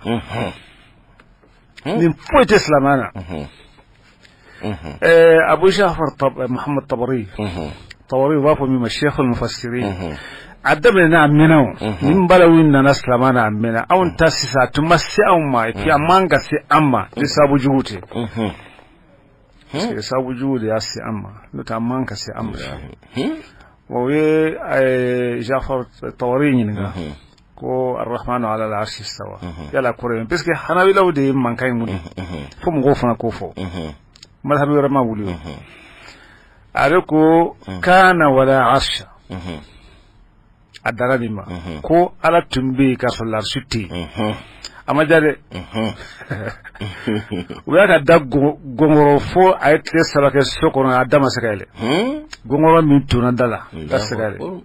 Nin foyi tɛ silamɛya na. Abu Jafar Muhammad Tabari, Tabari, u b'a fɔ min ma Sheikh al-Mufassirin, a daminɛna, a mɛnna. O nin balawu nana silamɛya na, a mɛnna. Anw ta sisan, a tun ma se anw ma, et puis a man ka se an ma ni sababu jugu tɛ, parce que sababu jugu de y'a se an ma, n'o tɛ a man ka se an ma. O ye Jafar Tabari ɲininka ko arrahmanu ala al-arshi istawa, yala kɔrɔ ye, parce que hanabilaw de ye mankan in wuli, fo mɔgɔw fana k'o fɔ, mazhabi wɛrɛ ma wuli. O ale ko kana wala arsha, a dara nin ma ko Ala tun bɛ yen k'a sɔrɔ larisi tɛ yen. A ma diya dɛ, u y'a ka da gɔngɔrɔ fo a ye tile 3 kɛ so kɔnɔ, a da ma se ka yɛlɛ. Gɔngɔrɔ min tonna da la, da se ka yɛlɛ.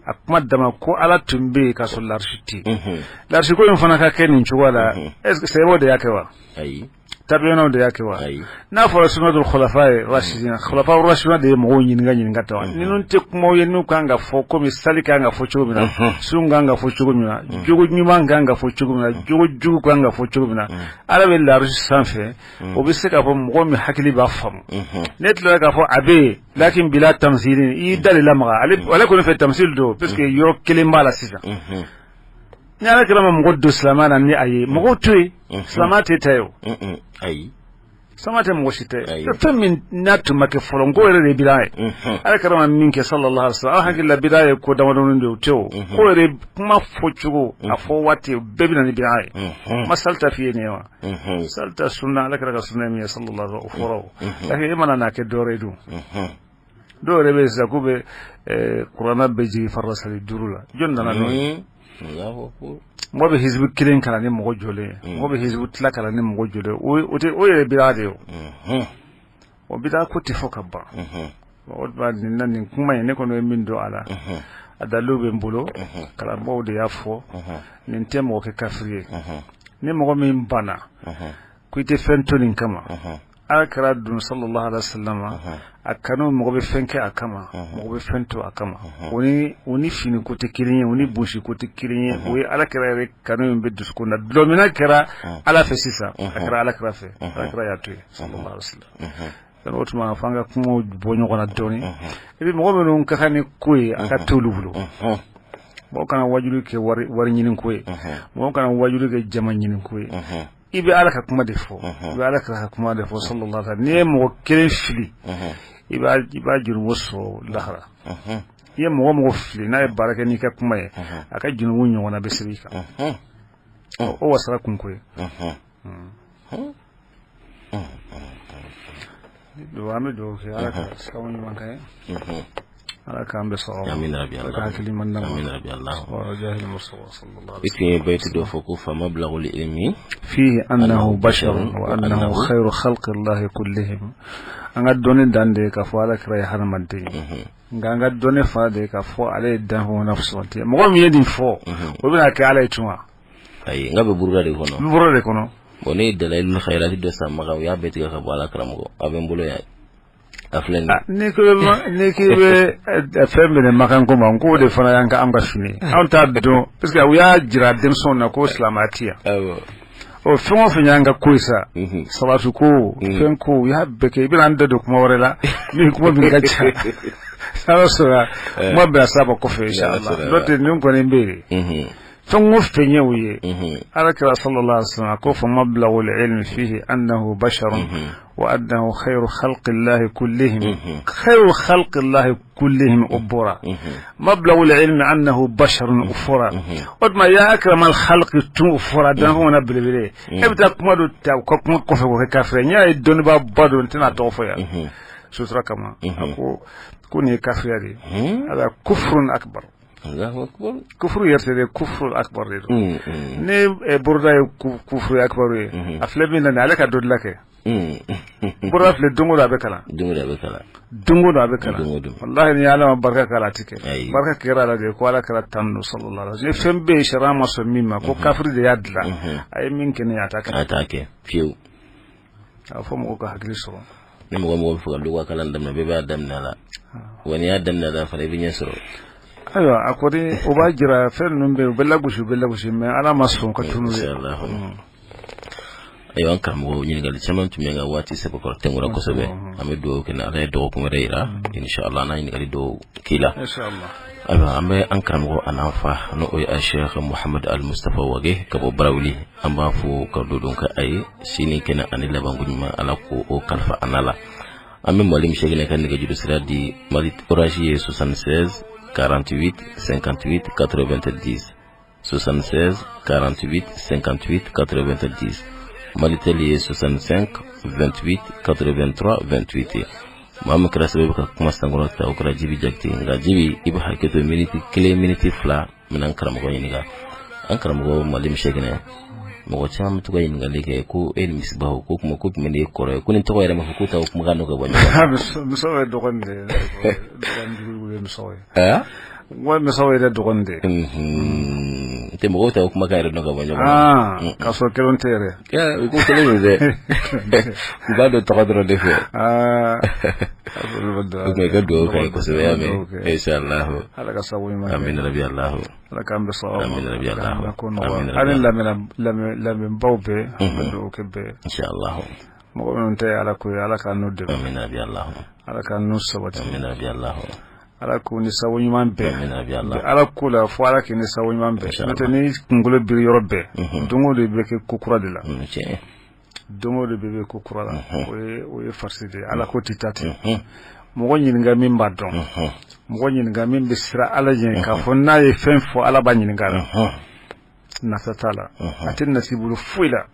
A kuma dama ko Ala tun bɛ yen k'a sɔrɔ larisi tɛ yen. Larisi ko in fana ka kɛ nin cogoya la, est ce que sahabaw de y'a kɛ wa? Ayi. Tabi'inaw de y'a kɛ wa? Ayi. N'a fɔra sunnatul khulafa ye rashidina, khulafa rashidina de ye mɔgɔw ɲininka ta wa? Ninnu tɛ kumaw ye n'u kan ka fɔ komi sali kan ka fɔ cogo min na, sun kan ka fɔ cogo min na, jogo ɲuman kan ka fɔ cogo min na, jogo jugu kan ka fɔ cogo min na. Ala bɛ larisi sanfɛ, o bɛ se k'a fɔ mɔgɔ min hakili b'a faamu. Ne tilala k'a fɔ a bɛ yen, lakin bila tamsili, i y'i da de lamaga. Ale kɔni fɛ tamsil don, parce que yɔrɔ kelen b'a la sisan. Ni Ala kɛra ma mɔgɔ don silamɛya na ni a ye mɔgɔw to yen, silamɛya tɛ ta ye o. Ayi. Silamɛya tɛ mɔgɔ si tɛ fɛn min n'a tun ma kɛ fɔlɔ, n ko yɛrɛ de ye bida ye. Ala kɛra ma min kɛ, sallallahu alaihi wasallam, aw hakili la bida ye ko damadɔni de, o tɛ. O ko yɛrɛ kuma fɔ cogo, a fɔ waati bɛɛ bɛ na ni bida ye. Ma sali ta f'i ye nin ye wa? Sali ta sunna, Ala kɛra ka sunna min ye, sallallahu alaihi wasallam, o fɔra. O lakin e mana n'a kɛ dɔwɛrɛ ye dun. Dɔw yɛrɛ bɛ yen sisan k'u bɛ kuranɛ bɛ jigin farida sali 5 la. Jɔn nana n'o ye? Mɔgɔ bɛ hizbu kelen kalan ni mɔgɔ jɔlen ye, mɔgɔ bɛ hizbu tila kalan ni mɔgɔ jɔlen, o tɛ, o yɛrɛ bida de ye. O bida ko tɛ fɔ ka ban. O tuma nin na, nin kuma in, ne kɔni ye min dɔn a la, a dalilu bɛ n bolo, kalanbaaw de y'a fɔ. Nin tɛ mɔgɔ kɛ kafiri ye. Ni mɔgɔ min banna ko i tɛ fɛn to nin kama, Ala kɛra dun, sallallahu alaihi wasallam, a kanu, mɔgɔ bɛ fɛn kɛ a kama, mɔgɔ bɛ fɛn to a kama, o ni fini ko tɛ kelen ye, o ni bonsi ko tɛ kelen ye. O ye Ala kɛra yɛrɛ kanu min bɛ dusukun na, dɔlɔminna kɛra Ala fɛ sisan, a kɛra Ala kɛra fɛ, Ala kɛra y'a to yen, sallallahu alaihi wasallam. O tuma f'an ka kumaw bɔ ɲɔgɔn na dɔɔnin. I bɛ mɔgɔ minnu ka kan ni ko ye, a ka t'olu bolo. Mɔgɔ kana wajuli kɛ wari ɲini ko ye, mɔgɔ kana wajuli kɛ jama ɲini ko ye. I bɛ Ala ka kuma de fɔ, i bɛ Ala ka kuma de fɔ sallallahu alaihi wasallam. N'i ye mɔgɔ kelen fili, i b'a jurumu sɔrɔ lahara. I ye mɔgɔ mɔgɔ fili n'a ye baara kɛ n'i ka kuma ye, a ka jurumu ɲɔgɔnna bɛ sɛbɛn i kan. O wasara kunko ye. An bɛ dugawu kɛ Ala ka sababu ɲuman kɛ ye. Ala k'an bɛɛ sɔn. Amina rabi. Ala ka hakili ɲuman d'an ma. Amina rabi Allah. Wa jahil mustafa sallallahu I tun ye bayitu dɔ fɔ ko fa mablagul ilmi fihi annahu basharun wa annahu khayru khalqi llahi kullihim. An ka dɔnni dan de ye k'a fɔ Ala kira ye hadamaden ye, nka an ka dɔnni fana de ye k'a fɔ ale ye danfɛnw na fisamanti ye. Mɔgɔ min ye nin fɔ, o bɛna kɛ Ala ye tun wa? Ayi, n ka bɛ buruda de kɔnɔ. N bɔra de kɔnɔ. Bon, ne ye dalailul khairati dɔ san Makan, u y'a bɛɛ tigɛ ka bɔ a la. Karamɔgɔ, a bɛ n bolo yan, a filɛ nin. N'i k'i bɛ fɛn minɛ Makan ko ma, n k'o de fana y'an ka an ka fini ye. Anw t'a dɔn parce que u y'a jira denmisɛnw na ko silamɛya tɛ yan. O fɛn o fɛn y'an ka ko ye sa, salatu ko, fɛn ko, u y'a bɛɛ kɛ. I bɛna an da don kuma wɛrɛ la min kuma min ka ca, n'Ala sɔnna kuma bɛna s'a ma kɔfɛ inshallah. N'o tɛ, nin kɔni bɛ yen, fɛn o fɛn ye o ye. Ala kira sallallahu alaihi wasallam ko fa mablagul ilmi fihi annahu basharun wa annahu khayru khalqillahi kullihim. Khayru khalqillahi kullihim, o bɔra. Mablagul ilmi annahu basharun, o fɔra. O tuma ya akramal khalqi tun, o fɔra. Danfɛnw na belebele, e bɛ taa kuma dɔ ta u ka kuma kɔfɛ k'o kɛ kafiri ye. N y'a ye dɔnnibaa ba dɔ, n tɛna tɔgɔ fɔ yan sutura kama, a ko nin ye kafiriya de ye, ala kufrun akbar. Allahu akbar. Kufuru yɛrɛ tɛ dɛ, kufuru akbar de don. Ni buruda ye kufuru akbar ye, a filɛ min na nin, ale ka dɔ dilan kɛ. Buruda filɛ, don o don a bɛ kalan. Don o don a bɛ kalan. Don o don a bɛ kalan. Don o don. Walahi, ni Ala ma barika k'a la, a ti kɛ. Ayi. Barika kɛra a la de ko Ala kɛra tan don sallallahu alaihi wasallam. Ni fɛn bɛ yen sariya ma sɔn min ma, ko kafiri de y'a dilan, a ye min kɛ ne ye, a t'a kɛ. A t'a kɛ fiyewu. A fɔ mɔgɔw ka hakili sɔrɔ. Ni mɔgɔ mɔgɔ bɛ fɛ ka dɔgɔ kalan daminɛ, bɛɛ b'a daminɛ a la wa n'i y'a daminɛ a la fana, i bɛ ɲɛ sɔrɔ. Ayiwa, a kɔni o b'a jira fɛn ninnu bɛ yen, u bɛ lagosi, u bɛ lagosi, mais Ala ma sɔn ka tunu ye. Inshallah. Ayiwa, an karamɔgɔ, ɲininkali caman tun bɛ nka waati sɛbɛkɔrɔ tɛnkura kosɛbɛ. An bɛ dugawu kɛ ni Ala ye dɔgɔkun wɛrɛ yira, inshallah, an n'a ɲininkali dɔw k'i la. Inshallah. Ayiwa, an bɛ an karamɔgɔ an'an fa, n'o ye a Sheikh Muhamad Al Mustafa Wage ka bɔ Barawuli, an b'a fo ka dodon kɛ a ye sini kɛnɛ ani labanko ɲuman, Ala ko o kalifa an n'a la. An bɛ Mali Misɛkinɛ ka nɛgɛjuru sira di. Mali Orange ye 76 48 58 90, 76 48 58 90. Malitel ye 65 28 83 28. Maa min kɛra sababu ka kuma sankɔrɔ ta, o kɛra Jibi Jakite. Nka Jibi, i bɛ hakɛ to miniti 1, miniti 2 minɛ. An karamɔgɔ ɲininka, an karamɔgɔ Mali Misɛkinɛ, mɔgɔ caman bɛ to ka ɲininkali kɛ ko e ni Misibaw ko kuma ko jumɛn de ye kɔrɔ ye, ko ni tɔgɔ yɛrɛ ma fɔ ko ta o kumakan n'o ka bɔ ɲɔgɔn na. Muso ye dɔgɔnin de ye, dɔgɔnin jugu ye muso ye. Aa. N ko muso yɛrɛ dɔgɔnin de ye. N tɛ mɔgɔw ta o kumakan yɛrɛ dɔn ka bɔ ɲɔgɔn na. Aa, k'a sɔrɔ kelen tɛ yɛrɛ. U ko kelen don dɛ, u b'a dɔn tɔgɔ dɔrɔn de fɛ. Aa. O tuma i ka dugawu k'a ye kosɛbɛ, y'a mɛn, inshallah. Ala ka sababu ɲuman kɛ. Amin rabi Allah. Ala k'an bɛɛ sɔn. Amin rabi Allah. Ko nɔgɔya. Hali lamɛnbaw bɛɛ, an bɛ dugawu kɛ bɛɛ. Inshallah. Mɔgɔ minnu tɛ Ala ko ye, Ala k'an n'u dɛmɛ. Amin rabi Allah. Ala k'an n'u sabati. Amin rabi Allah. Ala k'u ni sababu ɲuman bɛɛ. Amin rabi Allah. Ala ko la fo Ala k'i ni sababu ɲuman bɛɛ. N'o tɛ, ni kunkolo biri yɔrɔ bɛɛ, don o don i bɛ kɛ ko kura de la. Tiɲɛ. Don o don bɛɛ bɛ ko kura la. O ye farisi de ye. Ala ko tɛ taa ten. Mɔgɔ ɲininka min b'a dɔn. Mɔgɔ ɲininka min bɛ siran Ala ɲɛ, k'a fɔ n'a ye fɛn fɔ, Ala b'a ɲininka la. Nata t'a la, a tɛ nati bolo foyi la.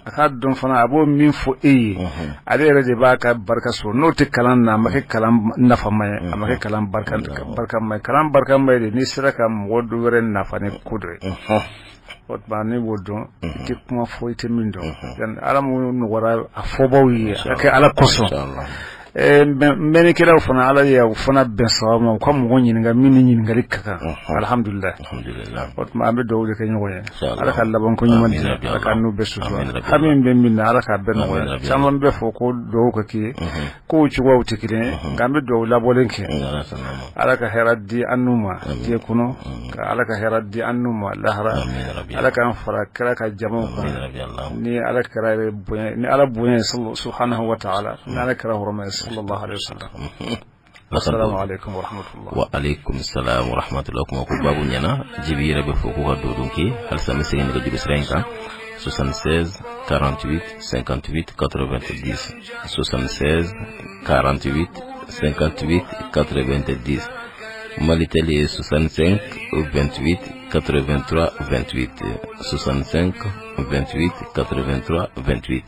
A k'a dɔn fana, a b'o min fɔ e ye, ale yɛrɛ de b'a ka barika sɔrɔ. N'o tɛ kalan na, a ma kɛ kalan nafama ye, a ma kɛ kalan barikama ye. Kalan barikama ye de n'i sera ka mɔgɔ dɔ wɛrɛ nafa ni ko dɔ ye. O tuma ne b'o dɔn, i tɛ kuma fɔ i tɛ min dɔn. Yani Ala mun nɔgɔyara a fɔbaw ye, a ka kɛ Ala kosɔn. Mɛnnikɛlaw fana, Ala ye u fana bɛn sababu ma, u ka mɔgɔ ɲininka min ni ɲininkali ka kan, alhamdulilayi. Alhamdulillah. O tuma an bɛ dugawu de kɛ ɲɔgɔn ye. Inshallah. Ala ka labanko ɲuman di. Amin rabi Ala ka Allah. n'u bɛɛ sutura. Amin rabi Hami Allah. bɛ min na, Ala k'a bɛɛ Amin nɔgɔya. rabi Caman bɛ fɔ ko dugawu ka k'i ye, kow cogoyaw tɛ kelen ye, nka an bɛ dugawu labɔlen kɛ. Ala sɔnna ma. Ala ka hɛrɛ di an n'u ma diɲɛ kɔnɔ, ka Ala ka hɛrɛ di an n'u ma lahara. Amin rabi. Ala k'an fara kira ka jamaw Amin kan rabi Allah. ni Ala kira yɛrɛ bonya, ni Ala bonya ye, subhanahu wa ta'ala, ni Ala kira hɔrɔma ye, sallallahu alaihi wasallam. Assalamu alaikum wa rahmatullah. Wa alaikum salam wa rahmatullah. Kuma ko babu ɲɛna, Jibi yɛrɛ bɛ fo k'u ka dodon kɛ. Halisa n bɛ segin nɛgɛjuru sira in kan: 76 48 58 90, 76 48 58 90. Malitel ye 65 28 83 28, 65 28 83 28.